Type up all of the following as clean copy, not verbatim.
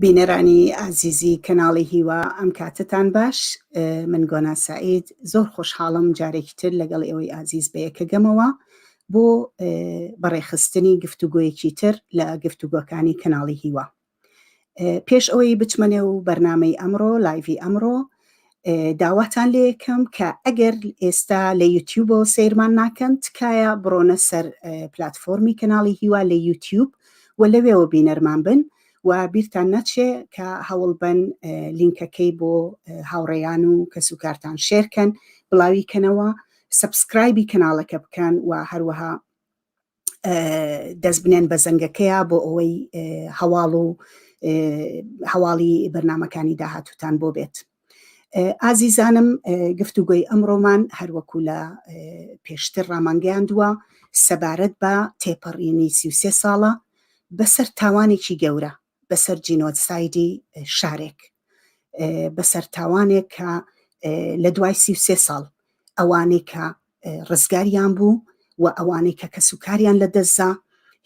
بینەرانی ئازیزی کەناڵی هیوا ئەم کاتەتان باش من گۆنا سعید زۆر خۆشحاڵم جارێکی تر لەگەڵ ئێوەی ئازیز بەیەکەگەمەوە بۆ بەڕێخستنی گفتوگۆیەکی تر لە گفتوگۆکانی کەناڵی هیوا پێش ئەوەی بچمە نێو بەرنامەی ئەمڕۆ live ی ئەمڕۆ داواتان لێکەم کە ئەگەر ئێستا لە یوتیوبەوە سەیرمان ناکەن تکایە بڕۆنە سەر پلتفۆرمی کەناڵی هیوا لە یوتیوب و لەوێوە بینەرمان بن و بیرتان نەچێ کە هەوڵ بن لینکەکەی بۆ هاوڕێیان و کەسوکارتان share کەن بڵاوی کەنەوە subscribe ی کەناڵەکە بکەن و هەروەها دەست بنێن بە زەنگەکەیا بۆ ئەوەی هەواڵ و هەواڵی بەرنمەکانی داهاتوتان بۆ بێت. ئازیزانم گفتوگۆی ئەمڕۆمان هەروەکو لە پێشتر ڕامانگەیاندووە سەبارەت بە تێپەڕینی 33 ساڵە بەسەر تاوانێکی گەورە بەسەر جینۆسایدی شارێک بەسەر تاوانێک کە لە دوای 33 ساڵ ئەوانەی کە ڕزگاریان بوو و ئەوانەی کە کەسوکاریان لە دەستدا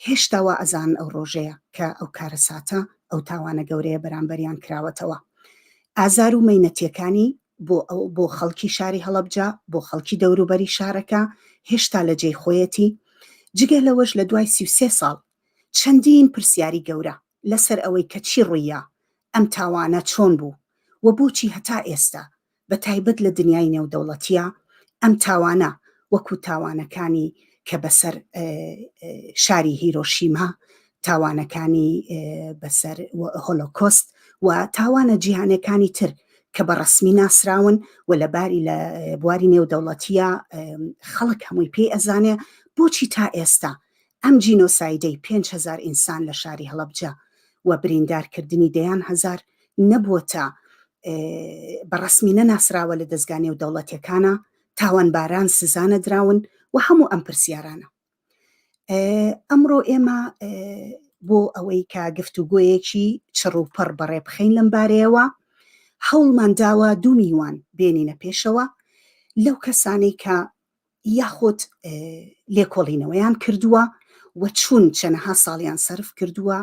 هێشتا وا ئەزانن ئەو ڕۆژەیە کە ئەو کارەساتە ئەو تاوانە گەورەیە بەرامبەریان کراوەتەوە ئازار و مەینەتیەکانی بۆ ئەو بۆ خەڵکی شاری هەڵەبجە بۆ خەڵکی دەوروبەری شارەکە هێشتا لە جێی خۆیەتی جگە لەوەش لە دوای 33 ساڵ چەندین پرسیاری گەورە لەسەر ئەوەی کە چی ڕووییا، ئەم تاوانە چۆن بوو و بۆچی هەتا ئێستا بە تایبەت لە دنیای نێودەوڵەتییا ئەم تاوانە وەکوو تاوانەکانی کە بەسەر شاری هیرۆشیما، تاوانەکانی بەسەر هۆلۆکۆست و تاوانە جیهانیەکانی تر کە بە ڕەسمی ناسراون و لە باری لە بواری نێودەوڵەتییا خەڵک هەمووی پێی ئەزانێ بۆچی تا ئێستا ئەم جینۆسایدەی 5000 ئینسان لە شاری هەڵەبجە و بریندارکردنی دەیان هەزار نەبووەتە بە ڕەسمی نەناسراوە لە دەزگا نێودەوڵەتیەکانا، تاوانباران سزا نەدراون و هەموو ئەم پرسیارانە. ئەمڕۆ ئێمە بۆ ئەوەی کە گفتوگۆیەکی چڕ و پڕ بەڕێ بخەین لەم بارەیەوە هەوڵمان داوە دوو میوان بێنینە پێشەوە لەو کەسانەی کە یاخود لێکۆڵینەوەیان کردووە و چون چەنەها ساڵیان سەرف کردووە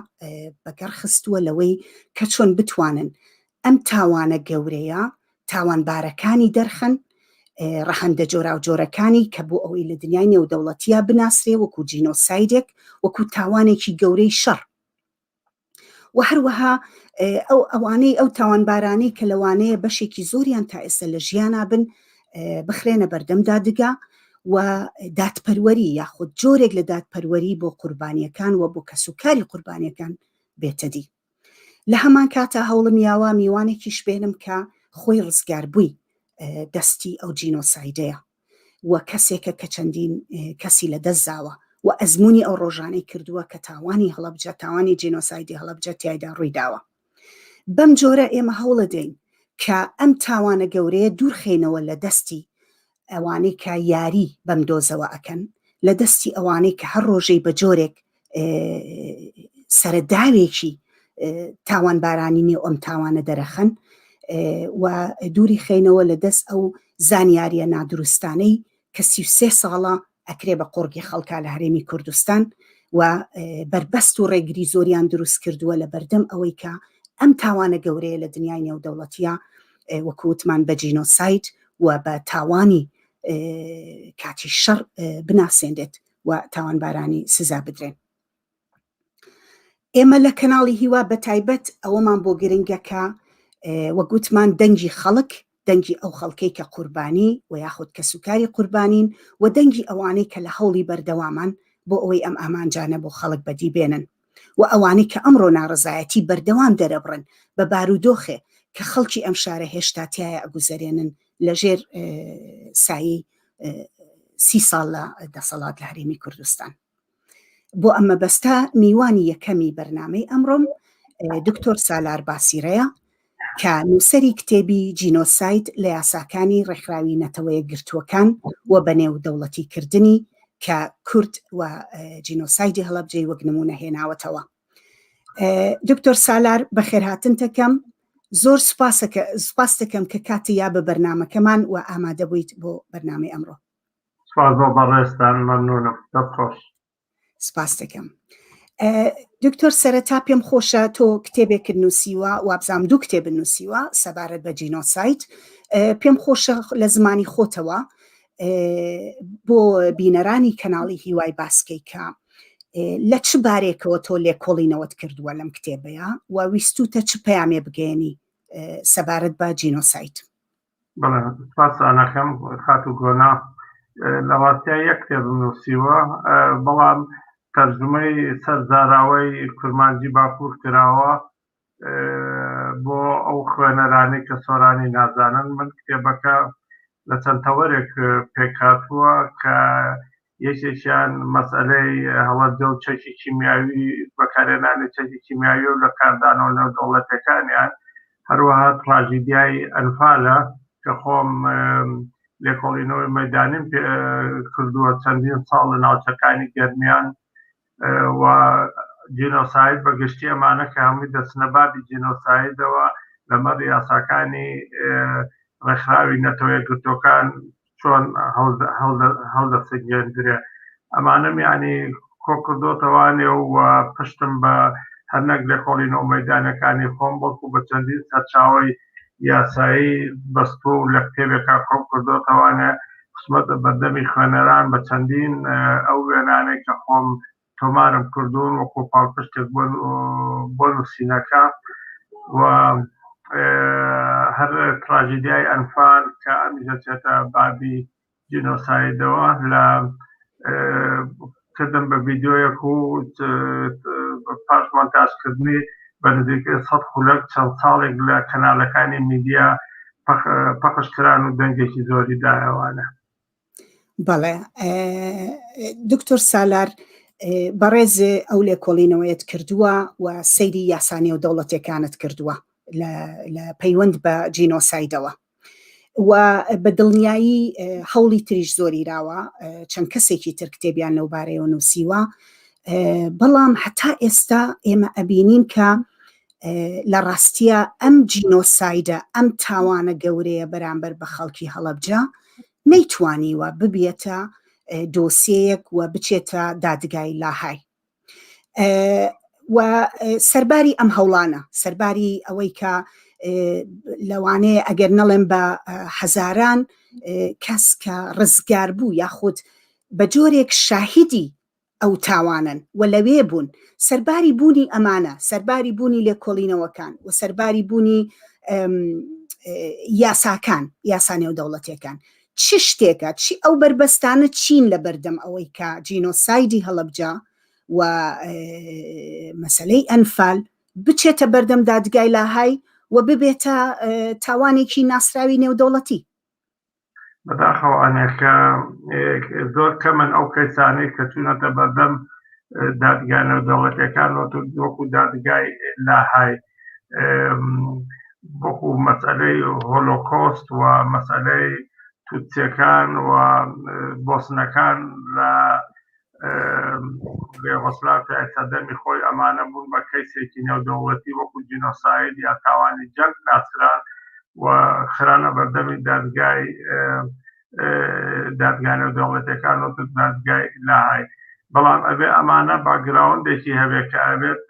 بەگەڕ خستووە لەوەی کە چۆن بتوانن ئەم تاوانە گەورەیە تاوانبارەکانی دەرخەن ڕەهەندە جۆراوجۆرەکانی کە بۆ ئەوەی لە دنیای نێودەوڵەتیە بناسرێ وەکو جینۆسایدێک وەکو تاوانێکی گەورەی شەڕ و هەروەها ئەو ئەوانەی ئەو تاوانبارانەی کە لەوانەیە بەشێکی زۆریان تا ئێستا لە ژیانا بن بخرێنە بەردەم دادگا و دادپەروەری یاخود جۆرێک لە دادپەروەری بۆ قوربانیەکان و بۆ کەسوکاری قوربانیەکان بێتەدی لە هەمان کاتا هەوڵم یاوە میوانێکیش بێنم کە خۆی ڕزگاربووی دەستی ئەو جینۆسایدەیە و کەسێکە کە چەندین کەسی لە دەست داوە و ئەزموونی ئەو ڕۆژانەی کردووە کە تاوانی هەڵەبجە تاوانی جینۆسایدی هەڵەبجە تیایدا ڕوویداوە. بەم جۆرە ئێمە هەوڵەدەین کە ئەم تاوانە گەورەیە دوورخەینەوە لە دەستی ئەوانەی کە یاری بەم دۆزەوە ئەکەن، لە دەستی ئەوانەی کە هەر ڕۆژەی بە جۆرێک سەرەداوێکی تاوانبارانی نێو ئەم تاوانە دەرەخەن و دووری خەینەوە لە دەست ئەو زانیاریە نادروستانەی کە 33 ساڵە ئەکرێ بە قۆڕگی خەڵکا لە هەرێمی کوردستان و بەربەست و ڕێگری زۆریان دروست کردووە لە بەردەم ئەوەی کە ئەم تاوانە گەورەیە لە دنیای نێودەوڵەتیە وەکووتمان بە جینۆساید و بە تاوانی کاتی شەڕ بناسێنرێت و تاوانبارانی سزا بدرێن. ئێمە لە کەناڵی هیوا بە تایبەت ئەوەمان بۆ گرنگە کە وەگوتمان دەنگی خەڵک دەنگی ئەو خەڵکەی کە قوربانی و یاخود کەسوکاری قوربانین و دەنگی ئەوانەی کە لە هەوڵی بەردەوامان بۆ ئەوەی ئەم ئامانجانە بۆ خەڵک بەدی بێنن و ئەوانەی کە ئەمڕۆ ناڕەزایەتی بەردەوام دەرەبڕن بە بارودۆخێ کە خەڵکی ئەم شارە هێشتا تیایا ئەگوزەرێنن لەژێر سایەی سی ساڵ لە دەسەڵات لە هەرێمی کوردستان. بۆ ئەم مەبەستە میوانی یەکەمی بەرنامەی ئەمڕۆم دکتۆر سالار باسیرەیە کە نووسەری کتێبی جینۆساید لە یاساکانی ڕێکخراوی نەتەوەیەکگرتووەکان و بەنێودەوڵەتی کردنی کە کورد و جینۆسایدی هەڵەبجەی وەک نمونە هێناوەتەوە. دکتۆر سالار بەخێرهاتن دەکەم زۆر سوپاسەکە سوپاس دەکەم کە کاتی یا بە بەرنمەکەمان و ئامادە بوویت بۆ بەرنامەی ئەمڕۆ. سپاس بۆ بەڕێزتان مەمنونم دەست خۆش. سپاس دەکەم. دکتۆر سەرەتا پێم خۆشە تۆ کتێبێکت نووسیوە وابزانام دوو کتێب نووسیوە سەبارەت بە جینۆساید پێم خۆشە لە زمانی خۆتەوە بۆ بینەرانی کەناڵی هیوای باسکەی کە لە چ بارێکەوە تۆ لێکۆڵینەوەت کردووە لەم کتێبەیە و ویستوتە چ پەیامێ بگەێنی سەبارەت بە جینۆساید؟ بەڵێ سپاستان ئەکەم خاتوو گۆنا. لە ڕاستیا یەک کتێبم نووسیوە بەڵام تەرجومەی سەر زاراوەی کورمانجی باکوور کراوە بۆ ئەو خوێنەرانەی کە سۆرانی نازانن. من کتێبەکە لە چەند تەوەرێک پێکهاتووە کە یەکێکیان مەسئەلەی هەڵەبجە و چەکی کیمیاوی، بەکارهێنانی چەکی کیمیاوی و لە کاردانەوە نێودەوڵەتیەکانیان، هەروەها تراژیدیای ئەنفالە کە خۆم لێکۆڵینەوەی مەدانیم پێ کردووە چەندین ساڵ لە ناوچەکانی گەرمیان و جینۆساید بە گشتی ئەمانە کە هەمووی دەچنە بابی جینۆسایدەوە لەمەڕ یاساکانی ڕێکخراوی نەتەوە یەکگرتووەکان چۆن هەڵدەسەنگێندرێ ئەمانەم یعنی کۆ کردۆتەوانێ و پشتم بە هەر نەک لێکۆڵینەوە مەدانەکانی خۆم بەڵکو بە چەندین سەرچاوەی یاسایی بەستووە و لە کتێبێکا کۆم کردۆتەوانێ خستمەتە بەردەمی خوێنەران بە چەندین ئەو وێنانەی کە خۆم تۆمارم کردوون وەکو پاڵپشتێک بۆ بۆ نووسینەکە و هەر تراژیدیای ئەنفال کە ئەمیش دەچێتە بابی جینۆسایدەوە لە کردم بە ڤیدیۆیەک و پاش مۆنتاژکردنی بە نزیکەی سەد خولەک چەند ساڵێک لە کەنالەکانی میدیا پەخش کران و دەنگێکی زۆری دایەوانە. بەڵێ دکتۆر سالار بەڕێز ئەو لێکۆڵینەوەیەت کردووە و سەیری یاسا نێودەوڵەتیەکانت کردووە لە پەیوەند بە جینۆسایدەوە و بە دڵنیایی هەوڵی تریش زۆری راوە چەند کەسێکی تر کتێبیان لەو بارەیەوە نووسیوە بەڵام هەتا ئێستا ئێمە ئەبینین کە لە ڕاستیە ئەم جینۆسایدە ئەم تاوانە گەورەیە بەرامبەر بە خەڵکی هەڵەبجە نەیتوانیوە ببێتە دۆسیەیەک و بچێتە دادگای لاهای و سەرباری ئەم هەوڵانە سەرباری ئەوەی کە لەوانەیە ئەگەر نەڵێم بە هەزاران کەس کە ڕزگار بوو یاخود بە جۆرێک شاهیدی ئەو تاوانەن و لەوێ بوون سەرباری بوونی ئەمانە سەرباری بوونی لێکۆڵینەوەکان و سەرباری بوونی یاساکان یاسا نێودەوڵەتیەکان چ شتێکە چی ئەو بەربەستانە چین لە بەردەم ئەوەی کە جینۆسایدی هەڵەبجە و مەسەلەی ئەنفال بچێتە بەردەم دادگای لاهای و ببێتە تاوانێکی ناسراوی نێودەوڵەتی؟ بەداخەوە ئەنێکە زۆر کەمن ئەو کەیسانەی کە چوونەتە بەردەم دادگا نێودەوڵەتیەکان وەکو دادگای لاهای وەکو مەسئلەی هۆلۆکۆست و مەسئلەی توتسیەکان و بۆسنەکان لە یۆگۆسلاڤیای سەردەمی خۆی ئەمانە بوون بە کەیسێکی نێودەوڵەتی وەکو جینۆساید یا تاوانی جەنگ ناسران و خرانە بەردەمی دادگای دادگا نێودەوڵەتیەکان و دادگای لاهای بەڵام ئەبێ ئەمانە باگراوندێکی هەبێت کە ئەبێت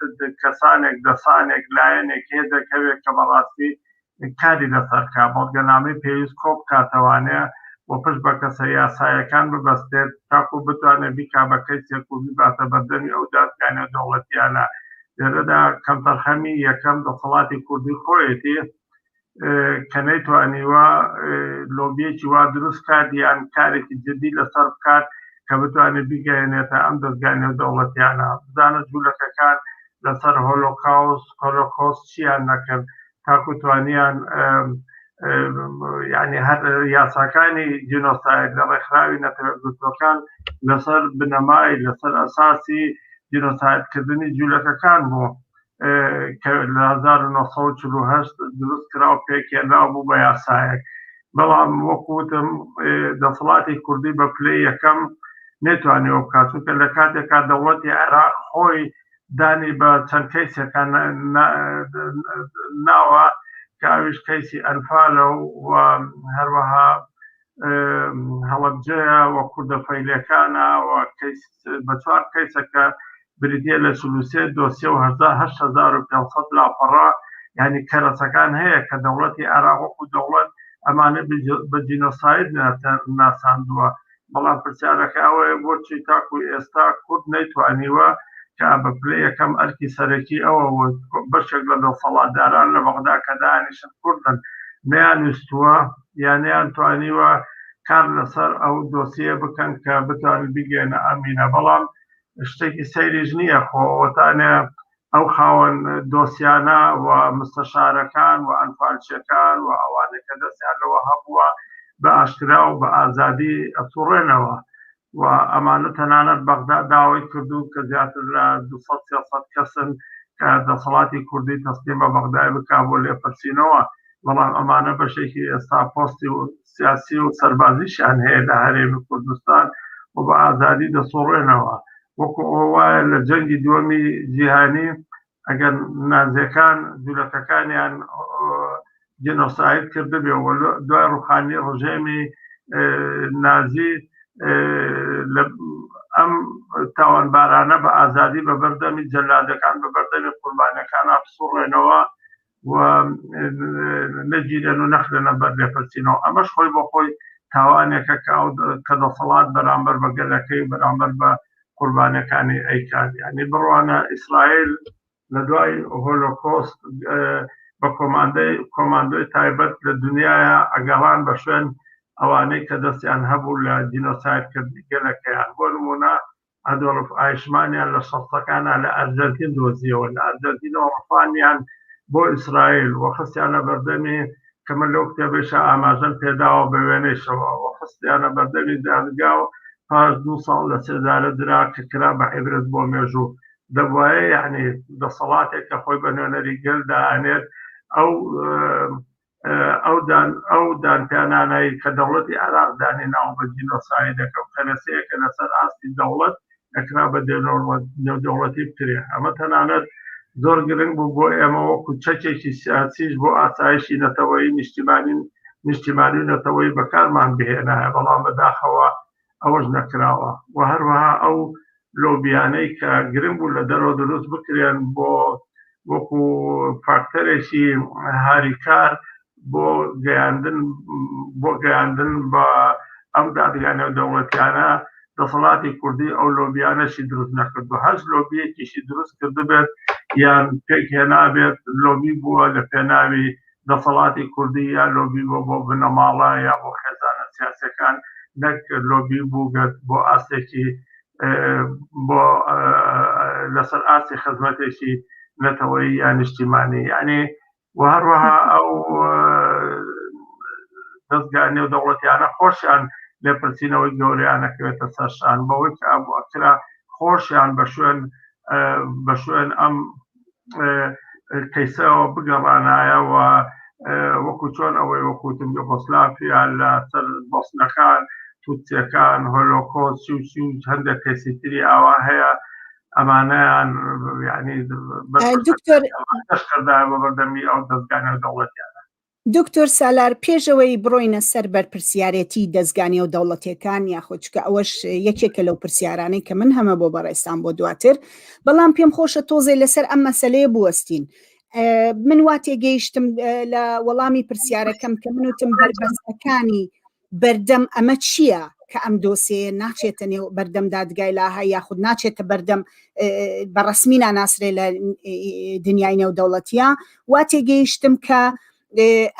کەسانێک دەسانێک لایەنێک هێزێک هەبێت کە بەڕاستی کاری لەسەر کا، بەڵگەنامەی پێویست کۆبکاتەوانێ و پشت بە کەسە یاسایەکان ببەستێت تاکو بتوانێت بیکا بە کەیسێک و بیباتە بەردەمی ئەو دادگا نێودەوڵەتیانە. لێرەدا کەمتەرخەمی یەکەم دەسەڵاتی کوردی خۆیەتی کە نەیتوانیوە لۆبیەکی وا دروست کات یان کارێکی جدی لەسەر بکات کە بتوانێت بیگەیەنێتە ئەم دەزگا نێودەوڵەتیانە. بزانە جولەکەکان لەسەر هۆلۆکاوست، هۆلۆکۆست چیان نەکرد تاکو توانیان یعنی هەر یاساکانی جینۆساید لە ڕێکخراوی نەتەوەیەکگرتووەکان لەسەر بنەمای لەسەر ئەساسی جینۆسایدکردنی جوولەکەکان بوو کە لە 1948 دروست کرا و پێکهێنرا بوو بە یاسایەک بەڵام وەکو وتم دەسەڵاتی کوردی بە پلەی یەکەم نەیتوانیوە بکات چونکە لە کاتێکا دەوڵەتی عێراق خۆی دانی بە چەند کەیسێکا ناوە کە ئەویش کەیسی ئەنفالە و هەروەها هەڵەبجەیە و کوردە فەیلەکانە و کەیس بە چوار کەیسەکە بریتییە لە 43 دۆسیە و 8500 لاپەڕە، یانی کەرەسەکان هەیە کە دەوڵەتی عێراق وەکو دەوڵەت ئەمانە بە جینۆساید ناساندووە، بەڵام پرسیارەکە ئەوەیە بۆچی تاکو ئێستا کورد نەیتوانیوە کە بە پلەی یەکەم ئەرکی سەرەکی ئەوە و بەشێک لە دەسەڵاتداران لە بەغدا کە دانیشن کوردن نەیانویستووە یا نەیانتوانیوە کار لەسەر ئەو دۆسیە بکەن کە بتوانن بیگەێنە ئەمینە. بەڵام شتێکی سەیریش نییە، خۆ ئەوەتانێ ئەو خاوەن دۆسیانە و مستەشارەکان و ئەنفالچیەکان و ئەوانەی کە دەستیان لەوە هەبووە بە ئاشکرا و بە ئازادی ئەسوڕێنەوە و ئەمانە تەنانەت بەغدا داوای کردو کە زیاتر لە 200 300 کەسن کە دەسەڵاتی کوردی تەسلیم بە بەغدای بکا بۆ لێپرسینەوە، بەڵام ئەمانە بەشێکی ئێستا پۆستی و سیاسی و سەربازیشیان هەیە لە هەرێمی کوردستان و بە ئازادی دەسوڕێنەوە. وەکو ئەوە وایە لە جەنگی دووەمی جیهانی ئەگەر نازیەکان جولەکەکانیان جینۆساید کردبێ و دوای ڕوخانی ڕژێمی نازی ئەم تاوانبارانە بە ئازادی بە بەردەمی جەلادەکان بە بەردەمی قوربانەکان بسوڕێنەوە و نەگیرێن و نەخرێنە بەر لێپرسینەوە. ئەمەش خۆی بۆ خۆی تاوانێکە کە دەسەڵات بەرامبەر بە گەلەکەی و بەرامبەر بە قوربانەکانی ئەیکات. یعنی بڕوانە ئیسرائیل لە دوای هۆلۆکۆست بە کۆماندەی کۆماندۆی تایبەت لە دنیاە ئەگەڕان بە شوێن ئەوانەی کە دەستیان هەبوو لە جینۆسایدکردنی گەلەکەیان. بۆ نمونە ئەدۆلف ئایشمانیان لە شەستەکانا لە ئەرجەنتین دۆزیەوە، لە ئەرجەنتینەوە ڕفانیان بۆ ئیسرائیل و خستیانە بەردەمی، کە من لەو کتێبەیشا ئاماژەم پێداوە بە وێنەیشەوە، و خستیانە بەردەمی دادگا و پاش دوو ساڵ لە سێدارە درا کە کرا بە عیبرەت بۆ مێژوو. دەبوایە یەعنی دەسەڵاتێک کە خۆی بە نوێنەری گەل دائەنێت ئەو ئەو دان ئەو دانپیانانەی کە دەوڵەتی عێراق دانی ناوە بە جینۆسایدەکە و کەرەسەیەکە لەسەر ئاستی دەوڵەت ئەکرا بە نێودەوڵەتی بکرێ. ئەمە تەنانەت زۆر گرنگ بوو بۆ ئێمە وەکو چەکێکی سیاسیش بۆ ئاسایشی نەتەوەیی نیشتیمانی نیشتیمانی و نەتەوەیی بەکارمان بهێنایە، بەڵام بەداخەوە ئەوەش نەکراوە. و هەروەها ئەو لۆبیانەی کە گرنگ بوو لە دەرەوە دروست بکرێن بۆ وەکو فاکتەرێکی هاریکار بۆ گەیاندن بۆ گەیاندن بە ئەم دادگا نێودەوڵەتیانە، دەسەڵاتی کوردی ئەو لۆبیانەشی دروست نەکردو. هەر لۆبیەکیشی دروست کردبێت یان پێکهێنابێت لۆبی بووە لە پێناوی دەسەڵاتی کوردی یا لۆبی بۆ بۆ بنەماڵە یا بۆ خێزانە سیاسەکان، نەک لۆبی بووگەت بۆ ئاستێکی بۆ لەسەر ئاستی خزمەتێکی نەتەوەیی یا نیشتیمانی. یعنی و هەروەها ئەو دەستگا نێودەوڵەتیانە خۆشیان لێپرسینەوەی گەورەیان نەکەوێتە سەرشان بەوەی کە ئەبوو ئەکرا خۆشیان بە شوێن بە شوێن ئەم کەیسەوە بگەڕانایەوە وەکو چۆن ئەوەی وەکوتم یۆگۆسلافیا لە سەر بۆسنەکان توتسیەکان هۆلۆکۆست چی و چی و هەندێک کەیسی تری ئاوا هەیە ئەمانەیان یعنی دکتۆر کردایە بە بەردەمی ئەو دەزگا نێودەوڵەتیانە. دکتۆر سالار پێشەوەی بڕۆینە سەر بەرپرسیارێتی دەزگا نێودەوڵەتیەکان یاخود چکە ئەوەش یەکێکە لەو پرسیارانەی کە من هەمە بۆ بەڕێزتان بۆ دواتر، بەڵام پێم خۆشە تۆزێ لەسەر ئەم مەسەلەیە بوەستین. من وا تێگەیشتم لە وەڵامی پرسیارەکەم کە من وتم بەربەستەکانی بەردەم ئەمە چییە کە ئەم دۆسێیە ناچێتە نێو بەردەم دادگای لاهە یاخود ناچێتە بەردەم بە ڕەسمی ناناسرێ لە دنیای نێودەوڵەتیە، وا تێگەیشتم کە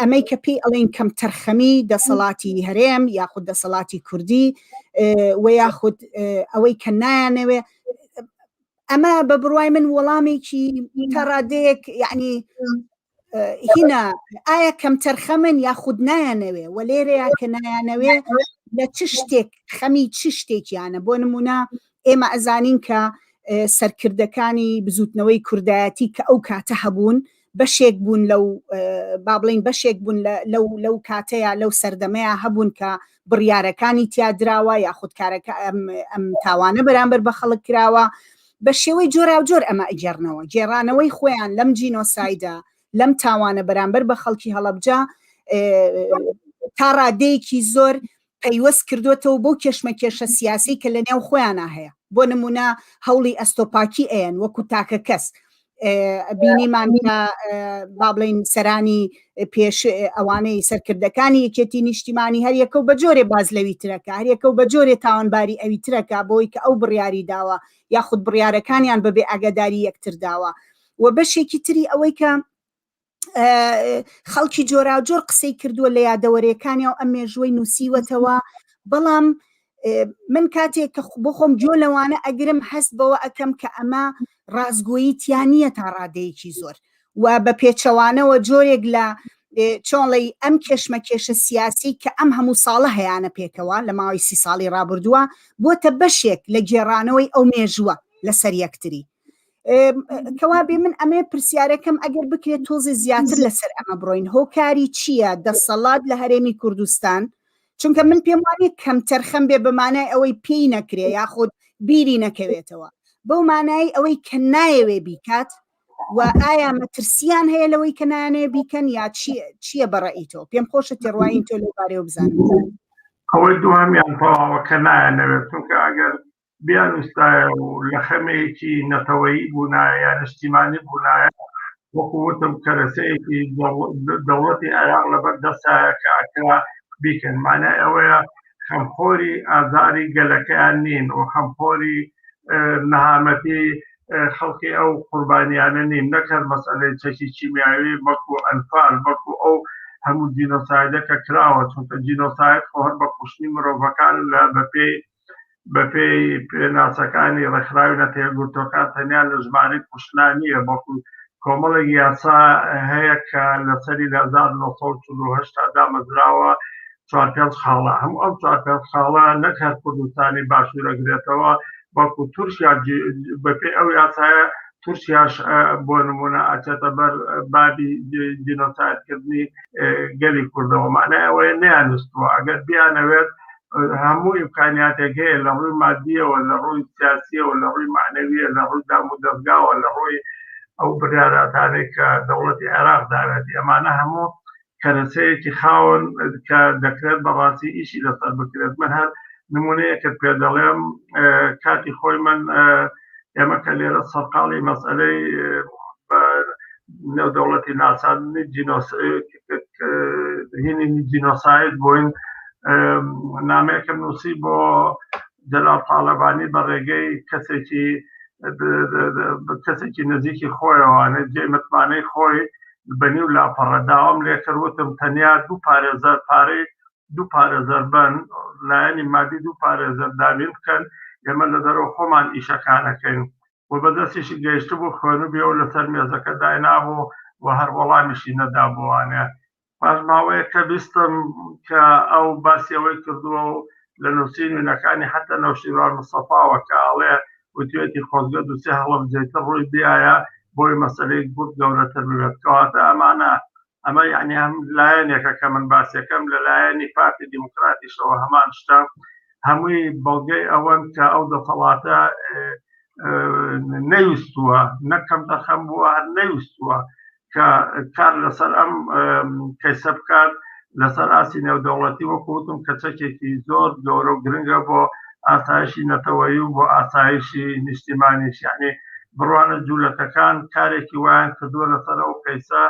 ئەمەی کە پێی ئەڵێن کەم تەرخەمی دەسەڵاتی هەرێم یاخود دەسەڵاتی کوردی و یاخود ئەوەی کە نایانەوێ، ئەمە بە بڕوای من وەڵامێکی تا ڕادەیەک یعنی هینا ئایا کەمتەرخەمن یاخود نایانەوێ و لێرەیە کە نایانەوێ لە چ شتێک خەمی چ شتێکیانە؟ بۆ نمونە ئێمە ئەزانین کە سەرکردەکانی بزوتنەوەی کوردایەتی کە ئەو کاتە هەبوون بەشێک بوون لەو با بڵین بەشێک بوون لەو لەو کاتەیە لەو سەردەمەیە هەبوون کە بڕیارەکانی تیا دراوە یاخود کارەکە ئەم تاوانە بەرامبەر بە خەڵک کراوە بە شێوەی جۆراوجۆر ئەمە ئەگێڕنەوە، گێڕانەوەی خۆیان لەم جینۆسایدە، لەم تاوانە بەرامبەر بە خەڵکی هەڵەبجە تا ڕادەیەکی زۆر پەیوەست کردوێتەوە بۆ کێشمەکێشە سیاسی کە لە نێو خۆیانە هەیە. بۆ نمونە هەوڵی ئەستۆپاکی ئەیەن وەکو تاکە کەس بینیمان کە با بڵین سەرانی پێش ئەوانەی سەرکردەکانی یەکێتی نیشتیمانی هەریەکە و بە جۆرێ باز لەوی ترەکە هەریەکە و بە جۆرێ تاوانباری ئەوی ترەکە بۆی کە ئەو بڕیاری داوە یاخود بڕیارەکانیان بەبێ ئاگاداری یەکتر داوە و بەشێکی تری ئەوەی کە خەڵکی جۆراوجۆر قسەی کردووە لە یادەوەرەکانی و ئەم مێژووی نووسیوەتەوە بەڵام من کاتێک کە بۆ خۆم گوێ لەوانە ئەگرم هەست بەوە ئەەکەم کە ئەمە ڕاستگۆیی تیانە تا ڕادەیەکی زۆر و بە پێچەوانەوە جۆرێک لە چۆنڵی ئەم کێشمە کێشە سیاسی کە ئەم هەموو ساڵە هەیەە پێکەوە لە ماوەی سی ساڵی ڕابردووە بۆتە بەشێک لە گێڕانەوەی ئەو مێژووە لەسەر یەکتری کەوابێ من ئەمێ پرسیارەکەم ئەگەر بکرێت تۆزێ زیاتر لەسەر ئەمە بڕۆین هۆکاری چییە دەسەڵات لە هەرێمی کوردستان چونکە من پێم وانە کەمتەرخەم بێ بەمانای ئەوەی پێی نەکرێ یاخود بیری نەکەوێتەوە بەو مانایی ئەوەی کە نایەوێ بیکات و ئایا مەترسیان هەیە لەوەی کە نایانەوێ بیکەن یا چییە بەڕئی تۆ پێم خۆشە تێڕوانین تۆ لەو بارەیەوە بزانم ئەوەی دووهەمیان تەواوە کە نایانەوێت چونکە ئەگەر بیانویستایە و لە خەمێکی نەتەوەیی بوونایە یا نیشتیمانی بوونایە وەکو وتم کەرەسەیەکی دەوڵەتی عێراق لەبەر دەستایە کە ئەکرا بیکەن مانای ئەوەیە خەمخۆری ئازاری گەلەکەیان نین و خەمخۆری نەهامەتی خەڵکی ئەو قوربانیانە نین نەک هەر مەسئلەی چەکی کیمیاوی بەڵکو ئەنفال بەڵکو ئەو هەموو جینۆسایدە کە کراوە چونکە جینۆساید خۆ هەر بە کوشتنی مرۆڤەکان لە بەپێی بەپێی پێناسەکانی ڕێکخراوی نەتەوەیەکگرتووەکان تەنیا لە ژمارەی کوشتنا نییە بەڵکو کۆمەڵێک یاسا هەیە کە لەسەری لە 1948 تا دامەزراوە چوار پێنج خاڵە هەموو ئەم چوار پێنج خاڵە نەک هەر کوردستانی باشوور ئەگرێتەوە بەڵکو تورکیا بەپێی ئەو یاسایە تورکیاش بۆ نمونە ئەچێتە بەر بابی جینۆسایدکردنی گەلی کوردەوە معنای ئەوەیە نیانستووە ئەگەر بیانەوێت هەموو ئیمکانیاتێک هەیە لە ڕووی مادیەوە لە ڕووی سیاسیەوە لە ڕووی معنەویە لە ڕووی دام و دەزگاوە لە ڕووی ئەو بڕیاراتانەی کە دەوڵەتی عێراق داوێتی ئەمانە هەموو کەرەسەیەکی خاون کە دەکرێت بەڕاستی ئیشی لەسەر بکرێت من هەر نمونەیەکت پێ دەڵێم کاتی خۆی من ئێمە کە لێرە سەرقاڵی مەسئلەی نێودەوڵەتی ناساندنی هینی جینۆساید بووین نامەیەکم نووسی بۆ جەلال تاالبانی بە ڕێگەی کەسێکی کەسێکی نزیکی خۆیەوانێت جێ متمانەی خۆی بەنیو لاپەڕە داوام لێکرد وتم تەنیا دوو پارێزەر پارەی دوو پارێزەر بن لایەنی مادی دوو پارێزەر دابین بکەن ئێمە لە دەرەوە خۆمان ئیشەکانەکەین و بەدەستیشی گەیشتبوو خوێنوبیەوە لەسەر مێزەکە داینابوو و هەر وەڵامیشی نەدابووانێ پاش ماوەیەک کە بیستم کە ئەو باسی ئەوەی کردووە و لە نووسین وینەکانی حتا نەوشیروان مستەفاوە کە ئەڵێ وتوێتی خۆزگە دووسێ هەڵەبجەیتر ڕووی بیایە بۆی مەسەلەی گورد گەورەتر ببێت کەواتە ئەمانە ئەمە یعنی هەم لایەنێکە کە من باسیەکەم لە لایەنی پارتی دیموکراتیشەوە هەمان شتە هەمووی بەڵگەی ئەوەن کە ئەو دەسەڵاتە نەیوستووە نەک کەم تەرخەم بووە هەر نەیوستووە کە کار لەسەر ئەم کەیسە بکات لەسەر ئاستی نێودەوڵەتی وەکو وتم کە چەکێکی زۆر گەورە و گرنگە بۆ ئاسایشی نەتەوەیی و بۆ ئاسایشی نیشتیمانیش یعنی بڕوانە جوولەکەکان کارێکی وایان کردووە لەسەر ئەو کەیسە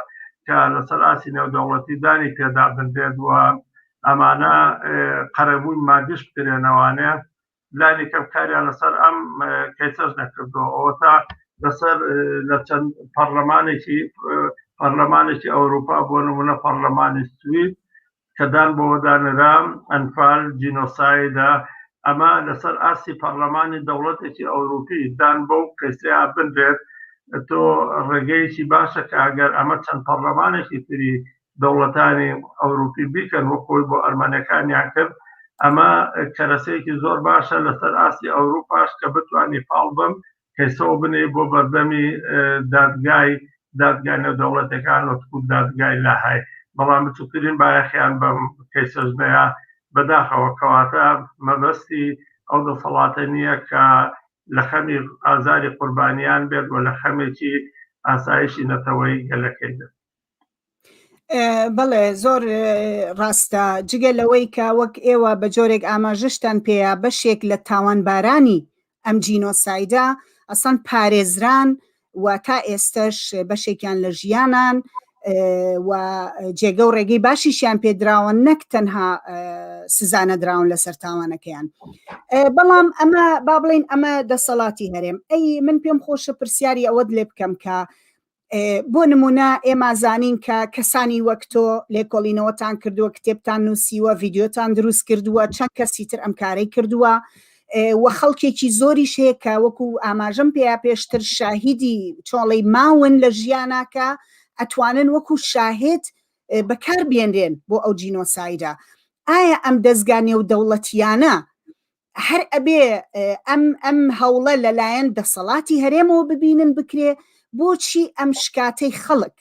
کە لەسەر ئاستی نێودەوڵەتی دانی پێدا بنرێت و ئەمانە قەرەبووی مادیش بکرێنەوانێ لانی کەم کاریان لەسەر ئەم کەیسەش نەکردەوە ئەوە تا لەسەر لە چەند پەرلەمانێکی پەرلەمانێکی ئەوروپا بۆ نمونە پەرلەمانی سوید کە دان بەوەدا نرا ئەنفال جینۆسایدە ئەمە لەسەر ئاستی پەرلەمانی دەوڵەتێکی ئەوروپی دان بەو کەیسەیە بنرێت تۆ ڕێگەیەکی باشە کە ئەگەر ئەمە چەند پەرلەمانێکی تری دەوڵەتانی ئەوروپی بیکەن وەک خۆی بۆ ئەرمەنەکانیان کرد ئەمە کەرەسەیەکی زۆر باشە لەسەر ئاستی ئەوروپاش کە بتوانی پاڵ بم کەیسەوە بنێ بۆ بەردەمی دادگای دادگای نێودەوڵەتەکان وەکو دادگای لاهای بەڵام بچووکترین بایەخیان بەم کەیسەش نەیە بەداخەوە کەواتە مەبەستی ئەو دەسەڵاتە نییە کە لە خەمی ئازاری قوربانیان بێت و لە خەمێکی ئاسایشی نەتەوەی گەلەکەی بێت. بەڵێ زۆر ڕاستە جگە لەوەی کە وەک ئێوە بە جۆرێک ئاماژەشتان پێیە بەشێک لە تاوانبارانی. ئەم جینۆسایدە ئەسڵەن پارێزران و تا ئێستەش بەشێکیان لە ژیانان و جێگە و ڕێگەی باشیشیان پێدراوە نەک تەنها سزا نەدراون لەسەر تاوانەکەیان بەڵام ئەمە با بڵین ئەمە دەسەڵاتی هەرێم ئەی من پێم خۆشە پرسیاری ئەوەت لێ بکەم کە بۆ نمونە ئێمە زانین کە کەسانی وەک تۆ لێکۆڵینەوەتان کردووە کتێبتان نووسیوە ڤیددیوتان دروست کردووە چەند کەسی تر ئەم کارەی کردووە و خەڵکێکی زۆریش هەیە کە وەکو ئاماژەم پێیا پێشتر شاهیدی چۆڵی ماون لە ژیاناکە ئەتوانن وەکو شاهد بەکار بێنرێن بۆ ئەو جینۆسایدە ئایا ئەم دەزگا نێودەوڵەتیانە هەر ئەبێ ئەم ئەم هەوڵە لەلایەن دەسەڵاتی هەرێمەوە ببینن بکرێ بۆچی ئەم شکاتەی خەڵک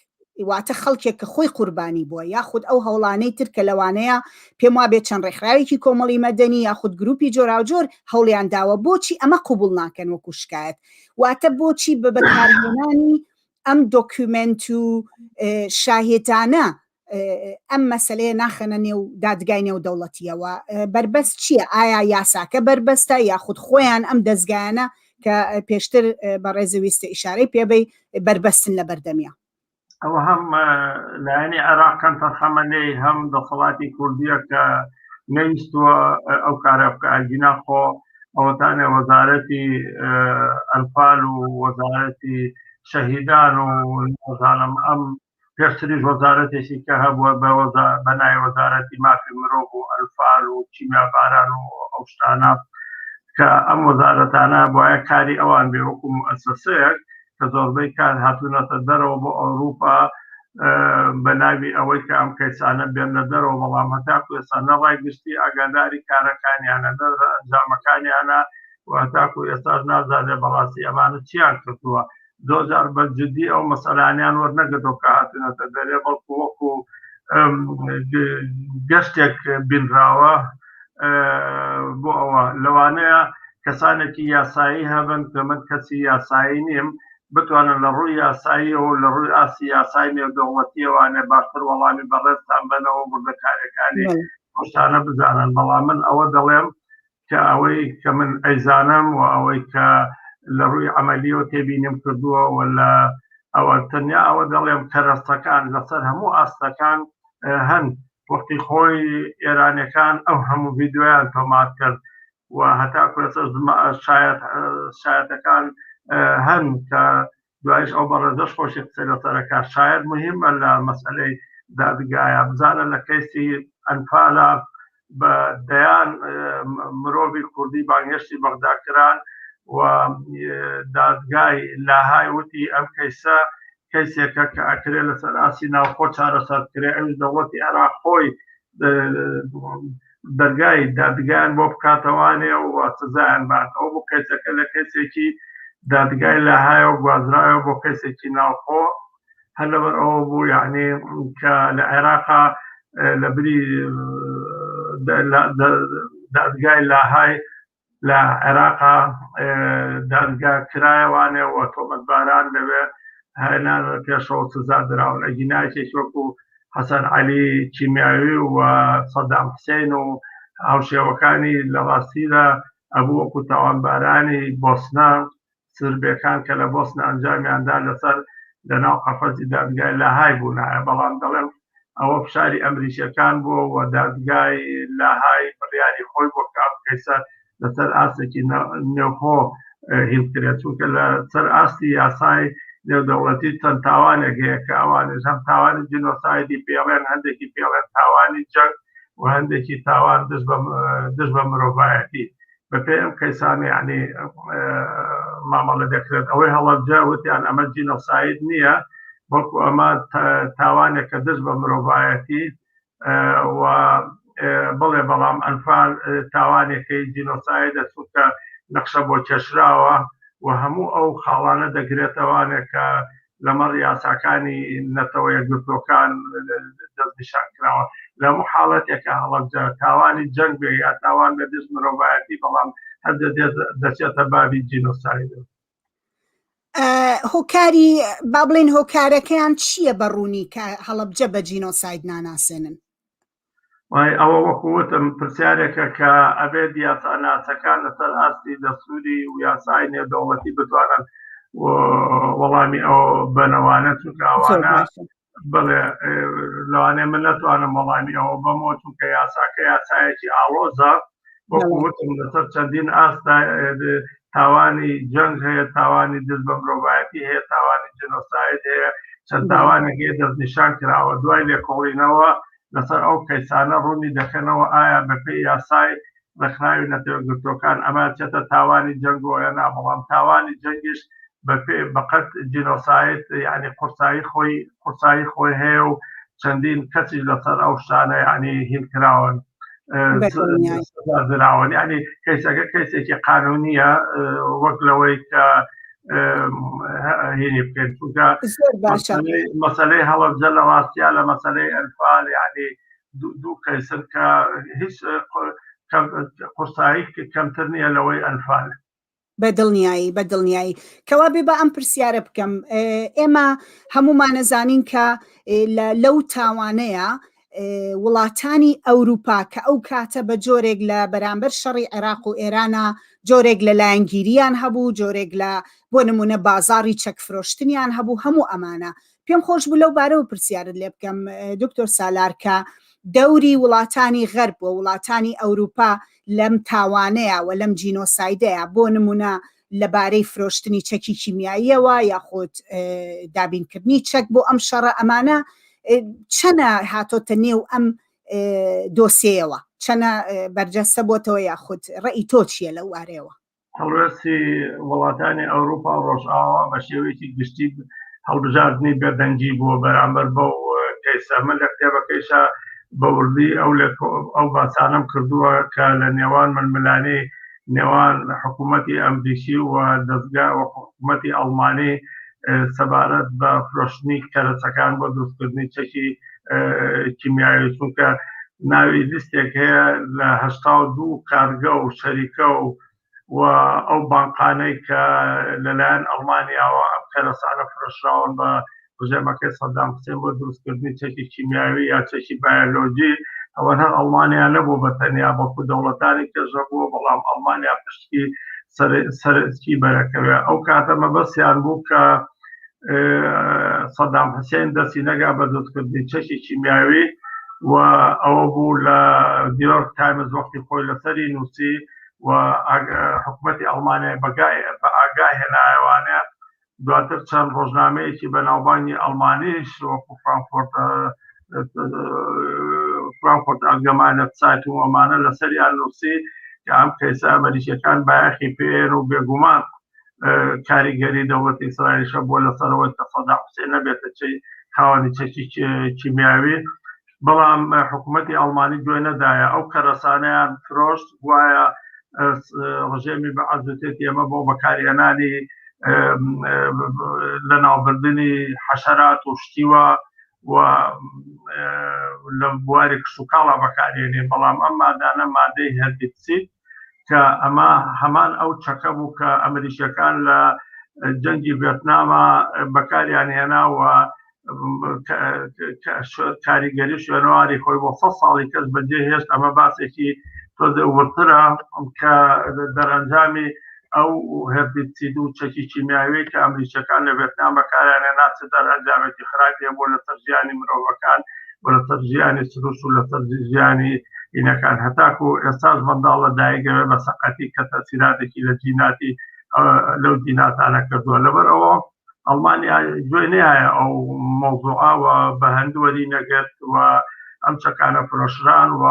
واتە خەڵکێک کە خۆی قوربانی بووە یاخود ئەو هەوڵانەی تر کە لەوانەیە پێم وابێت چەند ڕێکخراوێکی کۆمەڵی مەدەنی یاخود گروپی جۆراوجۆر هەوڵیان داوە بۆچی ئەمە قوبول ناکەن وەکو شکایەت واتە بۆچی بە بەکارهێنانی ئەم دۆکیومێنت و شاهێتانە ئەم مەسلەیە ناخەنە نێو دادگای نێودەوڵەتیەوە بەربەست چییە ئایا یاساکە بەربەستە یاخود خۆیان ئەم دەزگایانە کە پێشتر بەڕێز ویستە ئیشارەی پێبەی بەربەستن لە بەردەمیا ئەوە هەم لایەنی عێراق کەم تەرخەمە لێی هەم دەسەڵاتی کوردیە کە نەویستووە ئەو کارە بکە ئەگینا خۆ ئەوەتانێ وەزارەتی ئەنفال و وەزارەتی شەهیدان و نازانم ئەم پێشتریش وەزارەتێکی کە هەبووە بە بە ناوی وەزارەتی مافی مرۆڤ و ئەنفال و کیمیاباران و ئەو شتانە کە ئەم وەزارەتانە بواە کاری ئەوان بێ وەکو موئەسەسەیەک کە زۆربەی کار هاتوونەتە دەرەوە بۆ ئەوروپا بە ناوی ئەوەی کە ئەم کەیسانە بێنە دەرەوە بەڵام هەتاکو ئێستا نە ڕای گشتی ئاگاداری کارەکانیانە نە ئەنجامەکانیانە و هەتاکو ئێستاش نازانێت بەڕاستی ئەمانە چیان کردووە زۆر جار بە جدی ئەو مەسەلانیان وەرنەگرتەوە کە هاتوونەتە دەرێ بەڵکو وەکو گەشتێک بینراوە بۆ ئەوە لەوانەیە کەسانێکی یاسایی هەبن کە من کەسی یاسایی نیم بتوانن لە ڕووی یاساییەوە لە ڕووی ئاستی یاسای نێودەوڵەتیەوانێ باشتر وەڵامی بەڕێزتان بەنەوە وردەکاریەکانی شتانە بزانن بەڵام من ئەوە دەڵێم کە ئەوەی کە من ئەیزانم و ئەوەی کە لە ڕووی عملیەوە تێبینیم کردووە و لە ئەوە تەنیا ئەوە دەڵێم کەرەستەکان لەسەر هەموو ئاستەکان هەن وەختی خۆی ئێرانەکان ئەو هەموو ڤیددیویان تۆمار کرد و هەتا کوێسە شایەت شایەتەکان هەن کە دوایش ئەو بەڕێزەش خۆشی قسەی لەسەرەکە شاید مهمە لە مەسئلەی دادگایە بزانە لە کەیسی ئەنفالە بە دەیان مرۆڤی کوردی بانگهێشتی بەغدا کران و دادگای لاهای وتی ئەم کەیسە کەیسێکە کە ئەکرێ لەسەر ئاستی ناوخۆ چارەسەر بکرێ ئەویش دەوڵەتی عێراق خۆی دەرگای دادگایان بۆ بکاتەوانێ و سزایان بات ئەو بۆ کەیسەکە لە کەیسێکی دادگای لاهایەوە گوازرایەوە بۆ کەیسێکی ناوخۆ هەر لەبەر ئەوە بوو یعنی کە لە عێراقا لە بری دادگای لاهای لە عێراقا دادگا کرایەوانێ و تۆمەتباران لەوێ هێنانە پێشەوە سزا دراون ئەگینا یەکێکی وەکو حەسەن عەلی کیمیاوی و سەدام حسین و هاوشێوەکانی لە ڕاستیدا ئەبوو وەکو تاوانبارانی بۆسنە سربەکان کە لە بۆسنە ئەنجامیاندا لەسەر لەناو قەفەزی دادگای لاهای بوونایە بەڵام دەڵێم ئەوە فشاری ئەمریکیەکان بووە و دادگای لاهای بڕیاری خۆی بۆ کە ئەم کەیسە لەسەر ئاستێکی نێوخۆ هین بکرێت چونکە لەسەر ئاستی یاسای نێودەوڵەتی چەند تاوانێک هەیە کە ئەوانش هەم تاوانی جینۆسایدی پێڵێن هەندێکی پێڵێن تاوانی جەنگ و هەندێکی تاوان دژ بە مرۆڤایەتی بەپێی ئەم کەیسانە یعنی مامەڵە دەکرێت ئەوەی هەڵەبجە وتیان ئەمە جینۆساید نییە بەڵکو ئەمە تاوانێکە دژ بە مرۆڤایەتی و بڵێ بەڵام ئەنفال تاوانێکەی جینۆسایدە چونکە نەخشە بۆ کێشراوە و هەموو ئەو خاڵانە دەگرێتەوانێک کە لەمەڕ یاساکانی نەتەوە یەکگرتووەکان دەستنیشان کراوە لە هەموو حاڵەتێکە هەڵەبجە تاوانی جەنگ بێ یا تاوان لە دژ مرۆڤایەتی بەڵام هەر دەچێتە بابی جینۆساید. هۆکاری با بڵێن هۆکارەکەیان چییە بە ڕوونی کە هەڵەبجە بە جینۆساید ناناسێنن؟ وای ئەوە وەکو وتم پرسیارێکە کە ئەبێت یاساناسەکان لەسەر ئاستی دەستوری و یاسای نێودەوڵەتی بتوانن وەڵامی ئەو بەنەوانە چونکە ئەوانە بڵێ لەوانەیە من نەتوانم وەڵامی ئەوە بەمەوە چونکە یاساکە یاسایەکی ئاڵۆزە وەکو وتم لەسەر چەندین ئاستا تاوانی جەنگ هەیە تاوانی دز بە مرۆڤایەتی هەیە تاوانی جینۆساید هەیە چەند تاوانێک هەیە دەستنیشان کراوە دوای لێکۆڵینەوە لەسەر ئەو کەیسانە ڕوونی دەکەنەوە ئایا بەپێی یاسای ڕێکخراوی نەتەوەیەکگرتووەکان ئەمە چێتە تاوانی جەنگەوە یا نا، بەڵام تاوانی جەنگیش بەپێ بەقەد جینۆساید یعنی قورسایی خۆی قورسایی خۆی هەیە و چەندین کەسیش لەسەر ئەو شتانە یعنی هین کراون دراون یعنی کەیسەکە کەیسێکی قانونیە وەک لەوەی کە هینی بکەین چونکە مەسلەی هەڵەبجە لە ڕاستیا لە مەسلەی ئەنفال یعنی دوو کەیسن کە هیچ قورسایی کەمتر نییە لەوەی ئەنفال. بە دڵنیایی بە دڵنیایی کەوا بێ بە ئەم پرسیارە بکەم ئێمە هەمومانەزانین کە لەو تاوانەیە وڵاتانی ئەوروپا کە ئەو کاتە بە جۆرێک لە بەرامبەر شەڕی عێراق و ئێرانە جۆرێک لە لایەنگیریان هەبوو جۆرێک لە بۆ نمونە بازاری چەک فرۆشتنیان هەبوو هەموو ئەمانە پێم خۆش بوو لەو بارەوە پرسیارت لێ بکەم دکتۆر سالار کە دەوری وڵاتانی غەرب و وڵاتانی ئەوروپا لەم تاوانەیە و لەم جینۆسایدەیە بۆ نمونە لەبارەی فرۆشتنی چەکی کیمیاییەوە یاخود دابینکردنی چەک بۆ ئەم شەڕە ئەمانە چەنە هاتۆتە نێو ئەم دۆسیەیەوە چەنە بەرجەستە بۆتەوە یاخود ڕێی تۆ چییە لەو بارەیەوە؟ هەڵوێستی وڵاتانی ئەوروپا و ڕۆژئاوا بە شێوەیەکی گشتی هەڵبژاردنی بێدەنگی بووە بەرامبەر بەو کەیسە من لە کتێبەکەیشا بە وردی ئەو ئەو باسانەم کردووە کە لە نێوان ململانێی نێوان حکوومەتی ئەمریکی و دەستگا و حکوومەتی ئەڵمانی سەبارەت بە فرۆشتنی کەرەسەکان بۆ دروستکردنی چەکی کیمیاوی چونکە ناوی لیستێک هەیە لە 82 کارگە و شەریکە و و ئەو بانقانەی کە لەلایەن ئەڵمانیاوە ئەم کەرەسانە فرۆشراون بە ڕژێمەکەی سەدام حسێن بۆ دروستکردنی چەکی کیمیاوی یا چەکی بایۆلۆجی ئەوە هەر ئەڵمانیا نەبوو بە تەنیا بەڵکو دەوڵەتانی کێشە بووە بەڵام ئەڵمانیا پشتی سەرکی بەرەکەوێ ئەو کاتە مەبەستیان بوو کە سەدام حسێن دەستی نەگا بە دروستکردنی چەکی کیمیاوی و ئەوە بوو لە نیویۆرک تایمز وەختی خۆی لەسەری نووسی و حکوومەتی ئەڵمانیا بە ئاگا هێنایەوانە دواتر چەند ڕۆژنامەیەکی بەناوبانگی ئەڵمانیش وەکو فرانکفۆرت فرانکفۆرت ئەلگەمانە سایت و ئەمانە لەسەریان نووسی کە ئەم کەیسە ئەمریکیەکان بایەخی پێێن و بێگومان کاریگەری دەوڵەتی ئیسرائیلشە بۆ لەسەرەوەی کە سەدام حوسێن نەبێتە چی خاوەنی چەکی کیمیاوی بەڵام حکوومەتی ئەڵمانی گوێ نەدایە ئەو کەرەسانەیان فرۆشت گوایە ڕژێمی بە عەزوتێت ئێمە بۆ بەکارهێنانی لە ناوبردنی حەشەرات و شتیوە و لە بواری کشتوکاڵا بەکارێنێ بەڵام ئەم مادانە مادەی هەربیتسید کە ئەمە هەمان ئەو چەکە بوو کە ئەمریکیەکان لە جەنگی ڤێتنامە بەکاریان هێنا و کاریگەری شوێنەواری خۆی بۆ سە ساڵی کەس بەجێ هێشت ئەمە باسێکی تۆزێ وردترە کە دەرەنجامی ئەو هێربیسید و چەکی کیمیاوی کە ئەمریکیەکان لە ڤێتنام بەکاریان هێنا چ دەرئەنجامێکی خراپی هەبوو لەسەر ژیانی مرۆڤەکان و لەسەر ژیانی سروشت و لەسەر ژیانی ئینەکان هەتاکو ئێستاش منداڵ لە دایک ئەبێ بە سەقەتی کە تەسیراتێکی لە جیناتی لەو جیناتانە کردووە لەبەر ئەوە ئەڵمانیا گوێ نایە ئەو مەوزوعە و بە هەند وەری نەگرت و ئەم چەکانە فرۆشران و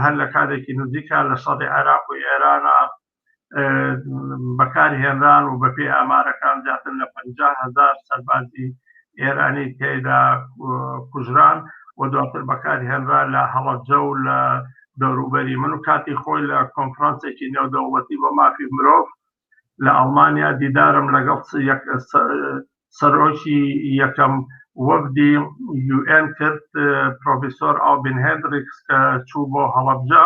هەر لە کاتێکی نزیکە لە شەڕی عێراق و ئێرانە بەکارهێنران و بەپێی ئامارەکان زیاتر لە 50 هەزار سەربازی ئێرانی تێدا کوژران و دواتر بەکارهێنرا لە هەڵەبجە و لە دەوروبەری من و کاتی خۆی لە کۆنفرانسێکی نێودەوڵەتی بۆ مافی مرۆڤ لە ئەڵمانیا دیدارم لەگەڵ سەرۆکی یەکەم وەفدی یوئێن کرد پرۆفیسۆر ئاوبین هێندریکس کە چوو بۆ هەڵەبجە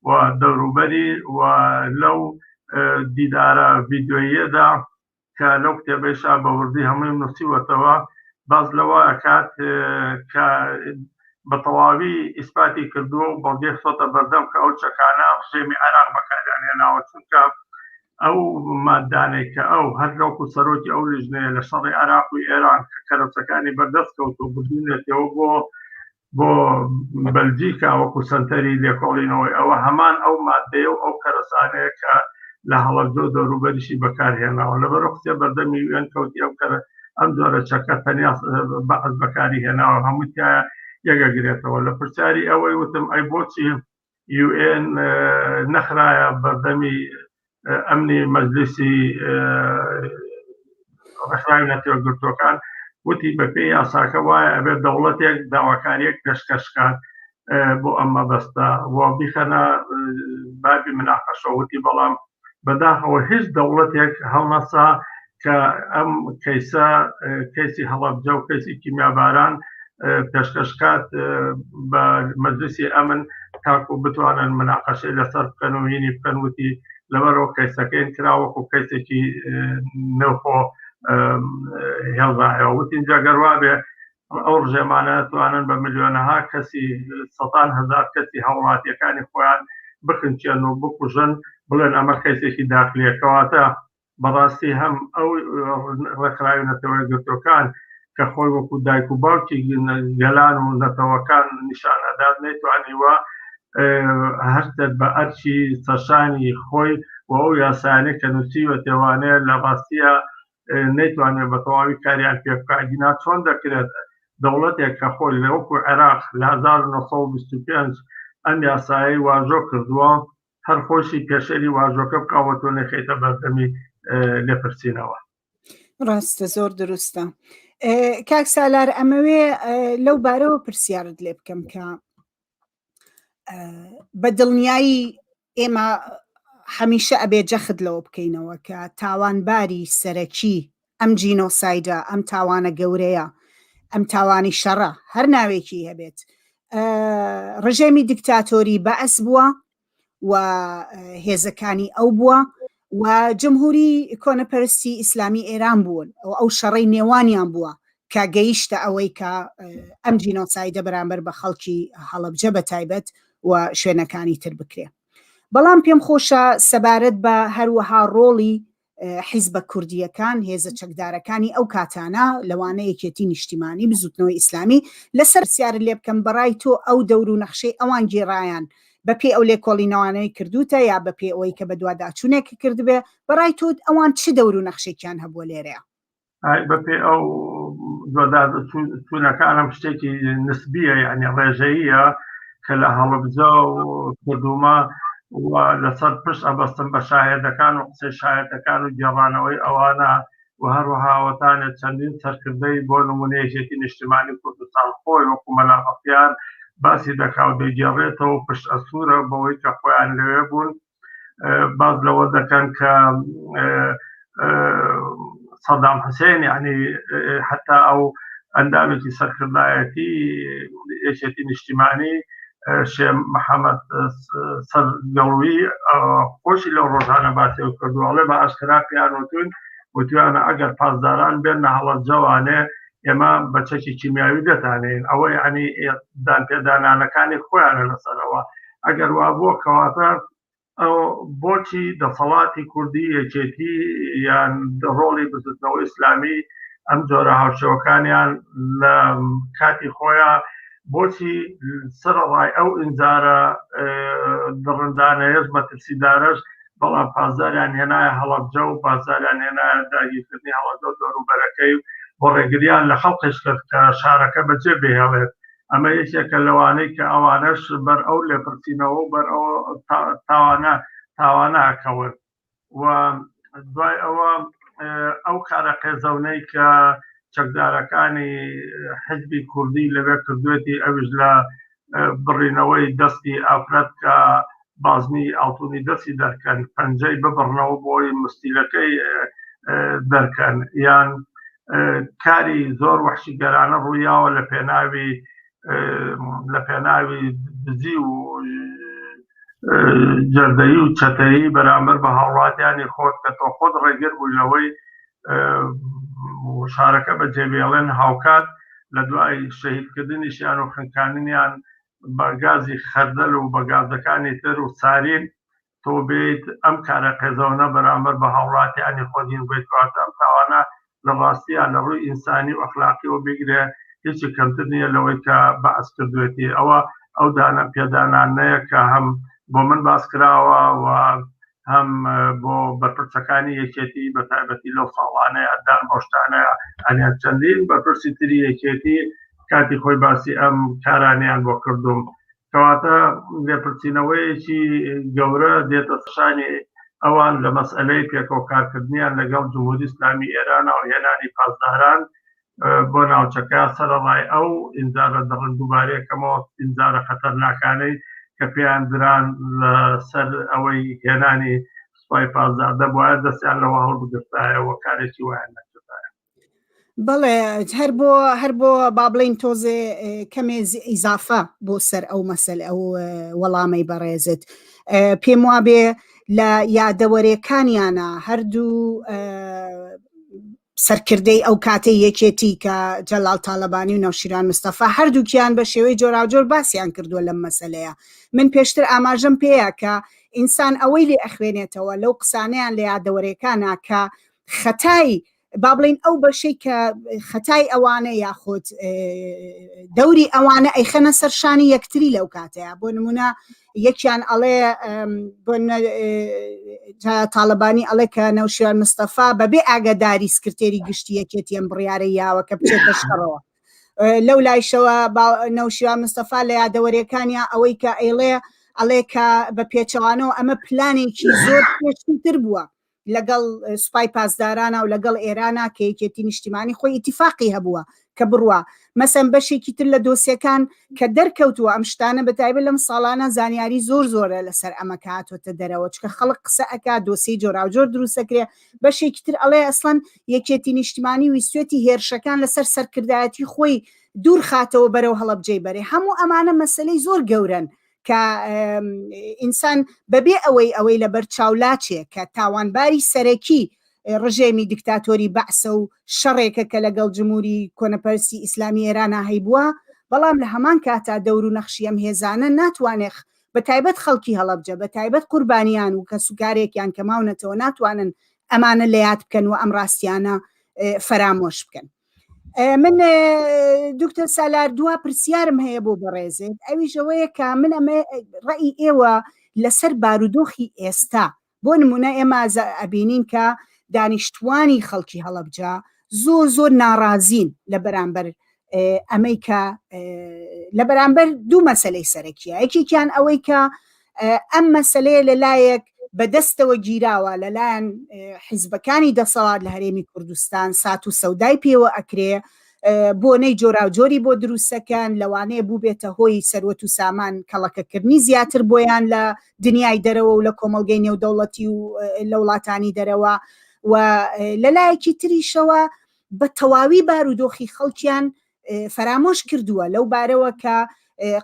و دەوروبەری و لەو دیدارە ڤیدیۆییەدا کە لەو کتێبەیشا بە وردی هەموویم نووسیوەتەوە باس لەوە ئەکات کە. بە تەواوی ئیسپاتی کردووە و بەڵگەی خستۆتە بەردەم کە ئەو چەکانە ڕژێمی عێراق بەکاریان هێناوە، چونکە ئەو ماددانەی کە ئەو هەر وەکو سەرۆکی ئەو لیژنەیە لە شەڕی عێراق و ئێران کە کەرەسەکانی بەردەست کەوتووە بردوونیەتەوە بۆ بۆ بەلجیکا وەکو سەنتەری لێکۆڵینەوەی ئەوە هەمان ئەو مادەیە و ئەو کەرەسانەیە کە لە هەڵەبجە و دەوروبەریشی بەکارهێناوە لەبەر قسە بەردەمی وێن کەوتی ئەو کەرە ئەم جۆرە چەکە تەنیا بەعس بەکاری هێناوە هەموو تایە یەکەگرێتەوە لە پرسیاری ئەوەی وتم ئەی بۆچی یوئێن نەخرایە بەردەمی ئەمنی مەجلیسی ڕێکخراوی نەتەوە گرتوەکان وتی بەپێی یاساکە وایە ئەبێت دەوڵەتێک داواکاریەک پێشکەشکات بۆ ئەم مەبەستە و بیخەنە بابی مناقەشە وتی بەڵام بەداخەوە هیچ دەوڵەتێک هەڵنەسا کە ئەم کەیسە کەیسی هەڵەبجە و کەیسی کیمیاباران پێشکەشکات بە مەجلیسی ئەمن تاکو بتوانن مناقەشەی لەسەر بکەن و هینی بکەن وتی لەبەرەوە کەیسەکەین کرا وەکو کەیسێکی نێوخۆ هێڵرایەوە وتین جا گەر وابێ ئەو ڕژێمانە توانن بە ملیۆنەها کەسی سەتان هەزار کەسی هاوڵاتیەکانی خۆیان بخنچێن و بکوژن بڵێن ئەمە کەیسێکی داخلیە کەواتە بەڕاستی هەم ئەو ڕێکخراوی نەتەوە یەکگرتووەکان کە خۆی وەکو دایک و باوکی گەلان و نەتەوەکان نیشان ئەدات نەیتوانیوە هەستێت بە ئەرکی سەرشانی خۆی و ئەو یاسایانەی کە نووسیوەتێوانەیە لە ڕاستیە نەیتوانێت بە تەواوی کاریان پێ بکات گینا چۆن دەکرێت دەوڵەتێک کە خۆی لە وەکو عێراق لە 1925 ئەم یاسایەی واژۆ کردووە هەر خۆشی پێشێلی واژۆکە بکا و تۆ نەخەیتە بەردەمی لێپرسینەوە. ڕاستە زۆر دروستە کاک سالار ئەمەوێ لەو بارەوە پرسیارت لێ بکەم کە بە دڵنیایی ئێمە هەمیشە ئەبێ جەخت لەوە بکەینەوە کە تاوانباری سەرەکی ئەم جینۆسایدە ئەم تاوانە گەورەیە ئەم تاوانی شەڕە هەر ناوێکی هەبێت ڕژێمی دیکتاتۆری بەعس بووە و هێزەکانی ئەو بووە و جمهوری کۆنەپەرستی ئیسلامی ئێران بوون و ئەو شەڕەی نێوانیان بووە کە گەیشتە ئەوەی کە ئەم جینۆسایدە بەرامبەر بە خەڵکی هەڵەبجە بە تایبەت و شوێنەکانی تر بکرێ بەڵام پێم خۆشە سەبارەت بە هەروەها ڕۆڵی حیزبە کوردییەکان، هێزە چەکدارەکانی ئەو کاتانە، لەوانە یەکێتی نیشتیمانی، بزوتنەوەی ئیسلامی، لەسەر پرسیارت لێ بکەم بەڕای تۆ ئەو دەور و نەخشەی ئەوان گێڕایان بە پێی ئەو لێکۆڵینەوانەی کردووتە یا بە پێی ئەوەی کە بەدواداچوونێک کردبێ، بەڕای تۆ ئەوان چ دەور و نەخشێکیان هەبووە لێرەیا؟ بە پێی ئەو دواداچوونەکانم شتێکی نسبیە یعنی ڕێژەییە کە لە هەڵەبجە و کردومە و لەسەر پشت ئەبەستم بە شاهێدەکان و قسەی شاهێدەکان و گێڕانەوەی ئەوانە و هەروەها ئەوەتانێ چەندین سەرکردەی بۆ نمونە یەکێتی نیشتیمانی کوردستان خۆی وەکو مەلا بەختیار باسی دەکا و دەیگێڕێتەوە پشت ئەسوورە بەوەی کە خۆیان لەوێ بوون باس لەوە دەکەن کە سەدام حسێن یعنی حتا ئەو ئەندامێکی سەرکردایەتی یەکێتی نیشتیمانی شێ محەممەد سەرگەڵوی خۆشی لەو ڕۆژانە باسی کردو ئەڵێ بە ئاشکرا پێیان وتون وتویانە ئەگەر پاسداران بێن لە هەڵەبجەوانێ ئێمە بە چەکی کیمیاوی دەتانێن ئەوە یعنی دانپێدانانەکانی خۆیانە لەسەرەوە ئەگەر وابووە کەواتە ئەو بۆچی دەسەڵاتی کوردی یەکێتی یان ڕۆڵی بزوتنەوەی ئیسلامی ئەم جۆرە هاوشێوەکانیان لە کاتی خۆیان بۆچی سەرەڕای ئەو ئینزارە دڕندانەیەش مەترسیدارەش بەڵام پاسداریان هێنایە هەڵەبجە و پاسداریان هێنایە داگیرکردنی هەڵەبجە و دەوروبەرەکەی و ڕێگریان لە خەڵکیش کرد کە شارەکە بەجێ بهێڵێت ئەمە یەکێکە لەوانەی کە ئەوانەش بەر ئەو لێپرسینەوە و بەر ئەو تاوانە تاوانە ئەکەون و دوای ئەوە ئەو کارە قێزەونەی کە چەکدارەکانی حزبی کوردی لەوێ کردوێتی ئەوش لە بڕینەوەی دەستی ئافرەت کە بازنی ئاڵتونی دەستی دەرکەن پەنجەی ببڕنەوە بۆی مستیلەکەی دەرکەن یان کاری زۆر وەحشیگەرانە ڕوویاوە لە پێناوی لە پێناوی دزی و جەردەیی و چەتەیی بەرامبەر بە هاوڵاتیانی خۆت کە تۆ خۆت ڕێگر بووی لەوەی شارەکە بەجێبێڵێن هاوکات. لە دوای شەهیدکردنیشیان و خنکاندنیان بە گازی خەردەل و بە گازەکانی تر و سارین تۆ بێیت ئەم کارە قێزەونە بەرامبەر بە هاوڵاتیانی خۆت هین بکەیت، کەواتە ئەم تاوانە لە ڕاستیا لە ڕووی ئینسانی و ئەخلاقیەوە بیگرێ هیچی کەمتر نییە لەوەی کە بەعس کردوێتی. ئەوە ئەو دانە پێدانانەیە کە هەم بۆ من باس کراوە و هەم بۆ بەرپرسەکانی یەکێتی بە تایبەتی لەو ساڵانەیە دان بەو شتانەیە ئەنیان چەندین بەرپرسی تری یەکێتی کاتی خۆی باسی ئەم کارانیان بۆ کردوم. کەواتە لێپرسینەوەیەکی گەورە دێتە شانی ئەوان لە مەسئلەی پێکەوە کارکردنیان لەگەڵ جمهوری ئیسلامی ئێران و هێنانی پاسداران بۆ ناوچەکە، سەرەڕای ئەو ئینزارە دڕن دووبارەیەکەمەوە ئینزارە خەتەرناکانەی کە پێیان دران لەسەر ئەوەی هێنانی سوپای پاسدار، دەبوایە دەستیان لەوە هەڵبگرتایەوە کارێکی وایان نەکردایە. بەڵێ هەر بۆ هەر بۆ با بڵین تۆزێ کەمێ ئیزافە بۆ سەر ئەو مەسەل ئەو وەڵامەی بەڕێزت پێم وابێ لە یادەوەرێکانیانە هەردوو سەرکردەی ئەو کاتەی یەکێتی کە جەلال تاالبانی و نەوشیران مستەفا هەردووکیان بە شێوەی جۆراوجۆر باسییان کردووە لەم مەسلەیە من پێشتر ئاماژەم پێیە کە ئینسان ئەوەی لێ ئەخوێنێتەوە لەو قسانیان لە یادەوەرێکانە کە خەتای با بڵین ئەو بەشەی کە خەتای ئەوانە یاخود دەوری ئەوانە ئەیخەنە سەر شانی یەکتری لەو کاتەیە بۆ نمونە یەکیان ئەڵێ تاالبانی ئەڵێ کە نەوشیان مستەفا بەبێ ئاگاداری سکرتێری گشتی یەکێتی ئەم بڕیارە یاوە کە بچێتە شەڕەوە لەو لایشەوە نەوشیوان مستەفا لە یادەوەرەکانیا ئەوەی کە ئەیڵێ ئەڵێ کە بە پێچەوانەوە ئەمە پلانێکی زۆر پێشتر بووە لەگەڵ سوپای پاسدارانا و لەگەڵ ئێرانا کە یەکێتی نیشتیمانی خۆی ئیتیفاقی هەبووە کە بڕوا مەسەن بەشێکی تر لە دۆسیەکان کە دەرکەوتووە ئەم شتانە بە تایبەت لەم ساڵانە زانیاری زۆر زۆرە لەسەر ئەمە کە هاتۆتە دەرەوە چکە خەڵک قسە ئەکا دۆسیەی جۆراوجۆر دروستەکرێ بەشێکی تر ئەڵێ ئەسڵەن یەکێتی نیشتیمانی ویستێتی هێرشەکان لەسەر سەرکردایەتی خۆی دوور خاتەوە بەرەو هەڵەبجەی بەرێ هەموو ئەمانە مەسەلەی زۆر گەورەن کە ئینسان بەبێ ئەوەی ئەوەی لەبەر چاو لاچێ کە تاوانباری سەرەکی ڕژێمی دیکتاتۆری بەعسە و شەڕێکە کە لەگەڵ جمهوری کۆنەپەرستی ئیسلامی ئێرانا هەیبووە، بەڵام لە هەمان کاتا دەور و نەخشی ئەم هێزانە ناتوانێ بە تایبەت خەڵکی هەڵەبجە، بە تایبەت قوربانیان و کەسوکارێکیان کە ماونەتەوە ناتوانن ئەمانە لە یاد بکەن و ئەم ڕاستیانە فەرامۆش بکەن. من دکتۆر سالار دوا پرسیارم هەیە بۆ بەڕێزت ئەویش ئەوەیە کە من ئەمە ڕئی ئێوە لەسەر بارودۆخی ئێستا بۆ نمونە ئێمە ئەبینین کە دانیشتوانی خەڵکی هەڵەبجە زۆر زۆر ناڕازین لە بەرامبەر ئەمەی کە لە بەرامبەر دوو مەسلەی سەرەکیە یەکێکیان ئەوەی کە ئەم مەسلەیە لەلایەک بەدەستەوە گیراوە لەلایەن حیزبەکانی دەسەڵات لە هەرێمی کوردستان سات و سەودای پێوە ئەکرێ بۆنەی جۆراوجۆری بۆ دروستەکەن لەوانەیە بووبێتە هۆی سەروەت و سامان کەڵەکەکردنی زیاتر بۆیان لە دنیای دەرەوە و لە کۆمەڵگەی نێودەوڵەتی و لە وڵاتانی دەرەوە و لەلایەکی تریشەوە بە تەواوی بارودۆخی خەڵکیان فەرامۆش کردووە لەو بارەوە کە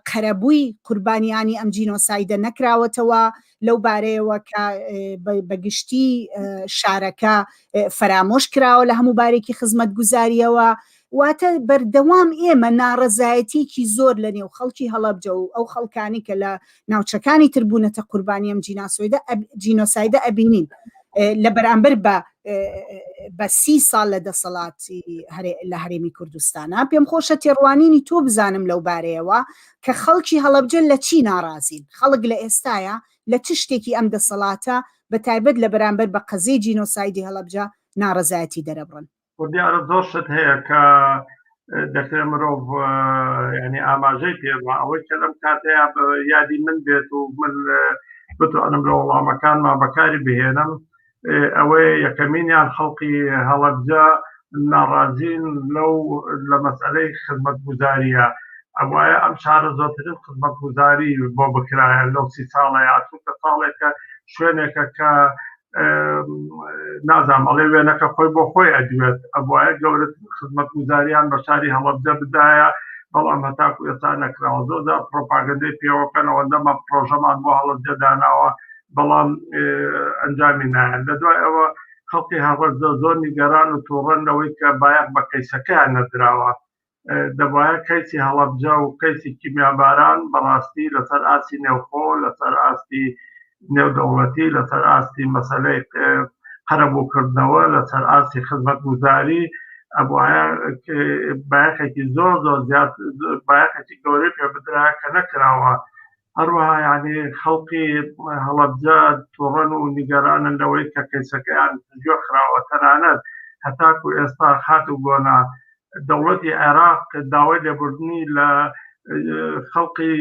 قەرەبووی قوربانیانی ئەم جینۆسایدە نەکراوەتەوە لەو بارەیەوە کە بەگشتی شارەکە فەرامۆش کراوە لە هەموو بارێکی خزمەتگوزاریەوە واتە بەردەوام ئێمە ناڕەزایەتیکی زۆر لە نێو خەڵکی هەڵەبجە و ئەو خەڵکانی کە لە ناوچەکانی تر بوونەتە قوربانی ئەم جینۆسایدە ئەبینین لە بەرامبەر بە بە سی ساڵ لە دەسەڵاتی لە هەرێمی کوردستانە پێم خۆشە تێڕوانینی تۆ بزانم لەو بارەیەوە کە خەڵکی هەڵەبجە لە چی ناڕازین خەڵک لە ئێستاە لە چ شتێکی ئەم دەسەڵاتە بە تایبەت لە بەرامبەر بە قەزیەی جینۆسایدی هەڵەبجە ناڕەزایەتی دەرەبڕن. خۆ دیارە زۆر شت هەیە کە دەکرێت مرۆڤ ینی ئاماژەی پێ بە ئەوەی کە لەم کاتەیە یادی من بێت و من بتوانم لە وەڵامەکانما بەکاری بهێنم ئەوەیە یەکەمینیان خەڵکی هەڵەبجە ناڕازین لەو لە مەسئلەی خزمەتگوزاریە ئەوایە ئەم شارە زۆرترین خزمەتگوزاری بۆ بکرایە لەو سی ساڵەیە چونکە ساڵێکە شوێنێکە کە نازانم ئەڵێ وێنەکە خۆی بۆ خۆی ئەدوێت ئەبواە گەورەترین خزمەتگوزاریان بە شاری هەڵەبجە بدایە بەڵام هەتاکو ئێستا نەکراوە زۆر جار پرۆپاگەندەی پێوەکەن ئەوەندەمە پرۆژەمان بۆ هەڵەبجە داناوە بەڵام ئەنجامی نایەن لە دوای ئەوە خەڵکی هەڵەبجە زۆر نیگەران و تووڕەن لەوەی کە بایەخ بە کەیسەکەیان نەدراوە. دەبایە کەیسی هەڵەبجە و کەیسی کیمیاباران بەڕاستی لەسەر ئاستی نێوخۆ، لەسەر ئاستی نێودەوڵەتی، لەسەر ئاستی مەسەلەی قەرەبووکردنەوە، لەسەر ئاستی خزمەتگوزاری ئەبوایە بایەخێکی زۆر زۆر زیاد بایەخێکی گەورەی پێ بدرایە کە نەکراوە. هەروەها یعنی خەڵکی هەڵەبجە توڕەن و نیگەرانن لەوەی کە کەیسەکەیان گوێ خراوە، تەنانەت هەتاکو ئێستا خاتوو گۆنا دەوڵەتی عێراق داوای لێبوردنی لە خەڵقی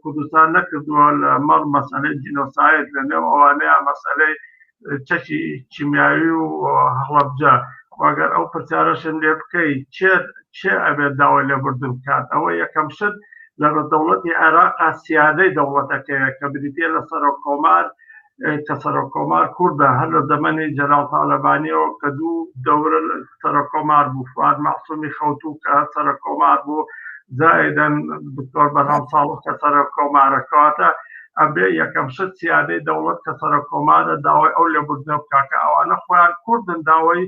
کوردستان نەکردووە لە مەڕ مەسەلەی جینۆساید، لە نێو ئەوانەیە مەسەلەی چەکی کیمیاوی و هەڵەبجە. وەگەر ئەو پرسیارەشم لێ بکەی چێ چێ ئەبێت داوای لێبوردن بکات، ئەوە یەکەم شت لە دەوڵەتی عێراقا سیادەی دەوڵەتەکەیە کە بریتیە لە سەرۆک کۆمار کە سەرۆک کۆمار کوردە هەر لە زەمەنی جەلال تالەبانیەوە کە دوو دەورە سەرۆک کۆمار بوو، فواد مەعسومی خەوتوو کە سەرۆک کۆمار بوو، زائیدەن دکتۆر بەرهەم ساڵح کە سەرۆک کۆمارە. کەواتە ئەبێ یەکەم شت سیادەی دەوڵەت کە سەرۆک کۆمارە داوای ئەو لێبوردنە بکا کە ئەوانە خۆیان کوردن، داوای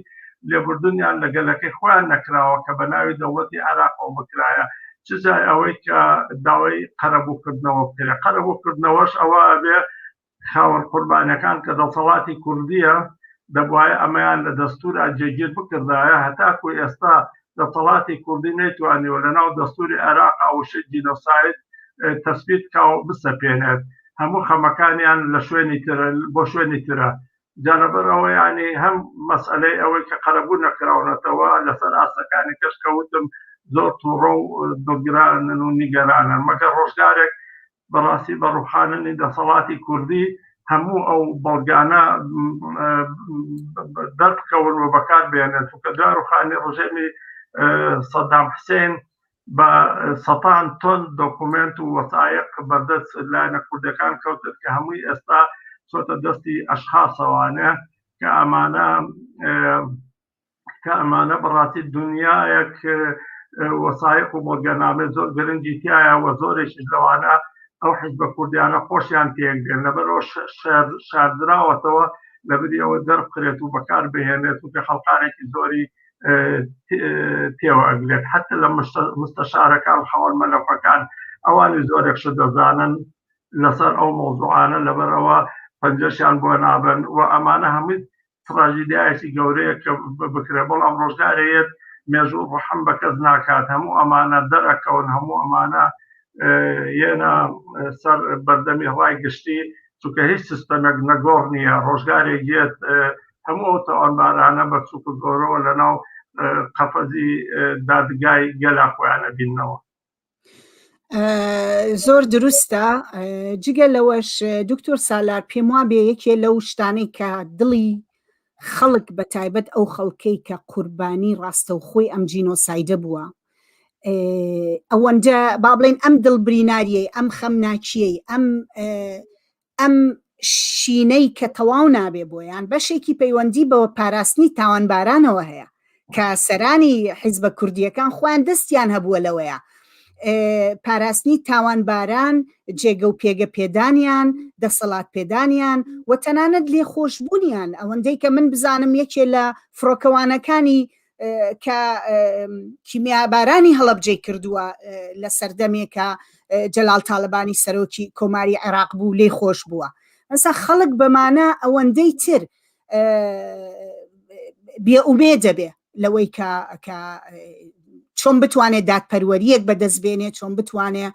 لێبوردنیان لە گەلەکەی خۆیان نەکراوە کە بە ناوی دەوڵەتی عێراقەوە بکرایە، چ جای ئەوەی کە داوای قەرەبووکردنەوە بکرێت. قەرەبووکردنەوەش ئەوە ئەبێ خاوەن قوربانیەکان کە دەسەڵاتی کوردیە دەبوایە ئەمەیان لە دەستورا جێگیر بکردایە، هەتاکو ئێستا دەسەڵاتی کوردی نەیتوانیوە لەناو دەستوری عێراقا وشەی جینۆساید تەسبیت کا و بسەپێنێت، هەموو خەمەکانیان لە شوێنی ترە بۆ شوێنی ترە. جا لەبەر ئەوە یانی هەم مەسئەلەی ئەوەی کە قەرەبوو نەکراونەتەوە لەسەر ئاستەکانی کەش کە وتم زۆر توڕە و دڵگرانن و نیگەرانن، مەگەر ڕۆژگارێک بەڕاستی بە ڕوخاننی دەسەڵاتی کوردی هەموو ئەو بەڵگانە دەربکەون و بەکار بێنن، چونکە دوای ڕوخانی ڕژێمی سەدام حسێن بە سەتان تۆن دۆکومێنت و وەسایق بەردەست لایەنە کوردەکان کەوتن کە هەمووی ئێستا چۆتە دەستی ئەشخاصەوانە کە ئەمانە کە ئەمانە بەڕاستی دنیایەک وەسایق و بەڵگەنامەی زۆر گرنگی تایە و زۆرێکیش لەوانە ئەو حیزبە کوردیانە خۆشیان تێکدێن، لەبەرەوە شاردراوەتەوە لەبری ئەوە دەربخرێت و بەکار بهێنێت و کە خەڵکانێکی زۆری تێوە ئەگرێت، حتی لە مستەشارەکان خاوەن مەلەفەکان ئەوانی زۆرێک شت دەزانن لەسەر ئەو مەوزوعانە، لەبەرئەوە پەنجەشیان بۆ نابن و ئەمانە هەمووی تراژیدیایەکی گەورەیە کە بکرێت، بەڵام ڕۆژگارێت مێژوو ڕەحم بە کەس ناکات، هەموو ئەمانە دەرەکەون، هەموو ئەمانە یەنە سەر بەردەمی ڕای گشتی، چونکە هیچ سیستەمێک نەگۆڕ نییە، ڕۆژگارێک یەت هەموو ئەو تاوانبارانە بە چوک و گەورەوە لەناو قەفەزی دادگای گەلا خۆیان ئەبیننەوە. زۆر دروستە. جگە لەوەش دکتۆر سالار پێم وابێ یەکێ لەو شتانەی کە دڵی خەڵک بە تایبەت ئەو خەڵکەی کە قوربانی ڕاستەوخۆی ئەم جینۆسایدە بووە ئەوەندە با بڵێن ئەم دڵبریناریەی ئەم خەمناکیەی ئەم ئەم شینەی کە تەواو نابێ بۆیان بەشێکی پەیوەندی بەوە پاراستنی تاوانبارانەوە هەیە کە سەرانی حیزبە کوردیەکان خۆیان دەستیان هەبووە لەوەیە پاراستنی تاوانباران جێگە و پێگە پێدانیان دەسەڵات پێدانیان و تەنانەت لێخۆشببوونیان ئەوەندەی کە من بزانم یەکێ لە فڕۆکەوانەکانی کە کیمیابارانی هەڵەبجەی کردووە لە سەردەمێکە جەلال تاالبانی سەرۆکی کۆماری عێراق بوو لێ خۆش بووە ئەسا خەڵک بەمانە ئەوەندەی تر بێ ئومێ دەبێ لەوەی کە کە چۆن بتوانێت دادپەروەریەک بەدەست بێنێ چۆن بتوانێ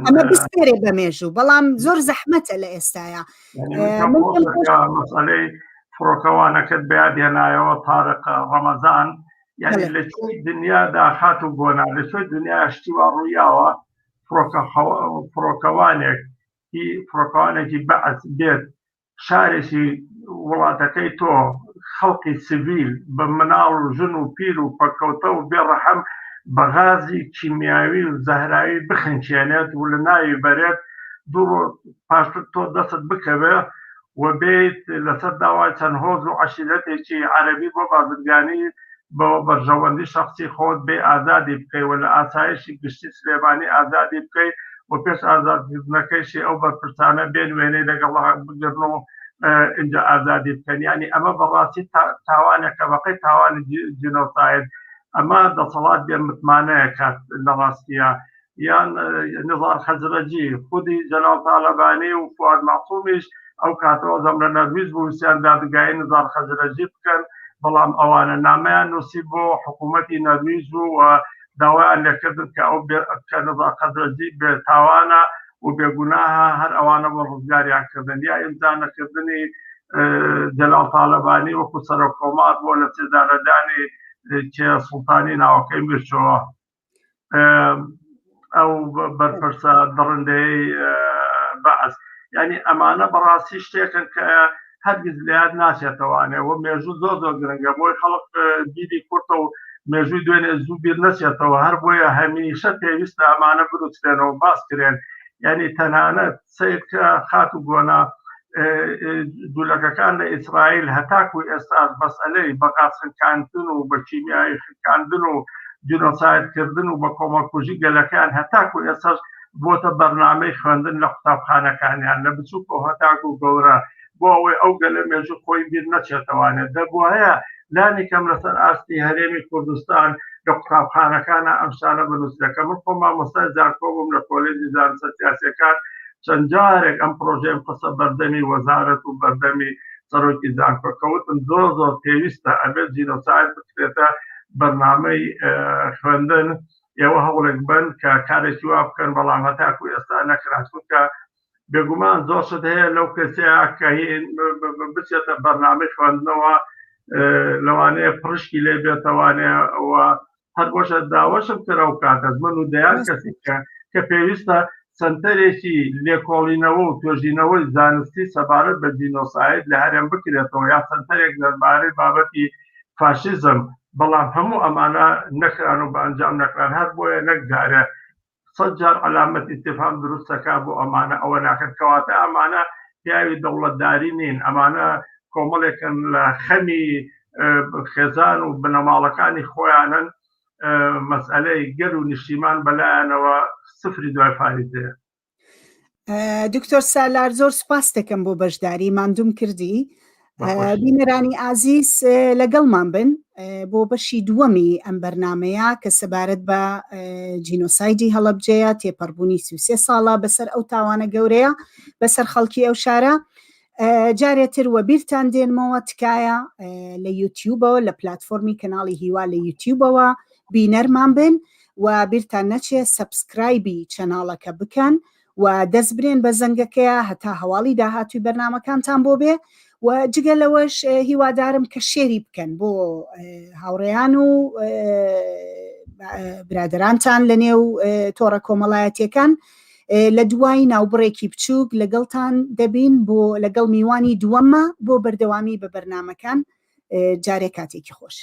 ئەمە بسپێرێ بە مێژوو بەڵام زۆر زەحمەتە لە ئێستاە مەسەلەی فڕۆکەوانەکەت بەیاد هێنایەوە تارق ڕەمەزان یعنی لە کوێی دنیادا خات و گۆنا لە کوێی دنیا شتی وا ڕوویاوە فڕۆکەوانێک فڕۆکەوانێکی بەعس بێت شارێکی وڵاتەکەی تۆ خەڵکی سڤیل بە مناڵ و ژن و پیر و پەککەوتە و بێ ڕەحم بە غازی کیمیاوی و زەهراوی بخنکێنێت و لە ناوی بەرێت، دوو ڕۆژ پاشتر تۆ دەستت بکەوێ و بێیت لەسەر داوای چەند هۆز و عەشیرەتێکی عەرەبی بۆ بازرگانی بە بەرژەوەندی شەخسی خۆت بێی ئازادی بکەی و لە ئاسایشی گشتی سلێمانی ئازادی بکەی و پێش ئازادکردنەکەیشی ئەو بەرپرسانە بێن وێنەی لەگەڵ بگرن و ئینجا ئازادی بکەن. یانی ئەمە بەڕاستی تاوانێکە بەقەی تاوانی جینۆساید. ئەمە دەسەڵات بێ متمانەیە کات لە ڕاستیە یان نزار خەزرەجی خودی جەلال تالەبانی و فواد مەعسومیش ئەو کاتەوە زەم لە نەرویج بووسیان دادگایی نزار خەزرەجی بکەن بەڵام ئەوانە نامەیان نووسی بۆ حکوومەتی نەرویج و داوایان لێکردن کە ئەو کە نزار خەزرەجی بێ تاوانە و بێگوناهە هەر ئەوانە بۆ ڕزگاریان کردن یا ئیمزا نەکردنی جەلال تالەبانی وەکو سەرۆک کۆمار بۆ لە سێدارەدانی کێ سوڵتانی ناوەکەی میرچۆوە ئەو بەرپرسە دڕندەیەی بەعس یعنی ئەمانە بەڕاستی شتێکن کە هەرگیز لەیاد ناچێتەوانێ و مێژوو زۆر زۆر گرنگە بۆی خەڵک بیری کورتە و مێژووی دوێنێ زوو بیر نەچێتەوە هەر بۆیە هەمیشە پێویستە ئەمانە بنووسرێنەوە باس کرێن یعنی تەنانەت سەیر کە خاتوو گۆنا جولەکەکان لە ئیسرائیل هەتاکو ئێستاش مەسئەلەی بە غاز خنکاندن و بە کیمیایی خنکاندن و جینۆساید کردن و بە کۆمەڵکوژی گەلەکەیان هەتاکو ئێستاش بۆتە بەرنامەی خوێندن لە قوتابخانەکانیان لە بچووک و هەتاکو گەورە بۆ ئەوەی ئەو گەلە مێژوو خۆی بیر نەچێتەوانێت دەبوایە لانی کەم لەسەر ئاستی هەرێمی کوردستان لە قوتابخانەکانە ئەم شتانە بنووسرێت کە من خۆم مامۆستای زانکۆ بووم لە کۆلێجی زانستە سیاسیەکان چەند جارێک ئەم پرۆژەیەم خستە بەردەمی وەزارەت و بەردەمی سەرۆکی زانکۆ کە وتم زۆر زۆر پێویستە ئەبێت جینۆساید بکرێتە بەرنامەی خوێندن ئێوە هەوڵێک بن کە کارێکی وا بکەن بەڵام هەتاکو ئێستا نەکرا چونکە بێگومان زۆر شت هەیە لەو کەسەیە کە بچێتە بەرنامەی خوێندنەوە لەوانەیە پرشکی لێ بێتەوانەیە و هەر بۆشە داوەشم کرا و کاتە من و دەیان کەسی کە کە پێویستە سنتەرێکی لێکۆڵینەوە و توێژینەوەی زانستی سەبارەت بە جینۆساید لە هەرێم بکرێتەوە یا سنتەرێک دەربارەی بابەتی فاشیزم بەڵام هەموو ئەمانە نەکران و بە ئەنجام نەکران هەر بۆیە نەک جارێ سەد جار عەلامەت ئیستیفهام دروست دەکا بۆ ئەمانە ئەوە ناکەن کەواتە ئەمانە پیاوی دەوڵەتداری نین ئەمانە کۆمەڵێکن لە خەمی خێزان و بنەماڵەکانی خۆیانن مەسئلەی گەل و نیشتیمان بەلایەنەوە سفری دوای فاریزەیە. دکتۆر سالار زۆر سپاس دەکەم بۆ بەشداری ماندوم کردی بینەرانی ئازیز لەگەڵمان بن بۆ بەشی دووەمی ئەم بەرنمەیە کە سەبارەت بە جینۆسایدی هەڵەبجەیە تێپەڕبوونی سوسێ ساڵە بەسەر ئەو تاوانە گەورەیە بەسەر خەڵکی ئەو شارە جارێتر وە بیرتان دێنمەوە تکایە لە یوتیوبەوە لە پلتفۆرمی کەناڵی هیوا لە یوتیوبەوە بینەرمان بن و بیرتان نەچێ subscribe ی channel ەکە بکەن و دەست برێن بە زەنگەکەیە هەتا هەواڵی داهاتووی بەرنامەکانتان بۆ بێ و جگە لەوەش هیوادارم کە share ی بکەن بۆ هاوڕێیان و برادەرانتان لە نێو تۆڕە کۆمەڵایەتیەکان لە دوای ناوبڕێکی بچووک لەگەڵتان دەبین بۆ لەگەڵ میوانی دووەمە بۆ بەردەوامی بە بەرنمەکان جارێ کاتێکی خۆش.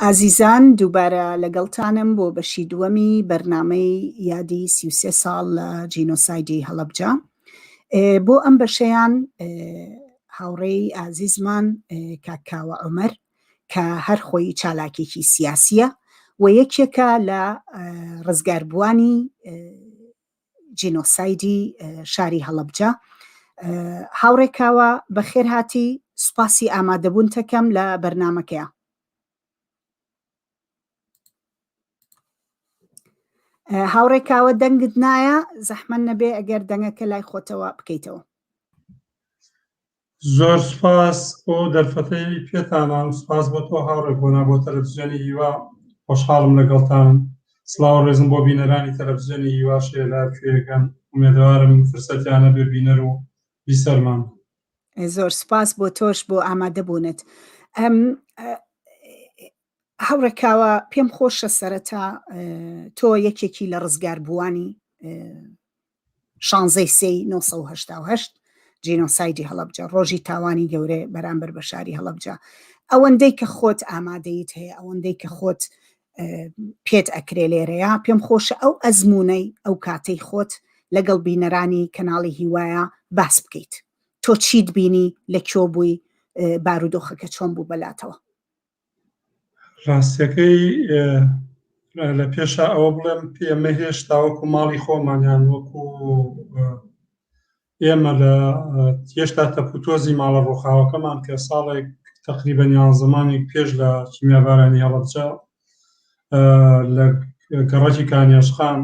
ئازیزان دووبارە لەگەڵتانم بۆ بەشی دووەمی بەرنامەی یادی 33 ساڵ لە جینۆسایدی هەڵەبجە بۆ ئەم بەشەیان هاوڕێی ئازیزمان کاک کاوە عومەر کە هەر خۆی چالاکێکی سیاسیە و یەکێکە لە ڕزگاربووانی جینۆسایدی شاری هەڵەبجە. هاوڕێ کاوە بەخێر هاتی سوپاسی ئامادەبوونتەکەم لە بەرنامەکەیا. هاوڕێ کاوە دەنگت نایە زەحمەت نەبێ ئەگەر دەنگەکە لای خۆتەوە بکەیتەوە. زۆر سوپاس بۆ دەرفەتەی پێتانام سوپاس بۆ تۆ هاوڕێ گۆنا بۆ تەلەفزیۆنی هیوا خۆشحاڵم لەگەڵتانم سڵاو و ڕێزم بۆ بینەرانی تەلەفزیۆنی هیواش هەیە لە هەر کوێیەکەن ئومێدەوارم فرسەتیان هەبێ بینەر و بیسەرمان بن. زۆر سوپاس بۆ تۆش بۆ ئامادەبوونت. هاوڕێ کاوە پێم خۆشە سەرەتا تۆ یەکێکی لە ڕزگاربووانی شانزەی سێی 1970 جینۆسایدی هەڵەبجە ڕۆژی تاوانی گەورەیە بەرامبەر بە شاری هەڵەبجە ئەوەندەی کە خۆت ئامادەیت هەیە ئەوەندەی کە خۆت پێت ئەکرێ لێرەیە پێم خۆشە ئەو ئەزمونەی ئەو کاتەی خۆت لەگەڵ بینەرانی کەناڵی هیوایە باس بکەیت تۆ چیت بینی لە کۆ بووی بارودۆخەکە چۆن بوو بەلاتەوە؟ ڕاستیەکەی لە پێشا ئەوە بڵێم ئێمە هێشتا وەکو ماڵی خۆمان یان وەکو ئێمە لە هێشتا تەپوتۆزی ماڵە ڕووخاوەکەمان کە ساڵێک تقریبا یانزەمانێک پێش لە کیمیابارانی هەڵەبجە لە گەڕەکی کانیاشخان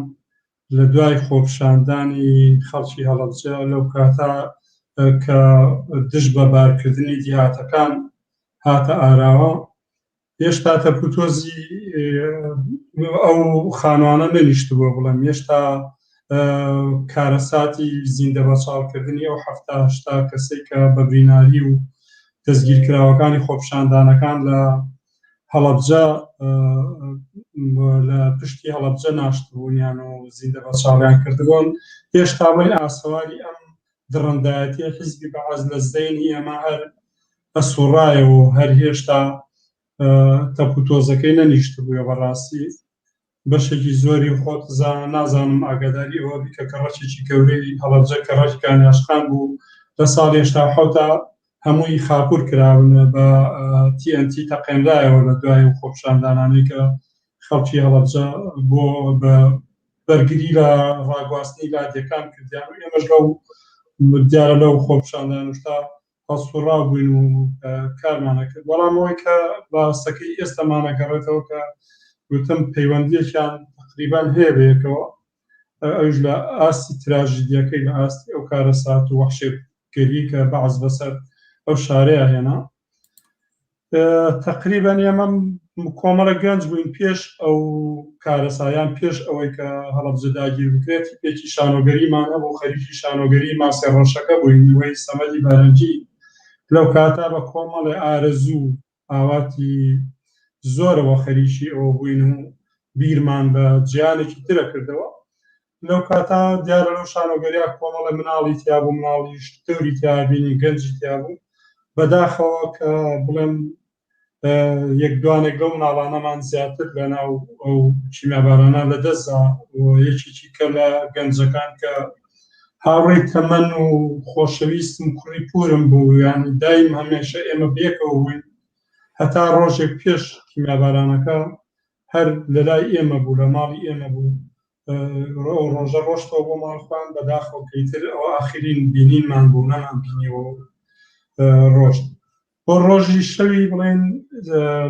لە دوای خۆپیشاندانی خەڵکی هەڵەبجە لەو کاتە کە دژ بە بارکردنی دیهاتەکان هاتە ئاراوە هێشتا تەپوتۆزی ئەو خانوانە نەنیشتبووە بڵێم هێشتا کارەساتی زیندە بەچاڵکردنی ئەو هەفتا کەسێک کە بە بریناری و دەستگیرکراوەکانی خۆپیشاندانەکان لە هەڵەبجە لە پشتی هەڵەبجە ناشتبوونیان و زیندە بەچاڵیان کردبوون هێشتا بڵێن ئاسەواری ئەم دڕندایەتیە حیزبی بەعس لە زەینی ئێمە هەر ئەسوڕایەوە و هەر هێشتا تەپوتۆزەکەی نەنیشتبووە بەڕاستی بەشێکی زۆری خۆت نازانم ئاگاداری ئەوە بی کە گەڕەکێکی گەورەی هەڵەبجە گەڕەکی کانیاشخان بوو لە ساڵی 87 هەمووی خاپور کراون بە TNT تەقێنرایەوە لە دوای و خۆپیشاندانانەی کە خەڵکی هەڵەبجە بۆ بە بەرگری لە ڕاگواستنی لادێکان کردیان و ئێمەش لەو دیارە لەو خۆپیشاندانشتا هەڵسوڕاو بووین و کارمانە کرد بەڵام ئەوەی کە باسەکەی ئێستامانە گەڕێتەوە کە گوتم پەیوەندیەکیان تقریبان هەیە بەیەکەوە ئەوش لە ئاستی تراژیدیەکەی لە ئاستی ئەو کارەسات و وەحشێتگەری کە بەعس بەسەر ئەو شارەیە هێنا تەقریبەن ئێمە کۆمەڵە گەنج بووین پێش ئەو کارەسایان پێش ئەوەی کە هەڵەبجە داگیر بکرێت تیپێکی شانۆگەریمان هەبوو خەریکی شانۆگەری ماسێ ڕەشەکە بووین نەوەی سەمەدی بارەنجی لەو کاتا بە کۆمەڵێ ئارەزوو ئاواتی زۆرەوە خەریکی ئەوە بووین و بیرمان بە جیانێکی ترە کردەوە لەو کاتا دیارە لەو شانۆگەریا کۆمەڵە مناڵی تیا بوو مناڵیش دەوری تیا بینی گەنجی تیا بوو بەداخەوە کە بڵێم یەک دوانێک لەو مناڵانەمان زیاتر لە ناو ئەو کیمیابارانە لە دەستدا یەکێکی کە لە گەنجەکان کە هاوڕێی تەمەن و خۆشەویستم کوڕی پورم بوو یان دایم هەمێشە ئێمە بێکەوە بووین هەتا ڕۆژێک پێش کیمیابارانەکە هەر لەلای ئێمە بوو لە ماڵی ئێمە بوو ئەو ڕۆژە ڕۆشتەوە بۆ ماڵ خۆیان بەداخەوە کە ئیتر ئەوە ئاخرین بینینمان بوو نەمان بینیەوە ڕۆشت بۆ ڕۆژی شەوی بڵێن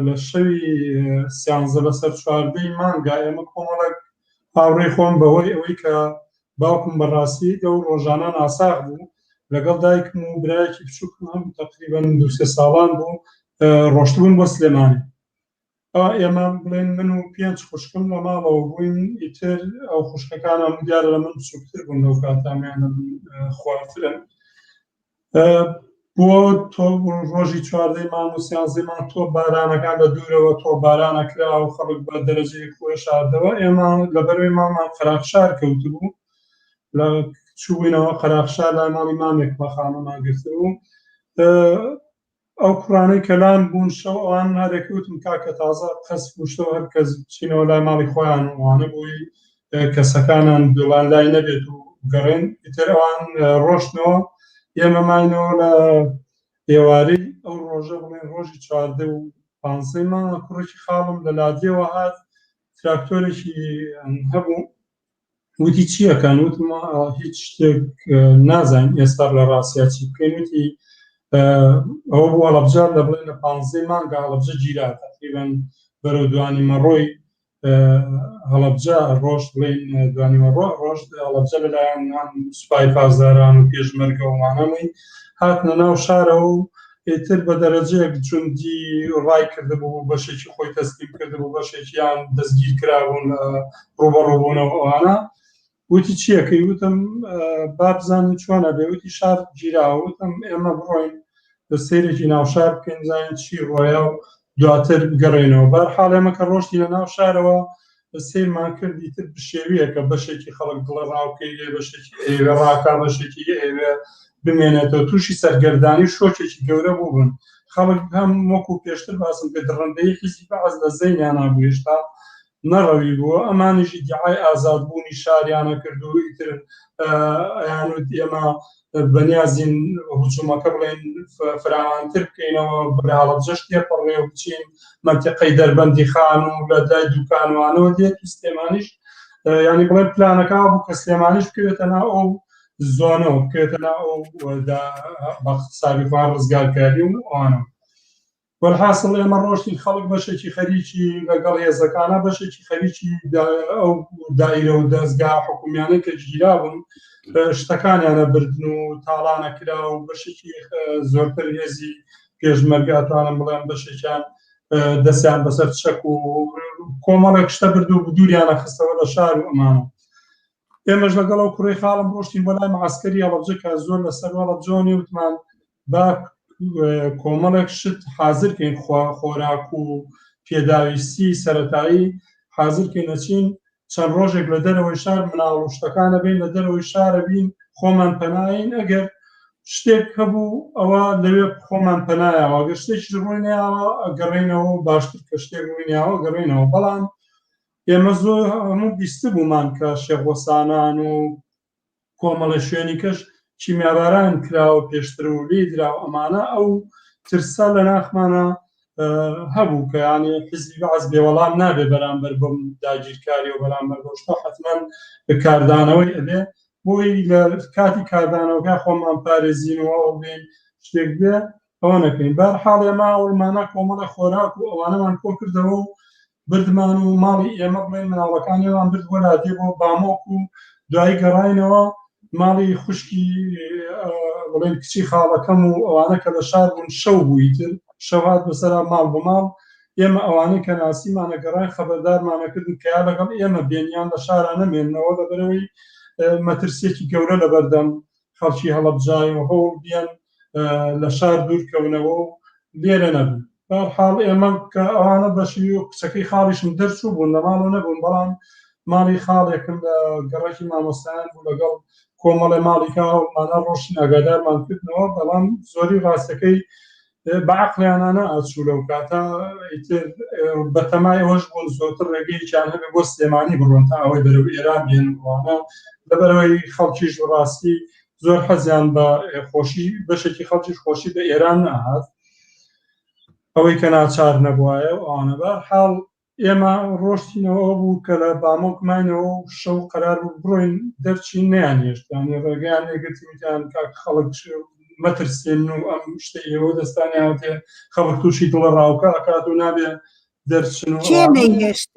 لە شەوی سیانزە لەسەر چواردەی مانگا ئێمە کۆمەڵێک هاوڕێی خۆم بەهۆی ئەوەی کە باوکم بەڕاستی لەو ڕۆژانە ناساغ بوو لەگەڵ دایکم و برایەکی بچووکم هەم تقریبا دوسێ ساڵان بوو ڕۆشتبوون بۆ سلێمانی ئێمە بڵێن من و پێنج خوشکم لە ماڵەوە بووین ئیتر ئەو خوشکەکانم دیارە لە من بچووکتر بوون لەو کاتامیان لە من خوارترن بۆ تۆ ڕۆژی چواردەی مانگ و سیانزەی مانگ تۆ بارانەکان لە دوورەوە تۆ بارانە کرا و خەڵک بە دەرەجەی خۆی شاردەوە ئێمە لە بەروی ماڵمان قەراخشار کەوتبوو لە چووینەوە قەراخشار لای ماڵی مامێک بە خانەمان گرتبوو ئەو کوڕانەی کە لام بوون شەو ئەوان هەرێک وتم کاکە تازە قەسف و شەو هەر کەس بچینەوە لای ماڵی خۆیان و ئەوانە بووی کەسەکانان دوڵان لای نەبێت و گەڕێن ئیتر ئەوان ڕۆشتنەوە ئێمە ماینەوە لە ئێوارەی ئەو ڕۆژە بڵێن ڕۆژی چواردە و پانزەی مانگە کوڕێکی خاڵم لە لادیەوە هات تراکتۆرێکی هەبوو وتی چیەکەن وتم هیچ شتێک نازانین ئێستا لە ڕاستیا چی بکەین وتی ئەوە بوو هەڵەبجە لە بڵێن لە پانزەی مانگا هەڵەبجە گیرا تقریبا بەرەو دوانی مەڕۆی هەڵەبجە ڕۆژ بڵێن دوانی مەڕۆ ڕۆژ هەڵەبجە لەلایەن سوپای پاسداران و پێشمەرگەوەمانەمەی هاتنە ناو شارەوە و ئیتر بە دەرەجەیەک جوندی ڕای کردبوو بەشێکی خۆی تەسلیم کردبوو بەشێکیان دەستگیر کرابوون لە ڕوبەڕوبوونەوە ئەوانە وتی چیەکەی وتم با بزانین چۆنە بێ وتی شار گیرا وتم ئێمە بڕۆین سەیرێکی ناوشار بکەین بزانین چی ڕۆیە و دواتر بگەڕێنەوە بار حاڵ ئێمە کە ڕۆشتی لە ناو شارەوە سەیرمان کرد ئیتر بشێویەکە بەشێکی خەڵک دڵە ڕاوکەی لێ بەشێکی ئەیەوێ ڕاکا بەشێکی ئەیەوێ بمێنێتەوە تووشی سەرگەردانی و شۆکێکی گەورە بووبن خەڵک هەم وەکو پێشتر باسم کرد دڕندەیی حیزبی بەعس لە زەینیانا بوو هێشتا. نەڕەوی بووە ئەمانیش ئیدعای ئازادبوونی شاریانە کرد و ئیتر ئەیانوت ئێمە بەنیازین هجومەکە بڵێن فراوانتر بکەینەوە بە هەڵەبجەش تێپەڕێ و بچین مەنتیقەی دەربەندی خان و لە لای دوکانوانەوە دێت و سلێمانیش ینی بڵێن پلانەکە بوو کە سلێمانیش بکەوێتە ناو ئەو زۆنەوە بکەوێتە ناو ئەو بە حسابی خۆیان ڕزگارکاری و ئەوانە. وەلحاسڵ ئێمە ڕۆشتین خەڵک بەشێکی خەریکی لەگەڵ هێزەکانە بەشێکی خەریکی ئەو دایرە و دەستگا حکومیانە کە گیرابوون شتەکانیانە بردن و تاڵانە کرا و بەشێکی زۆرتر هێزی پێشمەرگە توانم بڵێم بەشێکیان دەستیان بەسەر چەک و کۆمەڵێک شتە برد و دووریانە خستەوە لە شار و ئەمانە. ئێمەش لەگەڵ ئەو کوڕی خاڵم ڕۆشتین بۆ لای معسکەری هەڵەبجە کە زۆر لەسەر هەڵەبجۆنی وتمان با کۆمەڵێک شت حاضر کەین خۆراک و پێداویستی سەتایی حاضر کەین نەچین چەند ڕۆژێک لە دەرەوەی شار مناڵ و شتەکانە بین لە دەرەوەی شارە بین خۆمان پەناین ئەگەر شتێک هەبوو ئەوە لەوێ خۆمان پەنایەوە گەر شتێکی ڕووی نەیاوە گەڕێنەوە باشتر کە شتێک ڕووی ناوە گەڕێنەوە بەڵام ئێمە زۆر هەموو بیستبوومان کە شێخ وەسانان و کۆمەڵە شوێنی کەش کیمیاباران کراوە پێشتر و لێی دراوە ئەمانە ئەو ترسە لە ناخمانە هەبوو کە یانێ حزبی بەعس بێ وەڵام نابێ بەرامبەر بەم داگیرکاری و بەرامبەر بەو شتە حتمما کاردانەوەی ئەبێ بۆی لە کاتی کاردانەوەکە خۆمان پارێزین و ئەو بێن شتێک بێ ئەوە نەکەین بار حاڵ ئێمە ئەوڵمانە کۆمەڵە خۆراک و ئەوانەمان کۆ کردەوە و بردمان و ماڵی ئێمە بڵێن مناڵەکانیان برد بۆ لادێ بۆ بامۆک و دوایی گەڕاینەوە ماڵی خوشکی بڵێن کچی خاڵەکەم و ئەوانە کە لە شار بوون شەو بووی تر شەو هات بەسەرا ماڵ بە ماڵ ئێمە ئەوانەی کە ناسیمانە گەڕاین خەبەردارمانە کردن کە یا لەگەڵ ئێمە بێنیان لە شارا نەمێننەوە لەبەرەوەی مەترسیەکی گەورە لەبەردەم خەڵکی هەڵەبجای و هەوڵ بیەن لە شار دوورکەونەوە و لێرە نەبن. بەهەرحاڵ ئێمە کە ئەوانە بەشی و کچەکەی خاڵیشم دەرچوو بوون لە ماڵەوە نەبوون، بەڵام ماڵی خاڵێکم لە گەڕەکی مامۆستایان بوو لەگەڵ کۆمەڵێ ماڵی کە هەوڵمانە ڕۆشتین ئاگادارمان کردنەوە، بەڵام زۆری ڕاستەکەی بە عەقڵیانانە ئەچوو لەو کاتە ئیتر بەتەمای ئەوەش بوون زۆرتر ڕێگەیەکیان هەبێ بۆ سلێمانی بڕۆن تا ئەوەی بەرەو ئێران بێن ئەوانە لەبەرەوەی خەڵکیش ڕاستی زۆر حەزیان بە خۆشی بەشێکی خەڵکیش خۆشی بە ئێران نەهات ئەوەی کە ناچار نەبوایە و ئەوانە بە حاڵ ئێمە ڕۆشتینەوە ئەو بوو کە لە بامۆک ماینەوە و شەو قەرار بوو بڕۆین دەرچین نەیانهێشت یانی ڕێگەیان لێگرتین وتیان کاک خەڵک مەترسێن و ئەم شتەی ئێوە دەستانیان تێ خەڵک تووشی دڵە ڕاوکە ئەکات و نابێ دەرچن و کێ ئەوانە. نەیهێشت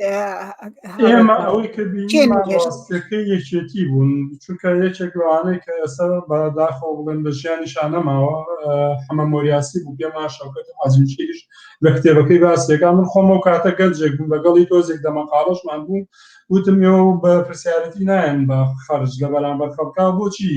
ئێمە ئەوەی کە کێ بینیمان نەیهێشت؟ ڕاستیەکەی یەکێتی بوون چونکە یەکێک لەوانەی کە ئێستا بەداخەوە بڵێن لە ژیانیشا نەماوە حەمە مۆریاسی بوو پێم وایە شەوکەت عەزیمشیریش لە کتێبەکەی باسێکا من خۆم ئەو کاتە گەنجێک بووم لەگەڵی تۆزێک دەمەقاڵەشمان بوو وتم ئێوە بە پرسیارەتی نایەن بە خەرج لە بەرامبەر خەڵکا بۆچی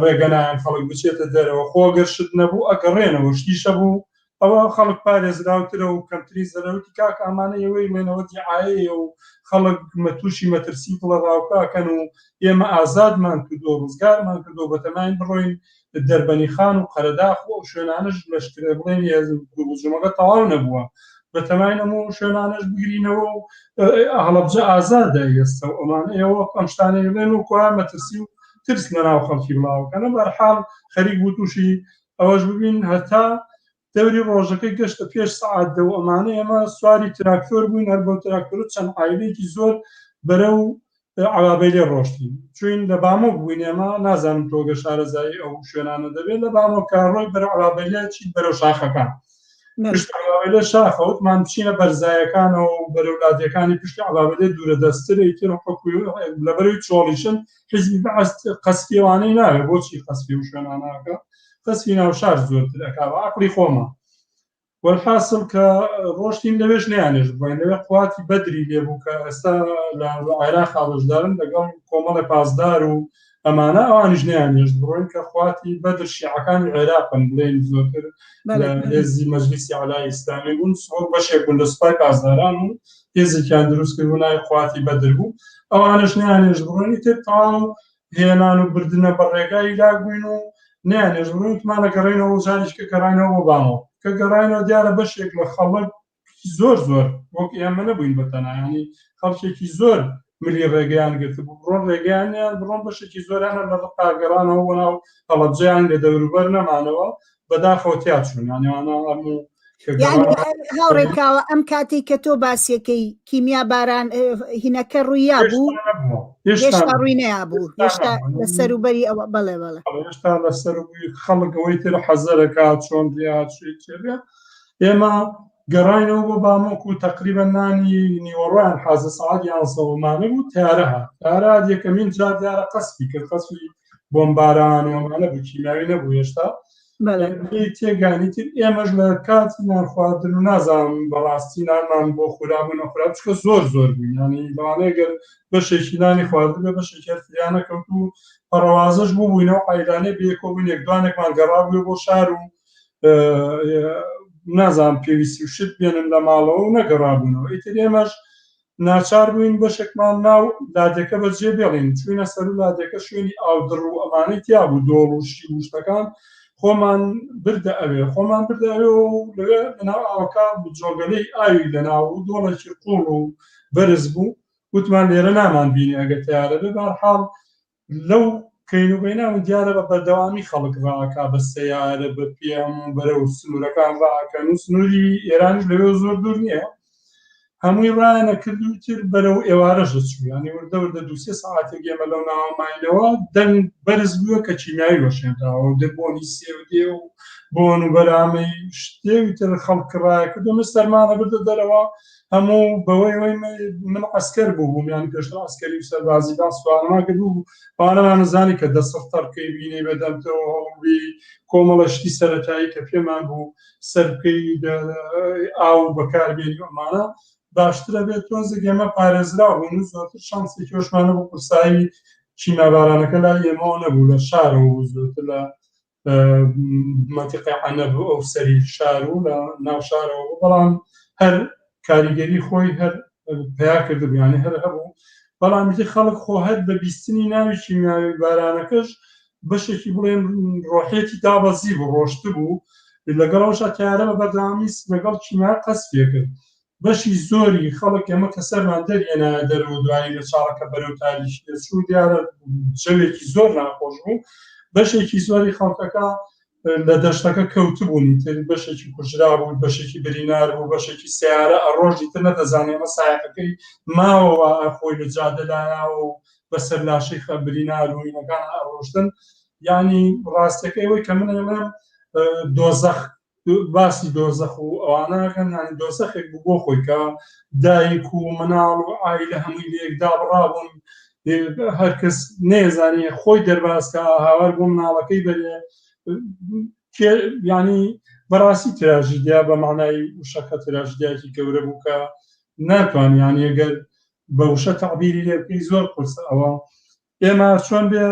ڕێگە نایەن خەڵک بچێتە دەرەوە خۆ گەر شت نەبوو ئەگەڕێنەوە شتیشە بوو ئەوە خەڵک پارێزراوترە و کەمترین زەرەوتی کاک ئامانە ئێوەی ڵێنەوە دیعاەیە و خەڵک مەتوشی مەترسی دڵە ڕاوکەکەن و ئێمە ئازادمان کردو ڕزگارمان کردو بەتەماین بڕۆین دەربەنیخان و قەرەداخ و ئەو شوێنانەش لەشکرە بڵێن هجومەکە تەواو نەبووە بەتەماین ئەم و شوێنانەش بگرینەوە و هەڵەبجە ئازادە ئێستا و ئەمانە ئێوە ئەم شتانەی بڵێن و کوا مەترسی و ترس لە ناو خەڵکی بڵاوکەنە بەرحاڵ خەریک بوو تووشی ئەوەش ببین هەتا دەوری ڕۆژەکەی گەشتە پێش سەعات دە و ئەمانە ئێمە سواری تراکتۆر بووین هەر بەو تراکتۆر چەند عایلەیەکی زۆر بەرەو عەبابەی لێ ڕۆشتین چوین لە بامۆک بووین ئێمە نازانم تۆگە شارەزایی ئەو شوێنانە دەبێت لە بامۆک کە ڕۆی بەرەو عەبابەی لێ چیت بەرەو شاخەکان پشت عەبابەی لێ شاخە وتمان بچینە بەرزایەکانەوە و بەرەو لادێکانی پشتی عەبابەی لێ دوورە دەستترە ئیتر لەبەرەوەی چۆڵیشن حیزبی بەعس قەسفی ئەوانەی ناوێ بۆچی قەسفی و شوێنانەکە قەسفی ناوشار زۆرتر ئەکا بە عەقڵی خۆمە وەلحاسڵ کە ڕۆشتین لەوێش نیانێش بڵێن لەوێ قواتی بەدری لێبوو کە ئێستا لە عێراق بەشدارن لەگەڵ کۆمەڵی پاسدار و ئەمانە ئەوانیش نیانێش بڕۆین کە خواتی بەدر شیعەکانی عێراقن بڵێن زۆرتر لە هێزی مەجلیسی عەلای ئیسلامی بوون زۆر بەشێک بوون لە سوپای پاسداران و هێزێکیان دروست کرد و ناوی قواتی بەدر بوو ئەوانش نیانێش بڕۆین ئیتر تەواو هێنان و بردنە بە ڕێگای لاک بووین و نیانێش بڕۆین وتمانە گەڕێنەوە و جارێکی کە گەڕاینەوە بۆ بامۆ کە گەڕاینەوە دیارە بەشێک لە خەڵک خەڵکێکی زۆر زۆر وەک ئێمە نەبووین بە تەنها ینی خەڵکێکی زۆر ملی ڕێگەیان گرتبوو بڕۆن ڕێگەیانیان بڕۆن بەشێکی زۆرانە لە ڕقا گەڕانەوە بۆ ناو هەڵەبجەیان لە دەوروبەر نەمانەوە بەداخەوە تیا چوون یانیوانە هەموو هاوڕێکاوە ئەم کاتێک کە تۆ باسیەکەی کیمیا باران هینەکە ڕوویا بوو هێشتا ڕووی نەیا بوو هێشتا لە سەروبەری ئەوە بەڵێ بەڵێ هێشتا لە سەروبی خەڵک ئەوەی تر حەزەرەکە چۆن ریا ئێمە گەڕاینەوە بۆ بامۆک و تەقریبەن نانی نیوەڕۆیان حازە سەعات یانزەوە مانە بوو تارە هات تارە هات یەکەمین جار دیارە قەسفی کرد قەسفی بۆمباران و ئەمانە بوو کیمیاوی نەبوو هێشتا تێگانی تر ئێمەش لە کاتی نان خواردن و نازانم بەڕاستی نانمان بۆ خورا بوو نەخورا چکە زۆر زۆر بوو ینی لەوانەیە گەر بەشێکی نانی خواردبێ بەشێکی هەر فریا نەکەوت و پەڕەوازەش بوو بووینەوە عیلانێ بێکۆ بووین یەک دوانێکمان گەڕابووە بۆ شار و نازانم پێویستی و شت بێنن لە ماڵەوە و نەگەڕابوونەوە ئیتر ئێمەش ناچار بووین بەشێکمان ناو لادێکە بەجێ بێڵین چوینە سەر و لادێکە شوێنی ئاودڕ و ئەمانەی تیا بوو دۆڵ و شی و شتەکان خۆمان بردە ئەوێ خۆمان بردە ئەوێ و لەوێ لەناو ئاوەکە جۆگەلەی ئاوی لەناو و دۆڵێکی قوڵ و بەرز بوو وتمان لێرە نامان بینی ئەگەر تیارە بێ بەهەرحاڵ لەو کەین و بەینە دیارە بە بەردەوامی خەڵک ڕاکا بە سەیارە بە پێ هەموو بەرەو سنوورەکان ڕاکەن و سنووری ئێرانیش لەوێ زۆر دوور نییە هەمووی ڕایانە کرد و تر بەرەو ئێوارەش دەچوو یانی وردە وردە دوو سێ سەعاتێک ئێمە لەو ناوە ماینەوە دەنگ بەرز بووە کە کیمیاوی وەشێنراوە و بۆنی سێو دێ و بۆن و بەرامەی شتێ و تر خەڵک ڕایە کرد و من سەرمانە بردە دەرەوە هەموو بەوەی ئەوەی من عەسکەر بوو بووم یان پێشتر عەسکەری و سەربازی باس سوانەمان کرد بوو ئەوانەمان نەزانی کە دەسڕ تەڕکەی بینەی بەدەمتەوە هەڵبی کۆمەڵە شتی سەرەتایی کە پێمان بوو سەر بکەی ئاو بەکاربێنی ئەمانە باشترە بێت تۆزێک ئێمە پارێزراو بوون و زۆرتر شانسێکی ئەوشمان نەبوو قورسایی کیمیابارانەکە لای ئێمەوە نەبوو لە شارەوە بوو زۆرتر لە مەنتیقەی عەنەب و ئەو سەری شار و لە ناو شارەوە بوو بەڵام هەر کاریگەری خۆی هەر پیا کردبوو یانی هەر هەبوو بەڵام ئیتر خەڵک خۆ هەر بە بیستنی ناوی کیمیاوی بارانەکەش بەشێکی بڵێن ڕۆحیەتی دابەزی بوو ڕۆشت بوو لەگەڵەوەشا تیارە بە بەردەوامی لەگەڵ کیمیا قەسفێ کرد بەشی زۆری خەڵک ئێمە کە سەرمان دەرهێنایە دەرەوە دوایی لە چاڵەکە بەرەو تاریکی دەچوو دیارە جەوێکی زۆر ناخۆش بوو بەشێکی زۆری خەڵکەکە لە دەشتەکە کەوتبوون تر بەشێکی کوژرا بوو بەشێکی برینار بوو بەشێکی سیارە ئەڕۆژی تر نەدەزانێ ئەمە سایەقەکەی ماوەوە خۆی لە جادە لایاوە و بەسەر لاشەی خە برینار و ئینەکان ئەڕۆشتن یعنی ڕاستەکەی ئەوەی کە من ئەڵێم دۆزەخ باسی دۆزەخ و ئەوانەکەن یعنی دۆزەخێک بوو بۆ خۆی کە دایک و مناڵ و ئایلە هەمووی لەیەک دابڕابوون هەرکەس نێزانێ خۆی دەربازکە هاوار بۆ مناڵەکەی بەرێ ینی بەڕاستی تراژیدیا بە معنای وشەکە تراژیدیاکی گەورە بوو کە ناتوانانی یانی ئەگەر بە وشە تعبیری لێ بکەی زۆر قورسە ئەوە ئێمە چۆن بێ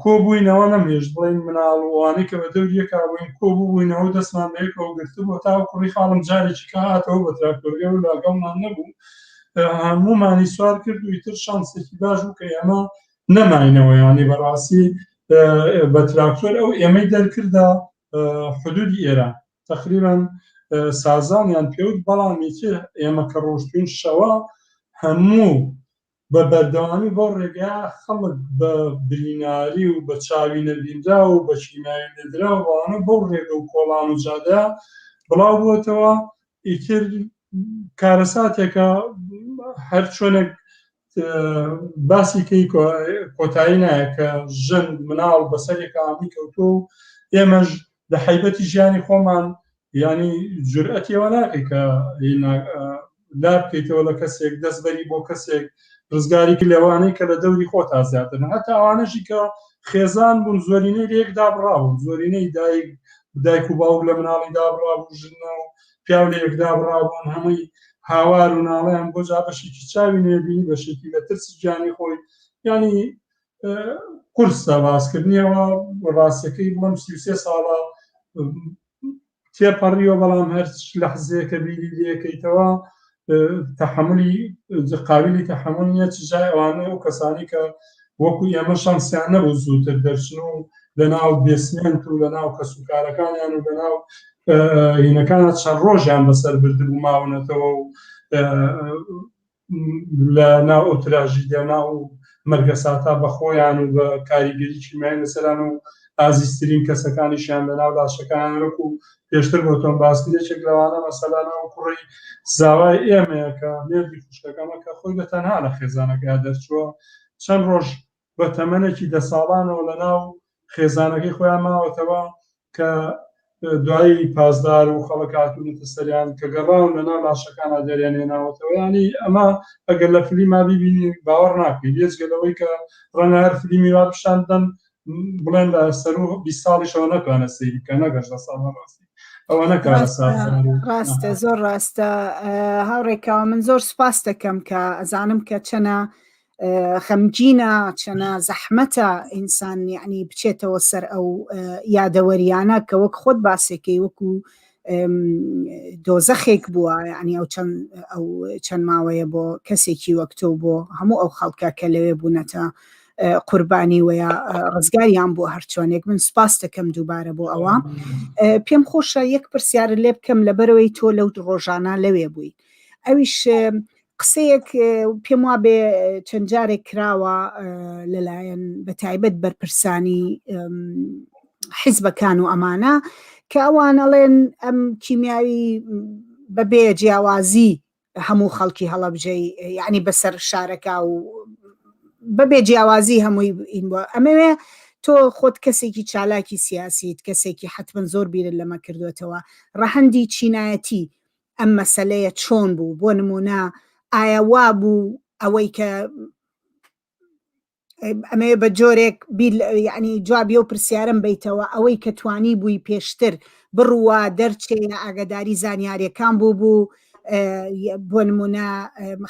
کۆبووینەوە نەمهێشت بڵێین مناڵ و ئەوانەی کە بە دەوری یەکا بووین کۆبووبووینەوە دەستمان بە یەکەوە گرتبوو تا کوڕی خاڵم جارێکی کە هاتەوە بە تراکتۆرگە و لەگەڵمان نەبوو هەموومانی سوار کرد و ئیتر شانسێکی باش بوو کە ئێمە نەماینەوە یانی بەڕاستی بە تراکتۆر ئەو ئێمەی دەرکردە حدودی ئێران تقریبا سازانیان پێوت بەڵام ئیتر ئێمە کە ڕۆشتوین شەوە هەموو بە بەردەوامی بەو ڕێگایە خەڵک بە بریناری و بە چاوی نەبینراو و بە کیمیاوی لێدراو ئەوانە بەو ڕێگە و کۆڵان و جادەیە بڵاو بووەتەوە ئیتر کارەساتێکە هەر چۆنێک باسی کەی کۆتایی نایە کە ژن مناڵ بەسەرێکە ئامی کەوتۆ و ئێمەش لە حیبەتی ژیانی خۆمان یانی جورئەتی ئەوە ناکەی کە لا بکەیتەوە لە کەسێک دەست بەری بۆ کەسێک ڕزگاری لەوانەی کە لە دەوری خۆتا زیاترن هەتا ئەوانەشی کە خێزان بوون زۆرینەی لە یەک دابڕابوون زۆرینەی دایک دایک و باوک لە مناڵی دابڕابوو ژن و پیاو لە یەک دابڕابوون هەمووی هاوار و ناڵیان بۆ جا بەشێکی چاوی نوێبینی بەشێکی لە ترسی گیانی خۆی ینی قورسە باسکردنیەوە ڕاستەکەی بڵم 33 ساڵە تێپەڕیوە بەڵام هەر لەحزەیەکە بیری لێکەیتەوە تەحملی قابلی تەحمل نییە چ جای ئەوانە و کەسانی کە وەکو ئێمە شانسیان نەبوو زووتر دەرچن و لە ناو بێسمێنت و لە ناو کەسوکارەکانیان و لە ناو هینەکانە چەند ڕۆژیان بەسەر بردبوو ماونەتەوە و لە ناو ئەو تراژیدیا ناو مەرگەساتا بە خۆیان و بە کاریگەری کیمیایی لەسەران و ئازیزترین کەسەکانیشیان لە ناو لاشەکان وەکو پێشتر بۆ تۆم باس کرد یەکێک لەوانە مەسەلەن ئەو کوڕی زاوای ئێمەیە کە مێردی خوشکەکەمە کە خۆی بە تەنها لە خێزانەکەیا دەرچووە چەند ڕۆژ بە تەمەنێکی دە ساڵانەوە لە ناو خێزانەکەی خۆیان ماوەتەوە کە دوایی پاسدار و خەڵک هاتوونەتە سەریان کە گەڕاون لە ناو لاشەکانە دەریان هێناوەتەوە ینی ئەمە ئەگەر لە فلیما بیبینی باوەڕ ناکەی بێجگە لەوەی کە ڕەنگە هەر فلیمی وا پیشان بدەن بڵێن لە سەرو 20 ساڵیشەوە نەتوانێت سەیری بکە نەگەشتە ساڵ ڕاستی ئەوە نەکارەسات ڕاستە زۆر ڕاستە هاوڕێکەوە من زۆر سوپاس دەکەم کە ئەزانم کە چەنە خەمگینە چەنە زەحمەتە ئینسان یعنی بچێتەوە سەر ئەو یادەوەریانە کە وەک خۆت باسێکەی وەکو دۆزەخێک بووە یعنی ئەو چەند ئەو چەند ماوەیە بۆ کەسێکی وەک تۆ بۆ هەموو ئەو خەڵکە کە لەوێ بوونەتە قوربانی وەیە ڕزگاریان بۆ هەرچۆنێک من سپاس دەکەم دووبارە بۆ ئەوە پێم خۆشە یەک پرسیارت لێ بکەم لەبەرەوەی تۆ لەو ڕۆژانە لەوێ بووی ئەویش قسەیەک پێم وابێ چەند جارێک کراوە لەلایەن بە تایبەت بەرپرسانی حیزبەکان و ئەمانە کە ئەوان ئەڵێن ئەم کیمیاوی بەبێ جیاوازی هەموو خەڵکی هەڵەبجەی یعنی بەسەر شارەکە و بەبێ جیاوازی هەمووی ئەمەوێ تۆ خۆت کەسێکی چالاکی سیاسیت کەسێکی حتمما زۆر بیرت لەمە کردوێتەوە ڕەهەندی چینایەتی ئەم مەسەلەیە چۆن بوو بۆ نمونە ئایا وا بوو ئەوەی کە ئەمەوێ بە جۆرێک بیر یعنی جوابی ئەو پرسیارم بیتەوە ئەوەی کە توانی بووی پێشتر بڕوا دەرچێ یا ئاگاداری زانیاریەکان بوو بوو بۆ نمونە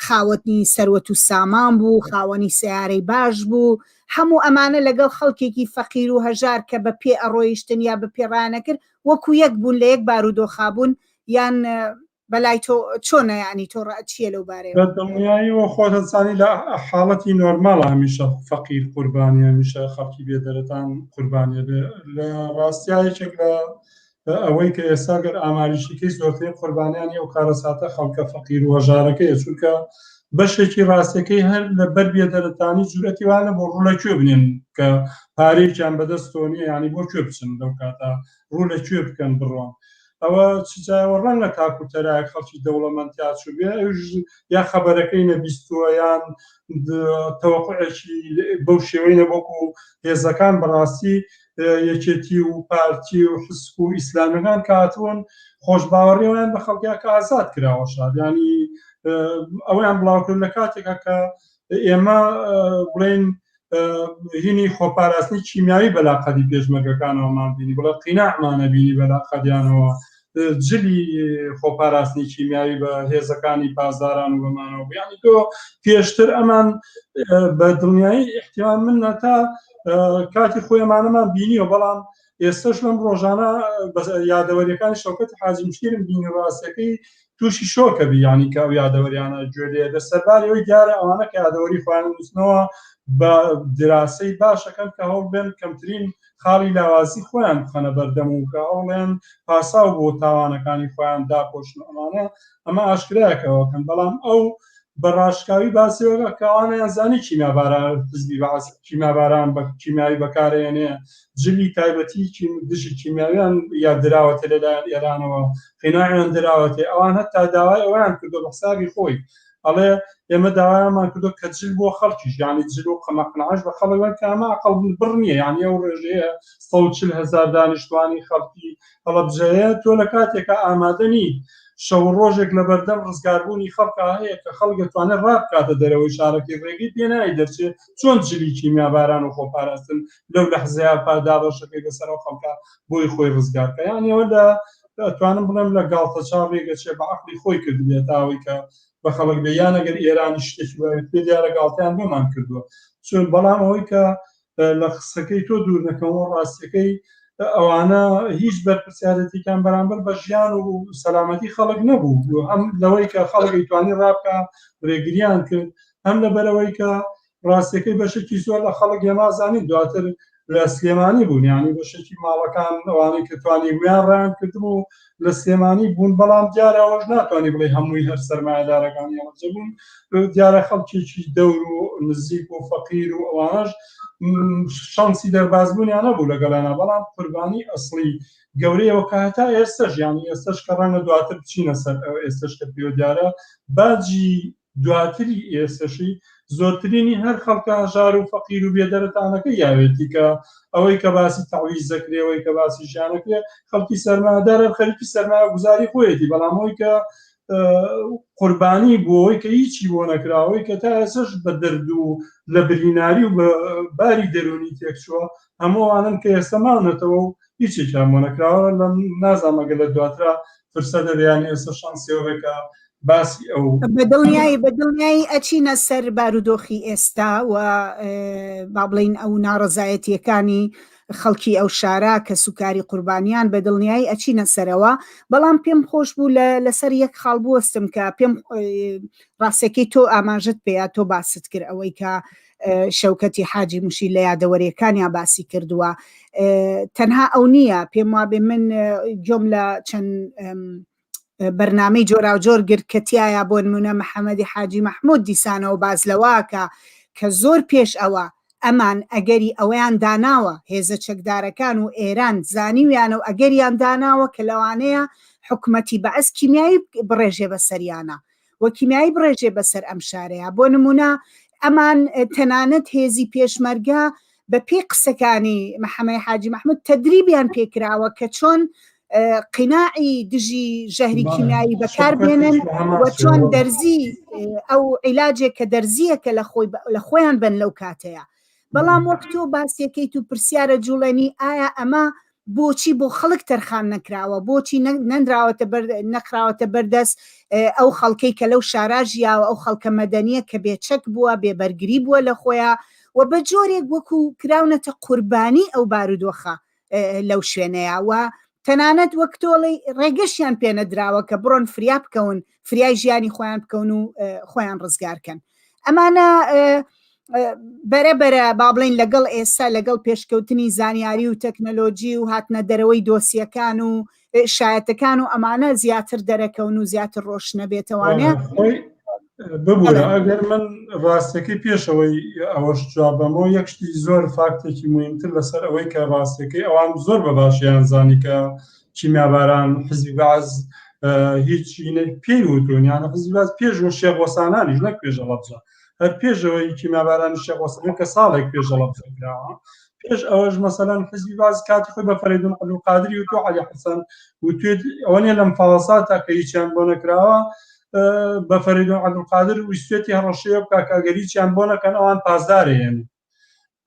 خاوەنی سەروەت و سامان بوو خاوەنی سیارەی باش بوو هەموو ئەمانە لەگەڵ خەڵکێکی فەقیر و هەژار کە بە پێ ئەڕۆیشتن یا بە پێڕانەکرد وەکو یەک بوون لە یەک بارودۆخا بوون یان بەلای تۆ چۆنە یعنی تۆ ڕات چییە لەو بارەیەوە؟ بە دڵنیاییەوە خۆت ئەزانی لە حاڵەتی نۆرماڵ هەمیشە فەقیر قوربانی هەمیشە خەڵکی بێدەرەتان قوربانیە بێ لە ڕاستیا یەکێک لە ئەوەی کە ئێستا گەر ئاماریشیکەی زۆرترین قوربانیانی ئەو کارەساتە خەڵکە فەقیر و هەژارەکەیە چونکە بەشێکی ڕاستەکەی هەر لە بەر بێدەرەتانی جورەتی وانە بۆ ڕوو لە کوێ بنێن کە پارەیەکیان بەدەستەوە نییە یعنی بۆ کوێ بچن لەو کاتە ڕوو لە کوێ بکەن بڕۆن ئەوە چ جایەوە ڕەنگە تاکو تەرایەک خەڵکی دەوڵەمەند تیا چووبێ ئەویش یا خەبەرەکەی نەبیستووە یان تەوەقعێکی بەو شێوەی نەبۆکو هێزەکان بەڕاستی یەکێتی و پارتی و حسک و ئیسلامیەکان کە هاتوون خۆشباوەڕیەوەیان بە خەڵکیا کە ئازاد کراوە شار ینی ئەوەیان بڵاو کرد لە کاتێکا کە ئێمە بڵێن هینی خۆپاراستنی کیمیاوی بەلاقەدی پێشمەرگەکانەوەمان بینی بڵێ قیناعمانە بینی بەلاقەدیانەوە جلی خۆپاراستنی کیمیاوی بە هێزەکانی پاسداران و بەمانەوە بیانی تۆ پێشتر ئەمان بە دڵنیایی احتیان من تا کاتی خۆیمانەمان بینیوە بەڵام ئێستش لەم ڕۆژانە یادەوەریەکانی شەوکەت حاجی مشیرم بینی ڕاستەکەی تووشی شۆکە بی یانی کە ئەو یادەوەریانە گوێ لێ بێ سەرباری ئەوەی دیارە ئەوانە کە یادەوەری خۆیان نووسنەوە بە دراسەی باشەکەن کە هەوڵ بێن کەمترین خاڵی لاوازی خۆیان بخەنە بەردەم و کە هەوڵێن پاساو بۆ تاوانەکانی خۆیان داپۆشن ئەمانە ئەمە ئاشکرایەکەوەکەن بەڵام ئەو بە ڕاشکاوی باسی وەکە کە ئەوانەیان زانی کیمیاباران حزبی بەعس کیمیاباران بە کیمیاوی بەکارێنێ جلی تایبەتی دژی کیمیاویان یا دراوەتە لەلایەن ئێرانەوە قیناعیان دراوەتێ ئەوان هەتا داوای ئەویان کردو بە حسابی خۆی ئەڵێ ئێمە داوایمان کردو کە جل بۆ خەڵکیش یعنی جل و قەمەقنعش بە خەڵک کە ئەمە عەقڵ بڕ نییە یعنی ئەو ڕێژەیە 140 هەزار دانیشتوانی خەڵکی هەڵەبجەیە تۆ لە کاتێکا ئامادە نیت شەو و ڕۆژێک لە بەردەم ڕزگاربوونی خەڵکا هەیە کە خەڵک دەتوانێت ڕابکاتە دەرەوەی شارەکەی ڕێگەی پێ نایەی دەرچێ چۆن جلی کیمیاباران و خۆپاراستن لەو لەحزەیا پا دابەشەکەی بەسەر ئەو خەڵکە بۆی خۆی ڕزگار کە یانی ئەوە لە ئەتوانم بڵێم لە گاڵتەچاڕ ڕێگەچێ بە عەقڵی خۆی کردبێت تا ئەوەی کە بە خەڵک بێ یان ئەگەر ئێرانی شتێکی وای پێ دیارە گاڵتەیان بۆمان کردووە چون بەڵام ئەوەی کە لە قسەکەی تۆ دوور نەکەمەوە ڕاستیەکەی ئەوانە هیچ بەرپرسیارەتێکیان بەرامبەر بە ژیان و سەلامەتی خەڵک نەبوو هەم لەوەی کە خەڵکی توانی ڕابکە ڕێگریان کرد هەم لەبەرەوەی کە ڕاستەکەی بەشێکی زۆر لە خەڵک هێمازانی دواتر لە سلێمانی بوون یانی بەشێکی ماڵەکان ئەوانەی کە توانی بوویان ڕایان کردبوو لە سلێمانی بوون بەڵام دیارە ئەوەش ناتوانانی بڵێ هەمووی هەر سەرمایەدارەکانی هەڵەبجە بوون دیارە خەڵکێکی دەور و نزیک و فەقیر و ئەوانەش شانسی دەربازبوونیان نەبوو لەگەڵیانە بەڵام قوربانی ئەسڵی گەورەیەوە کە هەتا ئێستش یانی ئێستش کە ڕەنگە دواتر بچینە سەر ئەو ئێستش کە پێوە دیارە باجی دواتری ئێسەشی زۆرترینی هەر خەڵکە هەژار و فەقیر و بێدەرەتانەکە یاوێتی کە ئەوەی کە باسی تەعویز دەکرێ ئەوەی کە باسی ژیانەکرێ خەڵکی سەرمایەدار هەر خەریکی سەرمایەگوزاری خۆیەتی بەڵام ئەوەی کە قوربانی بووەوەی کە هیچی بۆ نەکراوەی کە تا ئێسش بە دەرد و لە بریناری و بە باری دەرونی تێکچووە هەمووانن کە ئێستا ماونەتەوە و هیچێکیان بۆ نەکراوە لە نازانم ئەگەر لە دواترا فرسە دەبێ یان ئێستا شانسی ئەوە کە باسی ئەو بە دڵنیایی بە دڵنیایی ئەچینە سەر بارودۆخی ئێستا و با بڵین ئەو ناڕەزایەتیەکانی خەڵکی ئەو شارە کە سوکاری قوربانیان بە دڵنیایی ئەچینە سەرەوە بەڵام پێم خۆش بوو لەسەر یەک خاڵ بوەستم کە پێم ڕاستەکەی تۆ ئاماژت پێیا تۆ باست کرد ئەوەی کە شەوکەتی حاجی مشیر لە یادەوەریەکانیا باسی کردووە تەنها ئەو نییە پێم وابێ من گۆم لە چەند بەرنمەی جۆراوجۆر گرت کە تایە بۆ نمونە محەممەدی حاجی مححمود دیسانەوە باز لەواکە کە زۆر پێش ئەوە ئەمان ئەگەری ئەوەیان داناوە هێزە چەکدارەکان و ئێران زانیویانە و ئەگەریان داناوە کە لەوانەیە حکومەتی بەعس کیمیایی بڕێژێ بەسەریانە و کیمیایی بڕێژێ بەسەر ئەم شارەیا بۆ نمونە ئەمان تەنانەت هێزی پێشمەرگە بە پێی قسەکانی محەمەی حاجی محمود تدریبیان پێکراوە کە چۆن قیناعی دژی ژەهری کیمیایی بەکاربێنن و چۆن دەرزی ئەو عیلاجێک کە دەرزیەکە لە خۆی لە خۆیان بن لەو کاتەیە بەڵام وەک تۆ باسیەکەیت و پرسیارە جوڵێنی ئایا ئەمە بۆچی بۆ خەڵک تەرخان نەکراوە بۆچی نەنراوەتە بەر نەخراوەتە بەردەست ئەو خەڵکەی کە لەو شارا ژیاوە ئەو خەڵکە مەدەنیە کە بێچەک بووە بێبەرگری بووە لە خۆیان و بە جۆرێک وەکو کراونەتە قوربانی ئەو بارودۆخە لەو شوێنەیە و تەنانەت وەک تۆڵی ڕێگەشیان پێنەدراوە کە بڕۆن فریا بکەون فریای ژیانی خۆیان بکەون و خۆیان ڕزگارکەن ئەمانە بەرە بەرە با بڵین لەگەڵ ئێستا لەگەڵ پێشکەوتنی زانیاری و تەکنەلۆجی و هاتنە دەرەوەی دۆسیەکان و شایەتەکان و ئەمانە زیاتر دەرەکەون و زیاتر ڕۆشنە بێتەوانە ببوورە ئەگەر من ڕاستەکەی پێشەوەی ئەوەش جوابەمەوە یەک شتی زۆر فاکتێکی مهمتر لەسەر ئەوەی کە ڕاستەکەی ئەوان زۆر بە باشیان زانی کە کیمیاباران حزبی بەعس هیچ پێی وتون یان حزبی بەعس پێش وە شێخ وەسانانیش نەک پێش هەڵەبجە هەر پێشەوەی کیمیابارانی شێخ وەسانان کە ساڵێک پێش هەڵەبجە کراوە پێش ئەوەش مەسەلەن حزبی باز کاتی خۆی بە فەرەیدون عەبدولقادری و تۆ عەلی حەسەن وتوێت ئەوە نیە لەم فاڵساتە کە هیچیان بۆ نەکراوە بە فەرەیدون عەبدولقادر ویستێتی هەڕەشەیە بکا کە ئەگەر هیچیان بۆ نەکەن ئەوان پاسدارێن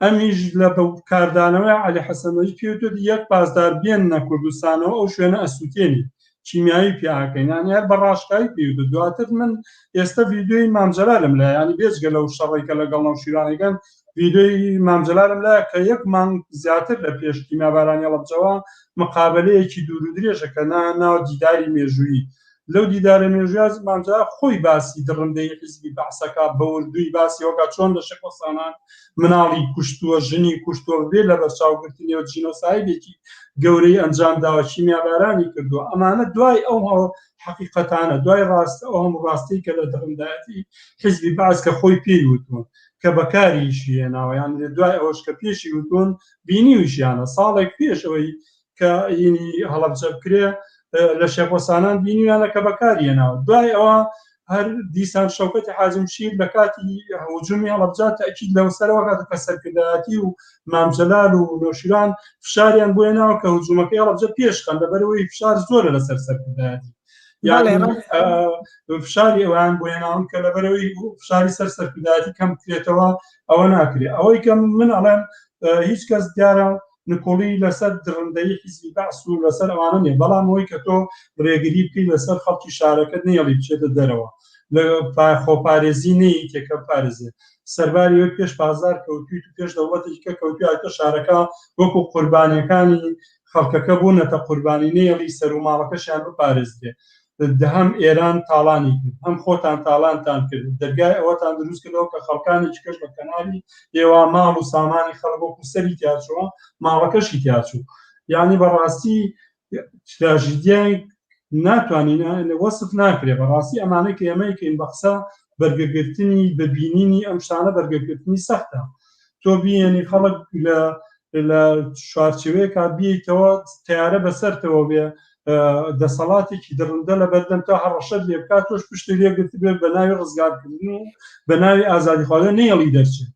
ئەمیش لە بە کاردانەوەی عەلی حەسەن مەجید پێی وتوێت یەک پاسدار بێننە کوردستانەوە ئەو شوێنە ئەسووتێنی کیمیایی پیاکەین یانی هەر بە ڕاشکاوی پێی وتوێت دواتر من ئێستا ڤیدیۆی مام جەلالم لایە یانی بێجگە لەو شەڕەی کە لەگەڵ نەوشیروانەکەن ڤیدیۆی مام جەلالم لایە کە یەک مانگ زیاتر لە پێش کیمیابارانی هەڵەبجەوە مقابلەیەکی دوور و درێژە کە ناو دیداری مێژوویی لەو دیدارە مێژوویە مام جەلال خۆی باسی دڕندەیی حیزبی بەعسەکە بە وردووی باسی ئەوەکا چۆن لە شێخ وەسانان مناڵی کوشتووە ژنی کوشتووە بێ لەبەرچاوگرتنیەوە جینۆسایدێکی گەورەی ئەنجام داوە کیمیابارانی کردووە ئەمانە دوای ئەو حەقیقەتانە دوای ڕاست ئەو هەموو ڕاستی کە لە دڕندایەتی حیزبی بەعس کە خۆی پێی وتوون کە بەکاریشی هێناوە یان دوای ئەوەش کە پێشی وتوون بینیویشیانە ساڵێک پێش ئەوەی کە هینی هەڵەبجە بکرێ لە شێخ وەسانان بینیویانە کە بەکاری هێناوە دوای ئەوە هەر دیسان شەوکەتی حاجم شیر لە کاتی هجومی هەڵەبجە تەئکید لەو سەرەوە کاتە کە سەرکردایەتی و مام جەلال و نەوشیروان فشاریان بۆ هێناوە کە هجومەکەی هەڵەبجە پێشخەن لەبەرەوەی فشار زۆرە لەسەر سەرکردایەتی یانی فشاری ئەوان بۆ هێناون کە لەبەرەوەی فشاری سەر سەرکردایەتی کەم بکرێتەوە ئەوە ناکرێت ئەوەی کە من ئەڵێم هیچ کەس دیارە نکۆڵی لەسەر دڕندەیی حیزبی بەعس و لەسەر ئەوانە نیە بەڵام ئەوەی کە تۆ ڕێگری بکەی لەسەر خەڵکی شارەکەت نەیەڵی بچێتە دەرەوە لە خۆپارێزی نەیتێ کە بپارێزێ سەرباری ئەوەی پێش پازار کەوتویت و پێش دەوڵەتێکی کە کەوتویاتە شارەکە وەکو قوربانیەکانی خەڵکەکە بوونەتە قوربانی نەیەڵی سەر و ماڵەکەشیان بپارێزرێ. هەم ئێران تاڵانی کرد هەم خۆتان تاڵانتان کرد دەرگای ئەوەتان دروست کردەوە کە خەڵکانی کەش لە کەناری ئێوە ماڵ و سامانی خەڵک وەکو سەری تیاچووە ماڵەکەشی تیاچوو یعنی بەڕاستی تراژیدیای ناتوانین وەسف ناکرێ بەڕاستی ئەمانەی کە ئێمەی کەین بە قسە بەرگەگرتنی بە بینینی ئەم شتانە بەرگەگرتنی سەختە تۆ بیێنی خەڵک لە لە چوارچێوەیەکا بیتەوە تیارە بەسەرتەوە بێ دەسەڵاتێکی دڕندە لە بەردەم تا هەڕەشەت لێ بکات تۆش پشتی لێگرت بێت بە ناوی ڕزگارکردن و بە ناوی ئازادیخوازە نەیەڵی دەرچێت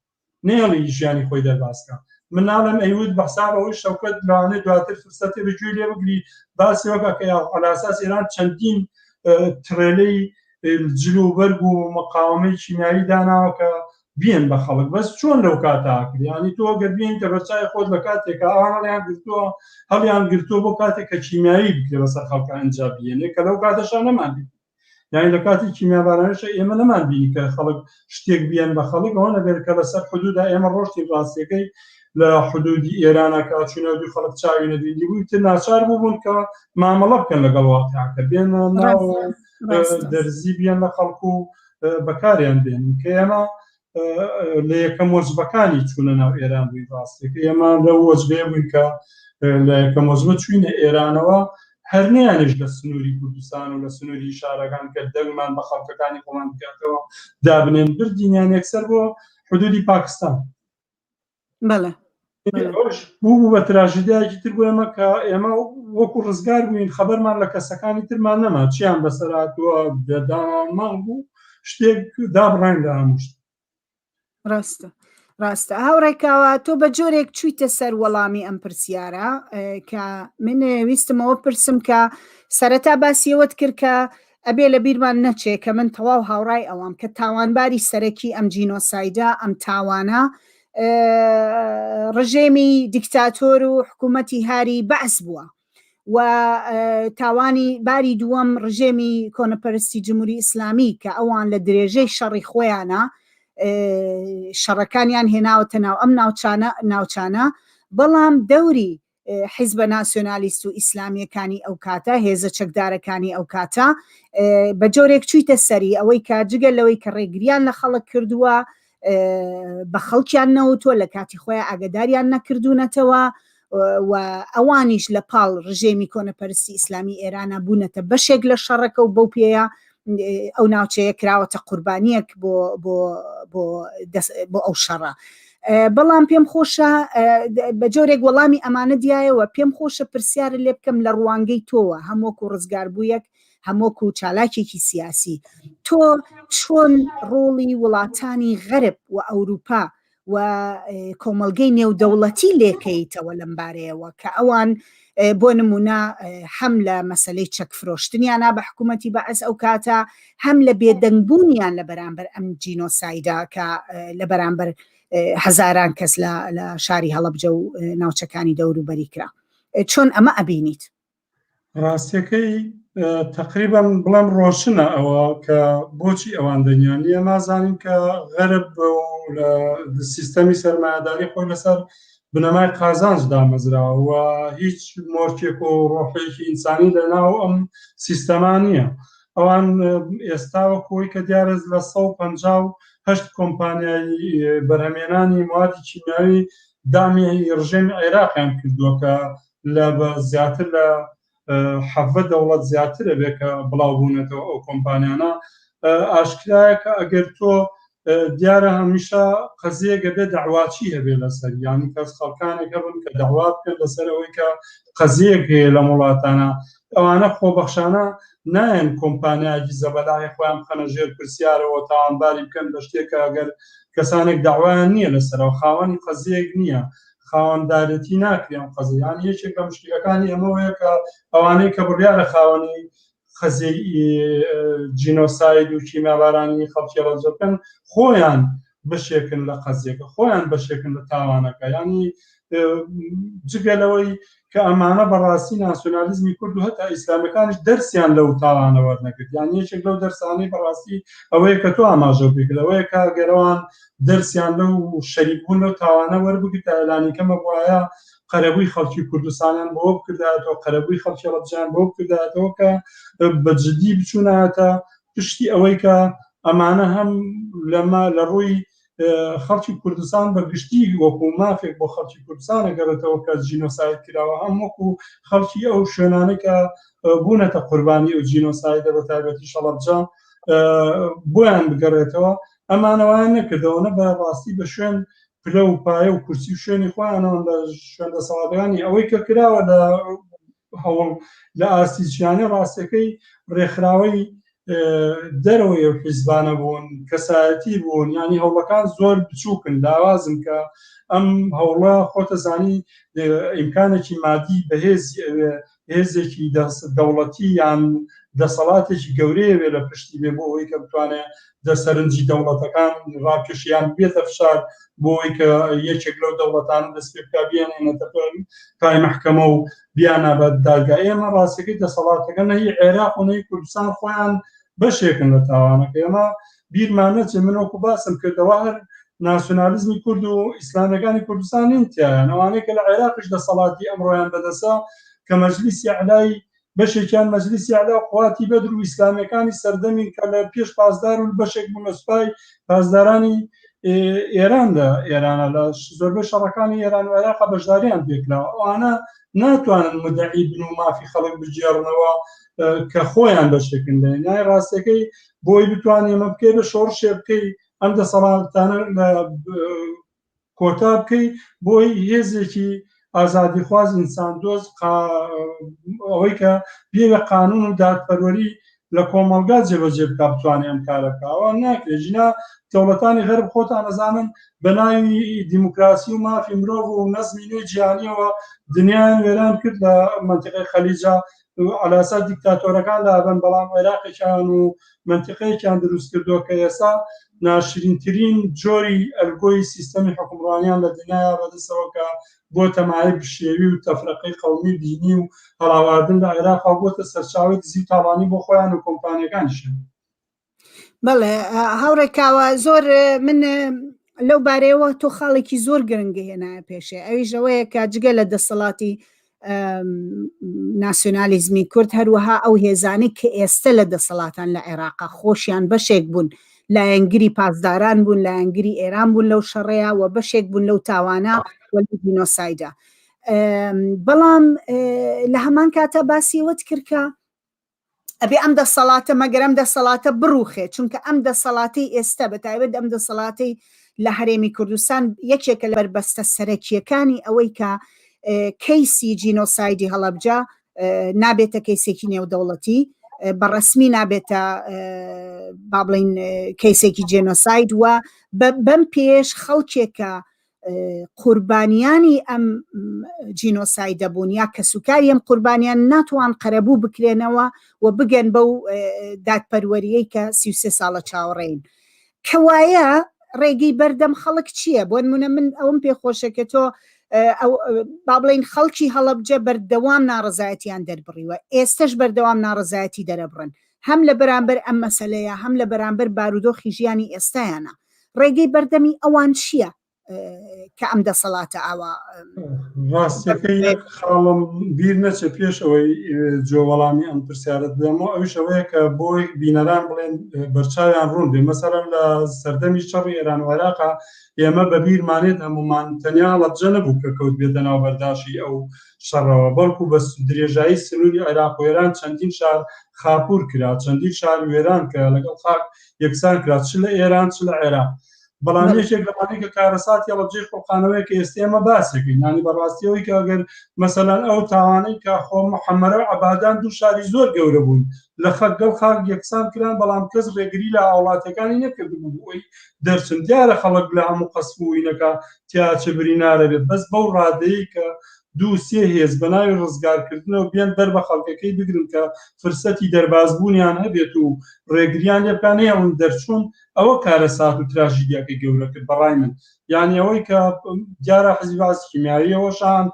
نەیەڵی ژیانی خۆی دەرباز کا. من ناڵێم ئەیوت بە حساب ئەوەی شەوکەت لەوانەیە دواتر فرسەتێ بە گوێی لێ بگری باسی وەکە کە عەلاساس ئێران چەندین ترێلەی جل و بەرگ و مقاومەی کیمیایی داناوە کە بیەن بە خەڵک بەس چۆن لەو کاتە کرد یانی تۆ گەر بینیتە بەرچاوی خۆت لە کاتێکا ئەوان هەڵیان گرتووە هەڵیان گرتووە بۆ کاتێک کە کیمیایی بکرێ بەسەر خەڵکە ئەنجا بیێنێ کە لەو کاتەشا نەمان بینی یانی لە کاتی کیمیابارانیشە ئێمە نەمان بینی کە خەڵک شتێک بیەن بە خەڵک ئەوە نەبێت کە لەسەر حدودا ئێمە ڕۆشتین ڕاستیەکەی لە حدودی ئێرانە کە چوینە دوو خەڵک چاوی نەبینی بوو تر ناچار بوو بوون کە مامەڵە بکەن لەگەڵ واقعەکە بێن ناو دەرزی بیەن لە خەڵک و بەکاریان بێن کە ئێمە لە یەکەم وەجبەکانی چوونە ناو ئێران بووین ڕاستێک ئێمە لەو وەجبەیە بووین کە لە یەکەم وەجبە چوینە ئێرانەوە هەر نیانش لە سنووری کوردستان و لە سنووری شارەکان کە دەنگمان بە خەڵکەکانی خۆمان بکاتەوە دابنێن بردینیان یەکسەر بۆ حدودی پاکستان بەڵێ بوو بوو بە تراژیدیایەکی تر بۆ ئێمە کە ئێمە وەکو ڕزگار بووین خەبەرمان لە کەسەکانی ترمان نەما چیان بەسەر هاتووە دامان بوو شتێک دابڕاین لە هەموو شت. ڕاستە ڕاستە هاوڕێکاوە تۆ بە جۆرێک چوویتە سەر وەڵامی ئەم پرسیارە کە من ویستمەوە پرسم کە سەرەتا باسیەوەت کرد کە ئەبێ لە بیرمان نەچێ کە من تەواو هاوڕای ئەوەم کە تاوانباری سەرەکی ئەم جینۆسایدە، ئەم تاوانە، ڕژێمی دیکتاتۆر و حکوومەتی هاری بەعس بووە و تاوانی باری دووەم ڕژێمی کۆنەپەرستی جمهوری ئیسلامی کە ئەوان لە درێژەی شەڕی خۆیانە شەڕەکانیان هێناوەتە ناو ئەم ناوچانە ناوچانە بەڵام دەوری حیزبە ناسیۆنالیست و ئیسلامییەکانی ئەو کاتە، هێزە چەکدارەکانی ئەو کاتە، بە جۆرێک چوویتە سەری ئەوەی کە جگە لەوەی کە ڕێگریان لە خەڵک کردووە، بە خەڵکیان نەوتووە، لە کاتی خۆیان ئاگاداریان نەکردوونەتەوە و ئەوانیش لە پاڵ ڕژێمی کۆنەپەرستی ئیسلامی ئێرانە بوونەتە بەشێک لە شەڕەکە و بەو پێیە ئەو ناوچەیە کراوەتە قوربانیەک بۆ بۆ بۆ بۆ ئەو شەڕە. بەڵام پێم خۆشە بە جۆرێک وەڵامی ئەمانە دیایەوە پێم خۆشە پرسیارە لێ بکەم لە ڕوانگەی تۆوە هەم وەکو ڕزگار بوویەک هەم وەکو چالاکێکی سیاسی تۆ چۆن ڕۆڵی وڵاتانی غەرب و ئەوروپا و کۆمەڵگەی نێودەوڵەتی لێکەیتەوە لەم بارەیەوە کە ئەوان بۆ نمونە هەم لە مەسلەی چەک فرۆشتنیانە بە حکوومەتی بەعس ئەو کاتە هەم لە بێدەنگبوونیان لە بەرامبەر ئەم جینۆسایدا کە لە بەرامبەر هەزاران کەس لە شاری هەڵەبجە و ناوچەکانی دەوروبەری کرا چۆن ئەمە ئەبینیت؟ ڕاستیەکەی تقریبا بڵێم ڕۆشنە ئەوە کە بۆچی ئەوان دەنیان نییە مازانین کە غەرب لە سیستەمی سەرمایەداری خۆی لەسەر بنەمای قازانج دامەزراوە و هیچ مۆرکێک و ڕۆحێکی ئینسانی لە ناو ئەم سیستەما نییە ئەوان ئێستا وەکۆی کە دیارە لە 158 کۆمپانیای بەرهەمێنانی موادی کیمیاوی دامی ڕژێمی عێراقیان کردووە کە لە بە زیاتر لە حەڤە دەوڵەت زیاترە بێ کە بڵاو بوونەتەوە ئەو کۆمپانیانە ئاشکرایە کە ئەگەر تۆ دیارە هەمیشە قەزیەکە بێ داواچی هەبێ لەسەر یانی کەس خەڵکانێک هەبن کە داوا بکەن لەسەر ئەوەی کە قەزیەک هەیە لەم وڵاتانە ئەوانە خۆبەخشانە نایەن کۆمپانیایەکی زەبەلاحی خۆیان بخەنە ژێر پرسیارەوە تاوانباری بکەن بە شتێک کە ئەگەر کەسانێک داوایان نییە لەسەرەوە خاوەنی قەزیەک نییە خاوەندارێتی ناکرێ ئەم قەزیە یانی یەکێک لە مشکلەکانی ئەمەوەیە کە ئەوانەی کە بڕیارە خاوەنی قەزیەی جینۆساید و کیمیابارانی خەڵکی ڕەنجە بکەن خۆیان بەشێکن لە قەزیەکە خۆیان بەشێکن لە تاوانەکە ینی جگە لەوەی کە ئەمانە بەڕاستی ناسیۆنالیزمی کورد و هەتا ئیسلامەکانیش دەرسیان لەو تاوانە وەرنەگرت یان یەکێک لەو دەرسانەی بەڕاستی ئەوەیە کە تۆ ئاماژە پێکرد ئەوەیە کە گەرەوان دەرسیان لەو شەریک بوون لەو تاوانە وەربگرتایە لانیکەمە بوایە. قەرەبووی خەڵکی کوردستانیان بۆ بکردایەتەوە، قەرەبووی خەڵکی هەڵەبجەیان بۆ بکردایەتەوە کە بە جدی بچوونایەتە پشتی ئەوەی کە ئەمانە هەم لەمە لە ڕووی خەڵکی کوردستان بە گشتی وەکو مافێک بۆ خەڵکی کوردستان ئەگەڕێتەوە کە جینۆساید کراوە، هەم وەکو خەڵکی ئەو شوێنانەی کە بوونەتە قوربانی ئەو جینۆسایدە بە تایبەتی شەڵەبجە بۆیان بگەڕێتەوە. ئەمانەوەیان نەکردەوە نە بە ڕاستی بە شوێن پلە و پایە و کورسی و شوێنی خۆیانەوە لە شوێن دەسەڵاتەکانی ئەوەی کە کراوە لە هەوڵ لە ئاستی جیهانی ڕاستەکەی ڕێکخراوەی دەرەوەی ئەو حیزبانە بوون، کەسایەتی بوون، یانی هەوڵەکان زۆر بچووکن، لاوازن کە ئەم هەوڵە خۆتەزانی ئیمکانێکی مادی بەهێزی ئەوێ، هێزێکی دەوڵەتی یان دەسەڵاتێکی گەورەیە بێ لە پشتی بێ بۆ ئەوەی کە بتوانێت دەسەرنجی دەوڵەتەکان ڕاکێشی یان بێتە فشار بۆ ئەوەی کە یەکێک لەو دەوڵەتانە دەست پێ بکا بیانێنێتە پای مەحکەمە و بیانە بە دادگا. ئێمە ڕاستەکەی دەسەڵاتەکە نەهی عێراق و نەهی کوردستان خۆیان بەشێکن لە تاوانەکە. ئێمە بیرمان نەچێ من وەکو باسم کردەوە هەر ناسیۆنالیزمی کورد و ئیسلامیەکانی کوردستان نین تیایان، ئەوانەی کە لە عێراقیش دەسەڵاتی ئەمڕۆیان بەدەسە کە مەجلیسی ئەعلای بەشێکیان مەجلیسی ئەعلا و قواتی بەدر و ئیسلامیەکانی سەردەمین کە لە پێش پاسدار و بەشێک بوون لە سوپای پاسدارانی ئێران لە ئێرانە لە زۆربەی شەڕەکانی ئێران و عێراق بەشداریان پێکراوە. ئەوانە ناتوانن مدعی بن و مافی خەڵک بگێڕنەوە کە خۆیان بەشێکن لە نای ڕاستەکەی بۆی بتوانێ ئەمە بکەی بە شۆڕشێ بکەی ئەم دەسەڵاتانە لە کۆتا بکەی بۆی هێزێکی ئازادیخواز ئینسان دۆست ئەوەی کە بێ قانون و دادپەروەری لە کۆمەڵگا جێبەجێ بکا بتوانێ ئەم کارە بکا. ئەوە ناکرێت. ژینا دەوڵەتانی غەرب خۆتان ئەزانن بە ناوی دیموکراسی و مافی مرۆڤ و نەزمی نوێی جیهانیەوە دنیایان وێران کرد لە مەنتیقەی خەلیجا عەلاسا دیکتاتۆرەکان لابەن، بەڵام عێراقێکیان و مەنتیقەیەکیان دروست کردووە کە ئێستا ناشرینترین جۆری ئەلگۆی سیستەمی حوکمڕانیان لە دنیایا بەدەستەوە کە بۆتە مایەی بشێوی و تەفرەقەی قەومی و دینی و هەڵاواردن لە عێراقا و بۆتە سەرچاوەی دزی و تاڵانی بۆ خۆیان و کۆمپانیەکانیشیان. بەڵێ هاوڕێ کاوە زۆر من لەو بارەیەوە تۆ خاڵێکی زۆر گرنگی هێنایە پێشێ ئەویش ئەوەیە کە جگە لە دەسەڵاتی ناسیۆنالیزمی کورد هەروەها ئەو هێزانەی کە ئێستە لە دەسەڵاتان لە عێراقا خۆشیان بەشێک بوون لایەنگری پاسداران بوون لایەنگری ئێران بوون لەو شەڕەیە و بەشێک بوون لەو تاوانە و لەو جینۆسایدە بەڵام لە هەمان کاتە باسی ئەوەت کرد کە ئەبێ ئەم دەسەڵاتە مەگەر ئەم دەسەڵاتە بڕوخێ چونکە ئەم دەسەڵاتەی ئێستا بە تایبەت ئەم دەسەڵاتەی لە هەرێمی کوردستان یەکێکە لە بەربەستە سەرەکیەکانی ئەوەی کە کەیسی جینۆسایدی هەڵەبجە نابێتە کەیسێکی نێودەوڵەتی بە ڕسمی نابێتە با بڵین کەیسێکی جێنۆساید و بەم پێش خەڵکێکە قوربانیانی ئەم جینۆسایدە بوون یا کەسوکاری ئەم قوربانیان ناتوان قەرەبوو بکرێنەوە و بگەن بەو دادپەروەریەی کە 33 ساڵە چاوەڕێین. کەوایە ڕێگەی بەردەم خەڵک چییە؟ بۆ نمونە من ئەوم پێخۆشە کە تۆ با بڵین خەڵکی هەڵەبجە بەردەوام ناڕەزایەتیان دەربڕیوە، ئێستەش بەردەوام ناڕەزایەتی دەرەبڕن هەم لە بەرامبەر ئەم مەسەلەیە هەم لە بەرامبەر بارودۆخی ژیانی ئێستایانە. ڕێگەی بەردەمی ئەوان چییە کە ئەم دەسەڵاتە ئاوا ڕاستەکەی یەک خاڵم بیر نەچێ پێش ئەوەی جۆ وەڵامی ئەم پرسیارت بدەمەوە ئەویش ئەوەیە کە بۆی بینەران بڵێن بەرچاویان ڕوون بێ مەسەلەن لە سەردەمی شەڕی ئێران و عێراقا ئێمە بە بیرمانێت هەمومان تەنیا هەڵەبجە نەبوو کە کەوت بێتە ناو بەرداشی ئەو شەڕەوە بەڵکو بە درێژایی سنووری عێراق و ئێران چەندین شار خاپوور کرا چەندین شار وێران کرا لەگەڵ خاک یەکسان کرا چ لە ئێران چ لە عێراق بەڵام یەکێک لەوانەی کە کارەساتی هەڵەبجەی خوڵقانەوەیە کە ئێستا ئێمە باسێکین یانی بەڕاستیەوەی کە ئەگەر مەسەلەن ئەو تاوانەی کە خۆ محەممەرە و عەبادان دوو شاری زۆر گەورە بوون لە خەگەڵ خاک یەکسان کران بەڵام کەس ڕێگری لە هاوڵاتیەکانی نەکردبوو بۆ ئەوەی دەرچن دیارە خەڵک لە هەموو قەسف و وینەکە تیا چ برینارە بێت بەس بەو ڕادەیە کە دوو سێ هێز بە ناوی ڕزگارکردنەوە بێن بەر بە خەڵکەکەی بگرن کە فرسەتی دەربازبوونیان هەبێت و ڕێگریان لێ بکان نەیەڵن دەرچوون ئەوە کارەسات و تراژیدیاکەی گەورە کرد بەڕای من یعنی ئەوەی کە دیارە حزبی باز کیمیاویە وەشان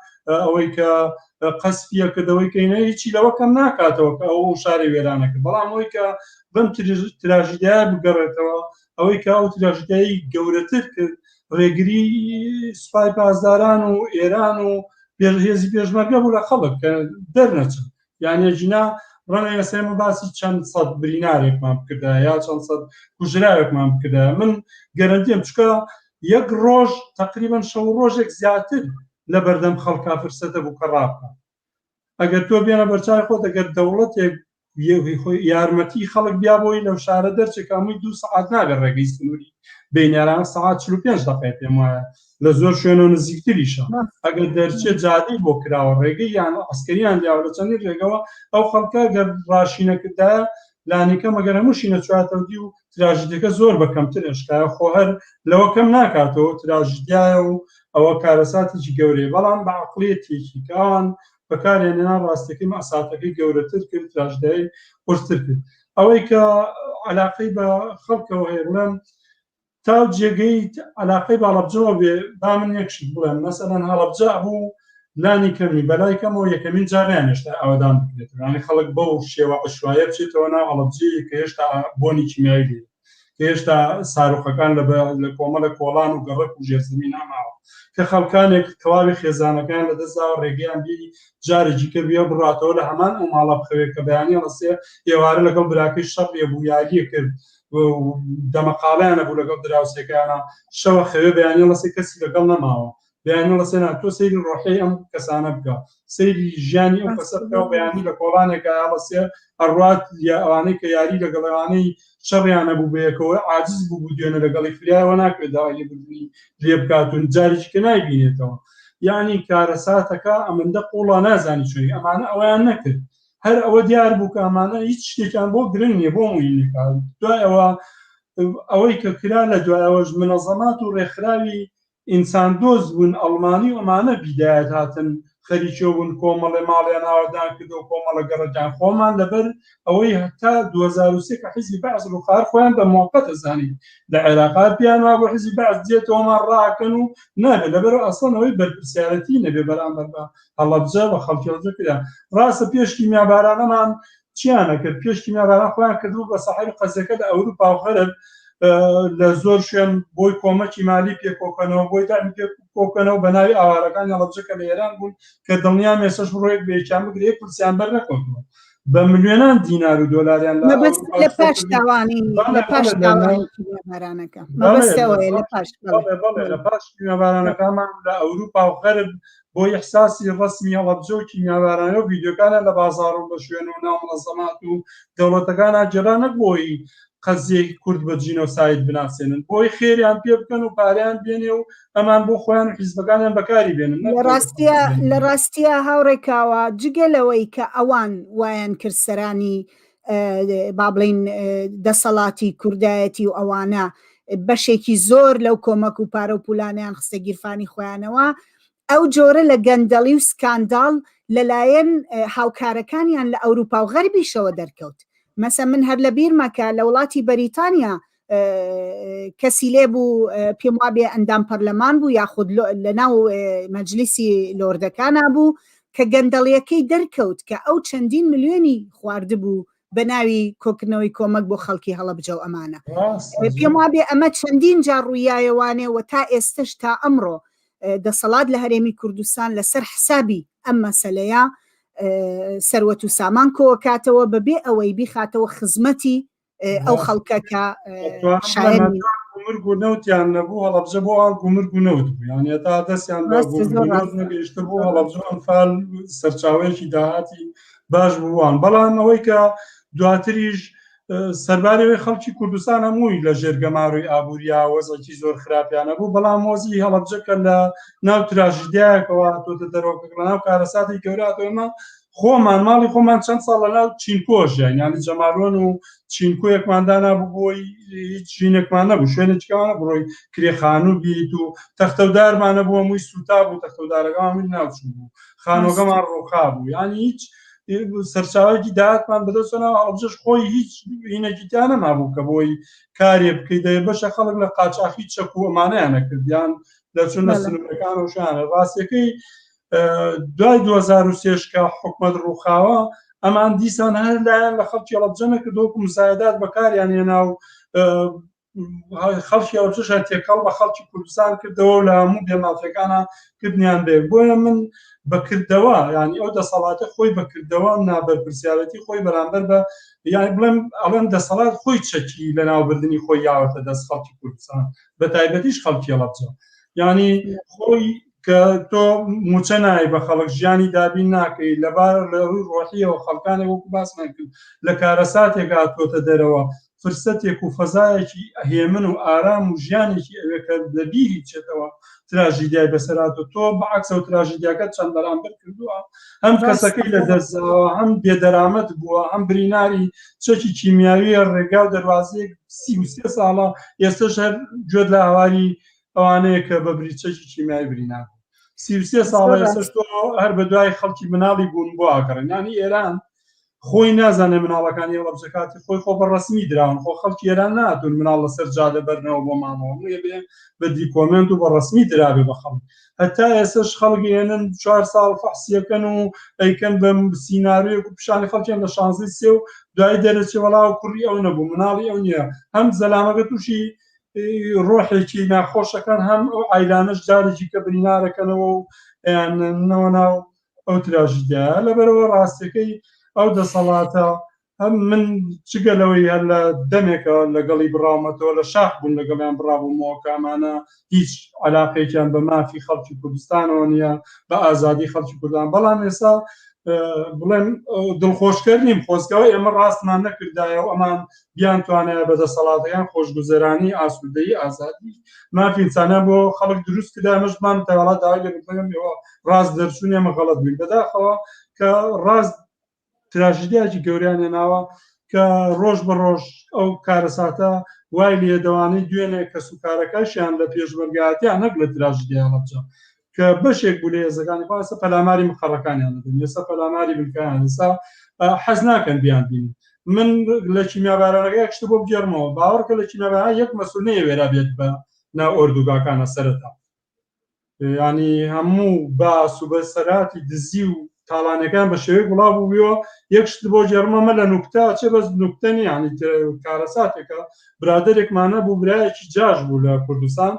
ئەوەی کە قەسفیە کردەوەی کەینە هیچی لەوە کەم ناکاتەوە کە ئەو شاری وێرانە کرد بەڵام ئەوەی کە بەم تراژیدیایە بگەڕێتەوە ئەوەی کە ئەو تراژیدیایی گەورەتر کرد ڕێگری سوپای پاسداران و ئێران و هێزی پێشمەرگە بوو لە خەڵک کە دەرنەچن یان ژینا ڕەنگە ئێستا ئێمە باسی چەند سەد برینارێکمان بکردا یا چەند سەد کوژراوێکمان بکردا من گەرەنتیم چکە یەک ڕۆژ تقریبا شەو ڕۆژێک زیاتر لە بەردەم خەڵکا فرسەتە بوو کە ڕابکە ئەگەر تۆ بێنە بەرچاوی خۆت ئەگەر دەوڵەتێک یارمەتی خەڵک بیا بۆی لەو شارە دەرچێت کە هەمووی دوو سەعات نابێت ڕێگەی سنووری بینیاران سەعات 45 دقیقە پێم وایە لە زۆر شوێنەوە نزیکتریشە ئەگەر دەرچێت جادەی بۆ کراوە ڕێگەی یان ئەسکەریان دیاوە لە چەندین ڕێگەوە ئەو خەڵکە گەر ڕاشی نەکردایە لانیکەم ئەگەر هەمووشی نەچواتەوە دی و تراژیدیەکە زۆر بە کەمتر ئەشکایە خۆ هەر لەوە کەم ناکاتەوە تراژیدیایە و ئەوە کارەساتێکی گەورەیە بەڵام بە عقلیەتێکی کە ئەوان بەکاریان هێنا ڕاستەکەی مەساتەکەی گەورەتر کرد تراژدای قورستر کرد ئەوەی کە علاقەی بە خەڵکەوە هەیە بڵێم تا جێگەی علاقەی باڵەبجەوە بێ با من یەک شت بڵێم مەسەلەن هەڵەبجە ئەبوو لانی کەمی بەلای کەمەوە یەکەمین جاریان هێشتا ئاوەدان بکرێت یانی خەڵک بەو شێوە عشوایە بچێتەوە ناو هەڵەبجەیە کە هێشتا بۆنی کیمیایی لێ کە هێشتا ساروخەکان لە لە کۆمەڵە کۆڵان و گەڕەک و ژێرزەمین ماوە کە خەڵکانێک تەواوی خێزانەکان لە دەستداوە ڕێگەیان بی جارێکی کە بێ بڕاتەوە لە هەمان ئەو ماڵە بخەوێت کە بەیانی ڕسێ ئێوارە لەگەڵ براکەی شەڕ بوو یاریە کرد دەمەقاڵیان نەبوو لەگەڵ دراوسێکانە شەوە خەوێ بەیانی ڕسێ کەسی لەگەڵ نەماوە بەیانی ڕسێنا تۆ سەیری ڕۆحی ئەم کەسانە بکە سەیری ژیانی ئەو کەسە بکە و بەیانی لە کۆڵانێکا هەڵەسێ ئەڕوات یا ئەوانەی کە یاری لەگەڵ ئەوانەی شەڕیان نەبوو بەیەکەوە عاجز بوو بوو دوێنێ لەگەڵی فریایەوە ناکرێت داوای لێبوردنی لێ بکات و جارێکی کە نایبینێتەوە یعنی کارەساتەکە ئەمەندە قوڵا نازانی چۆنی ئەمانە ئەویان نەکرد هەر ئەوە دیار بوو کە ئەمانە هیچ شتێکیان بۆ گرنگ نییە بۆ موهیم دوای ئەوە ئەوەی کە کرا لە دوایەوەش منەزەمات و ڕێکخراوی ئینسان دۆست بوون ئەڵمانی و ئەمانە بیدایەت هاتن خەریکیەوە بوون کۆمەڵێ ماڵیان ئاوەدان کردەوە کۆمەڵە گەڕەکیان خۆمان لەبەر ئەوەی هەتا 2003 کە حیزبی بەعس ڕووخار خۆیان بە موقت ئەزانی لە عێراق هەر پێیان وابوو حیزبی بەعس دێتەوەمان ڕاکەن و نابێت لەبەر ئەسڵەن ئەوەی بەرپرسیارەتی نەبێ بەرامبەر بە هەڵەبجە بە خەڵکی هەڵەبجە کرا ڕاستە پێش کیمیابارانەمان چیانە کرد پێش کیمیاباران خۆیان کردبوو بە ساحێبی قەزیەکە لە ئەوروپا و غەرب لە زۆر شوێن بۆی کۆمەکی مالی پێکۆکەنەوە بۆی دامی پێ کۆکەنەوە بە ناوی ئاوارەکانی هەڵەبجە کە لە ئێران بوون کە دڵنیام ئێستاش ڕۆیەک بە یەکیان بگرێ یەک پرسیان بەر نەکەوتووە بە ملیۆنان دینار و دۆلاریان لە مەبەست ئەوروپا لە پاش کۆکردن. تاوانی بەڵێ، لە پاش بەڵێ، لە تاوانی کیمیابارانەکە بەڵێ، مەبەستەوەیە لە پاش بەڵێ بەڵێ بەڵێ لە پاش کیمیابارانەکانمان لە ئەوروپا و غەرب بۆ ئیحساسی ڕەسمی هەڵەبجە و کیمیابارانە و ڤیدیۆکانیان لە بازاڕ و لە شوێن و ناو منەزەمات و دەوڵەتەکانا گێڕا نەک بۆی قەزیەی کورد بە جینۆساید بناسێنن بۆی خێریان پێ بکەن و پارەیان بێنێ و ئەمان بۆ خۆیان و حیزبەکانیان بەکاری بێنن نەک لە بۆ ڕاستیا لە ڕاستیا هاوڕێ کاوە جگە لەوەی کە ئەوان وایان کرد سەرانی با بڵین دەسەڵاتی کوردایەتی و ئەوانە بەشێکی زۆر لەو کۆمەک و پارە و پولانیان خستە گیرفانی خۆیانەوە ئەو جۆرە لە گەندەڵی و سکانداڵ لەلایەن هاوکارەکانیان لە ئەوروپا و غەربیشەوە دەرکەوت. مەسە من هەر لە بیرمە کە لە وڵاتی بەریتانیا کەسی لێ بوو پێم وابێ ئەندام پەرلەمان بوو یاخود لە ناو مەجلیسی لۆردەکانا بوو کە گەندەڵیەکەی دەرکەوت کە ئەو چەندین ملیۆنی خواردبوو بە ناوی کۆکردنەوەی کۆمەک بۆ خەڵکی هەڵەبجە و ئەمانە. پێم وابێ ئەمە چەندین جار ڕوویایەوانێ و تا ئێستش تا ئەمڕۆ دەسەڵات لە هەرێمی کوردستان لەسەر حسابی ئەم مەسەلەیە سەروەت و سامان کۆکاتەوە بەبێ ئەوەی بیخاتەوە خزمەتی ئەو خەڵکە کە شایەنی گومرگ و نەوتیان نەبوو هەڵەبجە بۆ ئەوان گومرگ و نەوت بوو یان تا دەستیان بە گومرگ و نەوت نەگەیشتە بۆ هەڵەبجە ئەنفال سەرچاوەیەکی داهاتی باش بووان بەڵام ئەوەی کە دواتریش سەرباری ئەوەی خەڵکی کوردستان هەمووی لە ژێر گەمارۆی ئابووریا وەزعێکی زۆر خراپیان هەبوو بەڵام وەزعی هەڵەبجە کە لە ناو تراژیدیایەکەوە هاتۆتە دەرەوە کە لە ناو کارەساتی گەورە هاتۆ ئێمە خۆمان ماڵی خۆمان چەند ساڵ لە ناو چینکۆ ژیان یانی جەمالۆن و چینکۆیەکمان دانابوو بۆی هیچ ژینێکمان نەبوو شوێنێکیمان بڕۆی کرێخانوو بیت و تەختەودارمان نەبوو هەمووی سووتا بوو تەختەودارەکەمان هەمووی ناوچوو بوو خانووەکەمان ڕووخا بوو یانی هیچ سەرچاوەیەکی داهاتمان بەدەستەوە هەڵەبجەش خۆی هیچ هینێکی تیا نەمابوو کە بۆی کارێ بکەی دەێ بەشە خەڵک لە قاچاخی چەک و ئەمانەیان نەکردیان دەچون لە سنوورەکان و شانە ڕاستەکەی دوای 2023 کە حکومت ڕووخاوە ئەمان دیسان هەر لایەن لە خەڵکی هەڵەبجە نەکردوەکو مساعدات بەکاریان هێنا و. خەڵکی ئەوچەشان تێکەڵ بە خەڵکی کوردستان کردەوە و لە هەموو بێمافەکانە کردنیان بێ بۆیە من بەکردەوە ینی ئەو دەسەڵاتە خۆی بەکردەوە نابەرپرسیارەتی خۆی بەرامبەر بە یانی بڵێم ئەڵێم دەسەڵات خۆی چەکی لەناوبردنی خۆی یاوەتە دەست خەڵکی کوردستان بە تایبەتیش خەڵکی هەڵەبجە ینی خۆی کە تۆ موچە نای بە خەڵک ژیانی دابین ناکەی لەبار لە ڕووی ڕۆحیەوە خەڵکانێک وەکو باسمان کرد لە کارەساتێک هاتووەتە دەرەوە فرسەتێک و فەزایەکی هێمن و ئارام و ژیانێکی ئەوێ کە لە بیری بچێتەوە تراژیدیای بەسەراتۆ تۆ بەعکسەوە تراژیدیاکە چەند بەرامبەر کردووە هەم کەسەکەی لە دەستداوە هەم بێدەرامەت بووە هەم بریناری چەکی کیمیاویە ڕێگا و دەروازەیەک 33 ساڵە ئێستش هەر گوێت لە هاواری ئەوانەیە کە بە بری چەکی کیمیاوی برینار 33 ساڵە ئێستش تۆ هەر بە دوای خەڵکی مناڵی بوون بۆ ئاگەڕێن یانی ئێران خۆی نازانێ مناڵەکانی هەڵەبجە کاتی خۆی خۆ بە ڕەسمی دراون خۆ خەڵکی ئێران ناتون مناڵ لەسەر جادە بەرنەوە بۆ ماڵەوە هەمووی بێ بە دیکۆمێنت و بە ڕەسمی درابێ بە خەڵک هەتا ئێستش خەڵک هێنن چوار ساڵ فەحسیەکەن و ئەیکەن بە سیناریۆیەک و پیشانی خەڵکیان لە شانزەی سێ و دوایی دەرەچێ وەڵا ئەو کوڕی ئەو نەبوو مناڵی ئەو نییە هەم زەلامەکە تووشی ڕۆحێکی ناخۆشەکان هەم ئەو ئایلانەش جارێکی کە برینارەکەنەوە و ئەیاننەوە ناو ئەو تراژیدیایە لەبەرەوە ڕاستیەکەی ئەو دەسەڵاتە هەم من چگە لەوەی هەر لە دەمێکە لەگەڵی بڕاومەتەوە لە شاخ بوون لەگەڵیان بڕابوومەوە کە ئەمانە هیچ علاقێکیان بە مافی خەڵکی کوردستانەوە نییە بە ئازادی خەڵکی کوردان بەڵام ئێستا بڵێم دڵخۆشکەر نیم خۆزگەوە ئێمە ڕاستمان نەکردایە و ئەمان بیان توانایە بە دەسەڵاتەکان خۆشگوزەرانی ئاسوودەیی ئازادی مافی ئینسانیان بۆ خەڵک دروست کرد ئەمەشمان تەواڵا داوای لێ بکەم ئێوە ڕاست دەرچوون ئێمە غەڵەت بووین بەداخەوە کە ڕاست تراژیدیاکی گەوریان هێناوە کە ڕۆژ بە ڕۆژ ئەو کارەساتە وای لێ دەوانەی دوێنێ کەس و کارەکەشیان لە پێشمەرگایەتیان نەک لە تراژیدیا هەڵەبجە کە بەشێک بوو لە هێزەکانی خۆیان ئێستا پەلاماری مقەڕەکانیان دەدەن ئێستا پەلاماری بنکەیان ئێستا حەز ناکەن بیان بینن من لە کیمیابارانەکە یەک شت بۆ بگێڕمەوە باوەڕکە لە کیمیاباران یەک مەسول نەیەوێرا بێت بە ناو ئۆردوگاکانە سەرەتا ینی هەموو باس و بەسەراتی دزی و تاڵانەکان بە شێوەی بڵاو بوویەوە یەک شت بۆ گێڕمەمە لە نوکتە چێ بەس نوکتە نییە ینی کارەساتێکە برادێکمانە بوو برایەکی جاش بوو لە کوردستان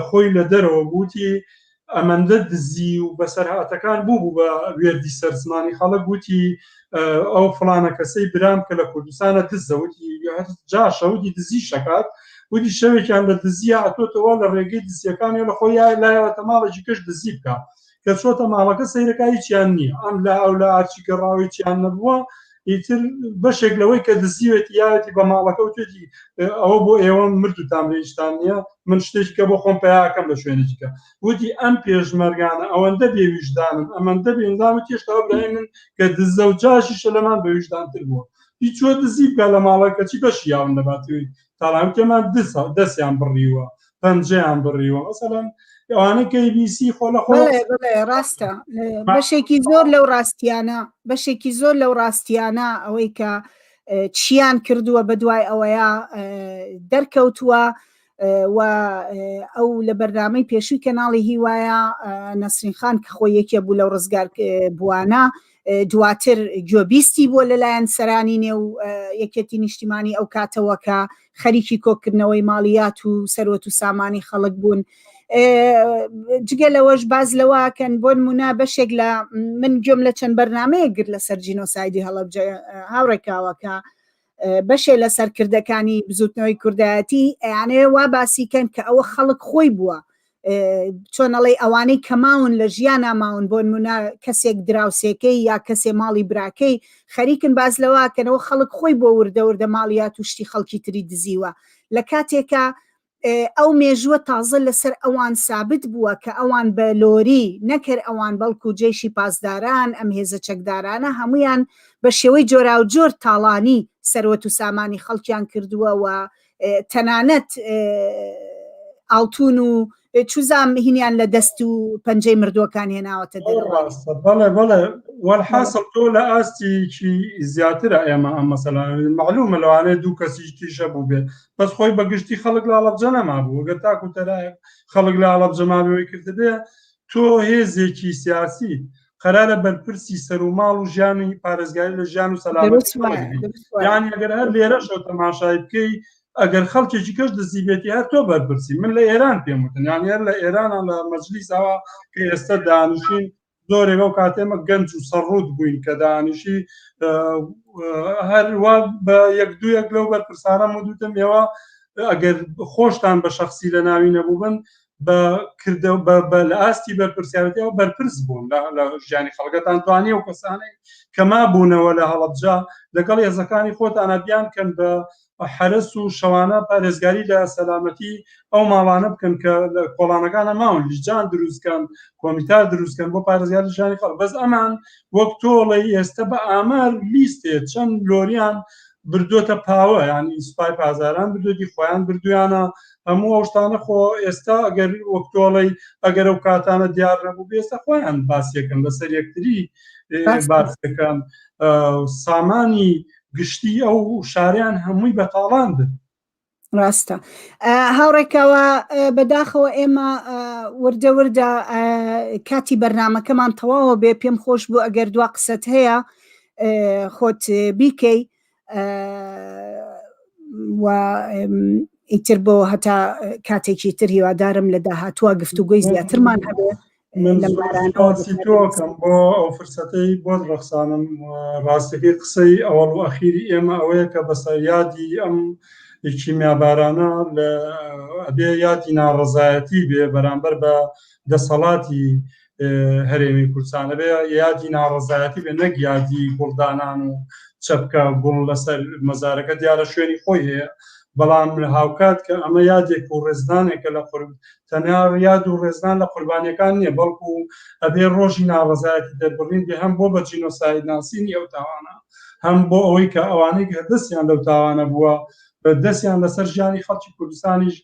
خۆی لە دەرەوە بووتی ئەمەندە دزی و بەسەرهاتەکان بوو بوو بە وێردی سەر زمانی خەڵک وتی ئەو فڵانە کەسەی برام کە لە کوردستانە دزە وتی جاشە وتی دزی شەکات وتی شەوێکیان لە دزیە ئەتۆتەوە لە ڕێگەی دزیەکانی لە خۆی لایەوەتە ماڵێکی کەش دزی بکە کە چۆتە ماڵەکە سەیرەکە هیچیان نییە ئەم لە ئەو لە ئارچی گەڕاوی چیان نەبووە ئیتر بەشێک لەوەی کە دزیوێتی یاوێتی بە ماڵەکە وتێتی ئەوە بۆ ئێوە مردوتان هیچتان نییە من شتێکی کە بۆ خۆم پیاکەم لە شوێنێکی کە وتی ئەم پێشمەرگانە ئەوەندە بێویژدانن ئەمەندە بێندان و تێشتا برای من کە دزە و جاشیشە لەمان بەویژدانتر بووە هیچوە دزی بکە لە ماڵە کەچی بەشی یاون لەباتوی تاڵان تێمان دەستیان بڕیوە پەنجەیان بڕیوە مەسەلەن ئەوانەی کە بیسی خۆ لە خۆ ڕاستە بەشێکی زۆر لەو ڕاستیانە بەشێکی زۆر لەو ڕاستیانە ئەوەی کە چیان کردووە بە دوای ئەوەیە دەرکەوتووە و ئەو لە بەرنامەی پێشووی کەناڵی هیوایە نەسرین خان کە خۆی یەکێ بوو لەو ڕزگار بووانە دواتر گوێبیستی بووە لەلایەن سەرانی نێو یەکێتی نیشتیمانی ئەو کاتەوە کە خەریکی کۆکردنەوەی ماڵیات و سەروەت و سامانی خەڵک بوون. جگە لەوەش باز لەوەکەن بۆ نمونە بەشێک لە من گوێم لە چەند بەرنمەیە گرت لەسەر جینۆسایدی هەڵەبجە هاوڕێکاوەکە بەشێ لە سەرکردەکانی بزوتنەوەی کوردایەتی ئەیانەوێ وا باسی کەن کە ئەوە خەڵک خۆی بووە چۆن ئەڵێی ئەوانەی کە ماون لە ژیانا ماون بۆ نمونە کەسێک دراوسێکەی یا کەسێ ماڵی براکەی خەریکن باس لەوە کەنەوە خەڵک خۆی بۆ وردە وردە ماڵیات و شتی خەڵکی تری دزیوە لە کاتێکا ئەو مێژووە تازە لەسەر ئەوان سابت بووە کە ئەوان بە لۆری نەکەر ئەوان بەڵکو جەیشی پاسداران ئەم هێزە چەکدارانە هەمویان بە شێوەی جۆراوجۆر تاڵانی سەروەت و سامانی خەڵکیان کردووە و تەنانەت ئاڵتون و چوزام هینیان لە دەست و پەنجەی مردووەکان هێناوەتە دەرەوە. بەڵێ بەڵێ وەلحاسڵ تۆ لە ئاستێکی زیاترە ئێمە ئەم مەسەلە مەعلومە لەوانەیە دوو کەسیش تیشە بوو بێت بەس خۆی بە گشتی خەڵک لە هەڵەبجە نەمابوو گەر تاکو تەرایەک خەڵک لە هەڵەبجە مابێەوەی کردبێ تۆ هێزێکی سیاسی قەرارە بەرپرسی سەر و ماڵ و ژیانی پارێزگاری لە ژیان و سەلامەتی یان ئەگەر هەر لێرەشەوە تەماشای بکەی ئەگەر خەڵکێکی کەش دزیبێتی هەر تۆ بەرپرسی من لە ئێران پێم وتن یان هەر لە ئێرانە لە مەجلیسەوە کە ئێستا دانیشین زۆرێک ئەو کاتێ ئێمە گەنج و سەرڕوت بووین کە دانیشی هەر وا بە یەک دوو یەک لەو بەرپرسانە مدوتم ئێوە ئەگەر خۆشتان بە شخصی لە ناوی نەبووبن بە کردە بە لە ئاستی بەرپرسیارەتەوە بەرپرس بوون لە ژیانی خەڵکەتان توانی و کەسانەی کە مابوونەوە لە هەڵەبجە لەگەڵ هێزەکانی خۆتانە بیان کەن بە حەرەس و شەوانە پارێزگاری لە سەلامەتی ئەو ماڵانە بکەن کە لە کۆڵانەکانە ماون لیجان دروستکەن کۆمیتا دروستکەن بۆ پارێزگاری ژیانی خەڵک بەس ئەمان وەک تۆڵەی ئێستا بە ئامار لیستێ چەند لۆریان بردوتە پاوە ینی سوپای پازاران بردوێتی خۆیان بردویانە هەموو ئەو شتانە خۆ ئێستا ئەگەر وەک تۆڵەی ئەگەر ئەو کاتانە دیار نەبوو ئێستا خۆیان باسیەکەن لەسەر یەکتری باسەکان سامانی گشتی ئەو شاریان هەمووی بەتاڵان بن. ڕاستە هاوڕێکەوە بەداخەوە ئێمە وردە وردە کاتی بەرنمەکەمان تەواوە بێ پێم خۆش بوو ئەگەر دوا قسەت هەیە خۆت بیکەی و ئیتر بۆ هەتا کاتێکی تر هیوادارم لە داهاتووە گفتوگۆی زیاترمان هەبێ من سوپاسی تۆکەم بۆ ئەو فرسەتەی بۆت ڕەخسانم ڕاستەکەی قسەی ئەوەڵ و ئەخیری ئێمە ئەوەیە کە بەسەر یادی ئەم کیمیابارانە لە ئەبێ یادی ناڕەزایەتی بێ بەرامبەر بە دەسەڵاتی هەرێمی کوردستان ئەبێ یادی ناڕەزایەتی بێ نەک یادی گوڵدانان و چەپکە گوڵ لەسەر مەزارەکە دیارە شوێنی خۆی هەیە بەڵام لە هاوکات کە ئەمە یادێک و ڕێزدانێکە لە قورب تەنیا یاد و ڕێزدان لە قوربانیەکان نییە بەڵکو ئەبێ ڕۆژی ناڕەزایەتی دەربڕین بێ هەم بۆ بە جینۆساید ناسینی ئەو تاوانە هەم بۆ ئەوەی کە ئەوانەی کە دەستیان لەو تاوانە بووە بە دەستیان لەسەر ژیانی خەڵکی کوردستانیش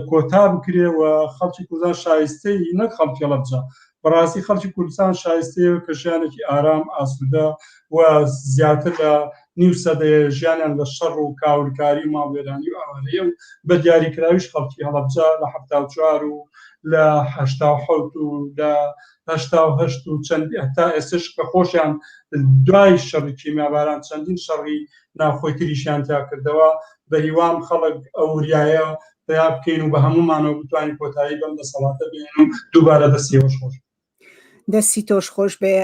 کۆتا بکرێ و خەڵکی کوردستان شایستەی نەک خەڵکی هەڵەبجە بەڕاستی خەڵکی کوردستان شایستەیە کە ژیانێکی ئارام ئاسوودە و زیاتر لە نیو سەدەیە ژیانیان لە شەڕ و کاولکاری و ماڵوێرانی و ئاوارەیە و بە دیاریکراویش خەڵکی هەڵەبجە لە 74 و لە 87 و لە 88 و چەند هەتا ئێستش کە خۆشیان دوای شەڕی کیمیاباران چەندین شەڕی ناوخۆی تریشیان تیا کردەوە بە هیوام خەڵک ئەو وریایە پیا بکەین و بە هەموومانەوە بتوانین کۆتایی بەم دەسەڵاتە بێنین و دووبارە دەستی ئێوەش خۆش دەستی تۆش خۆش بێ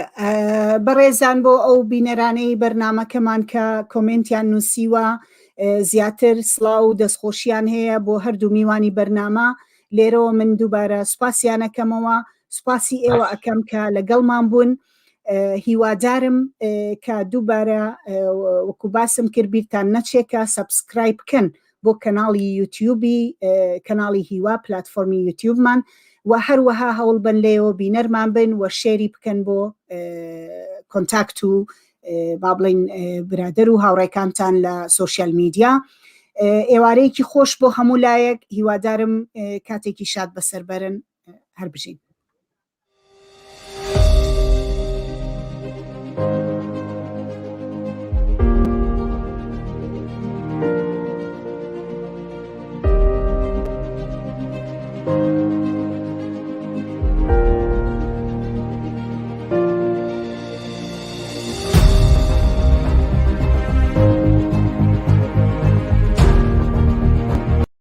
بەڕێزان بۆ ئەو بینەرانەی بەرنمەکەمان کە کۆمنتیان نووسیوە زیاتر سڵاو و دەستخۆشیان هەیە بۆ هەردوو میوانی بەرنامە لێرەوە من دووبارە سوپاسیانەکەمەوە سوپاسی ئێوە ئەکەم کە لەگەڵمان بوون هیوادارم کە دووبارە وەکو باسم کرد بیرتان نەچێت کە subscribe بکەن بۆ کەناڵی یوتیوبی کەناڵی هیوا پلتفۆرمی یوتیوبمان و هەروەها هەوڵ بن لێەوە بینەرمان بن و share ی بکەن بۆ contact و با بڵین برادەر و هاوڕێکانتان لە social media ئێوارەیەکی خۆش بۆ هەموو لایەک هیوادارم کاتێکی شاد بەسەربەرن هەر بژین.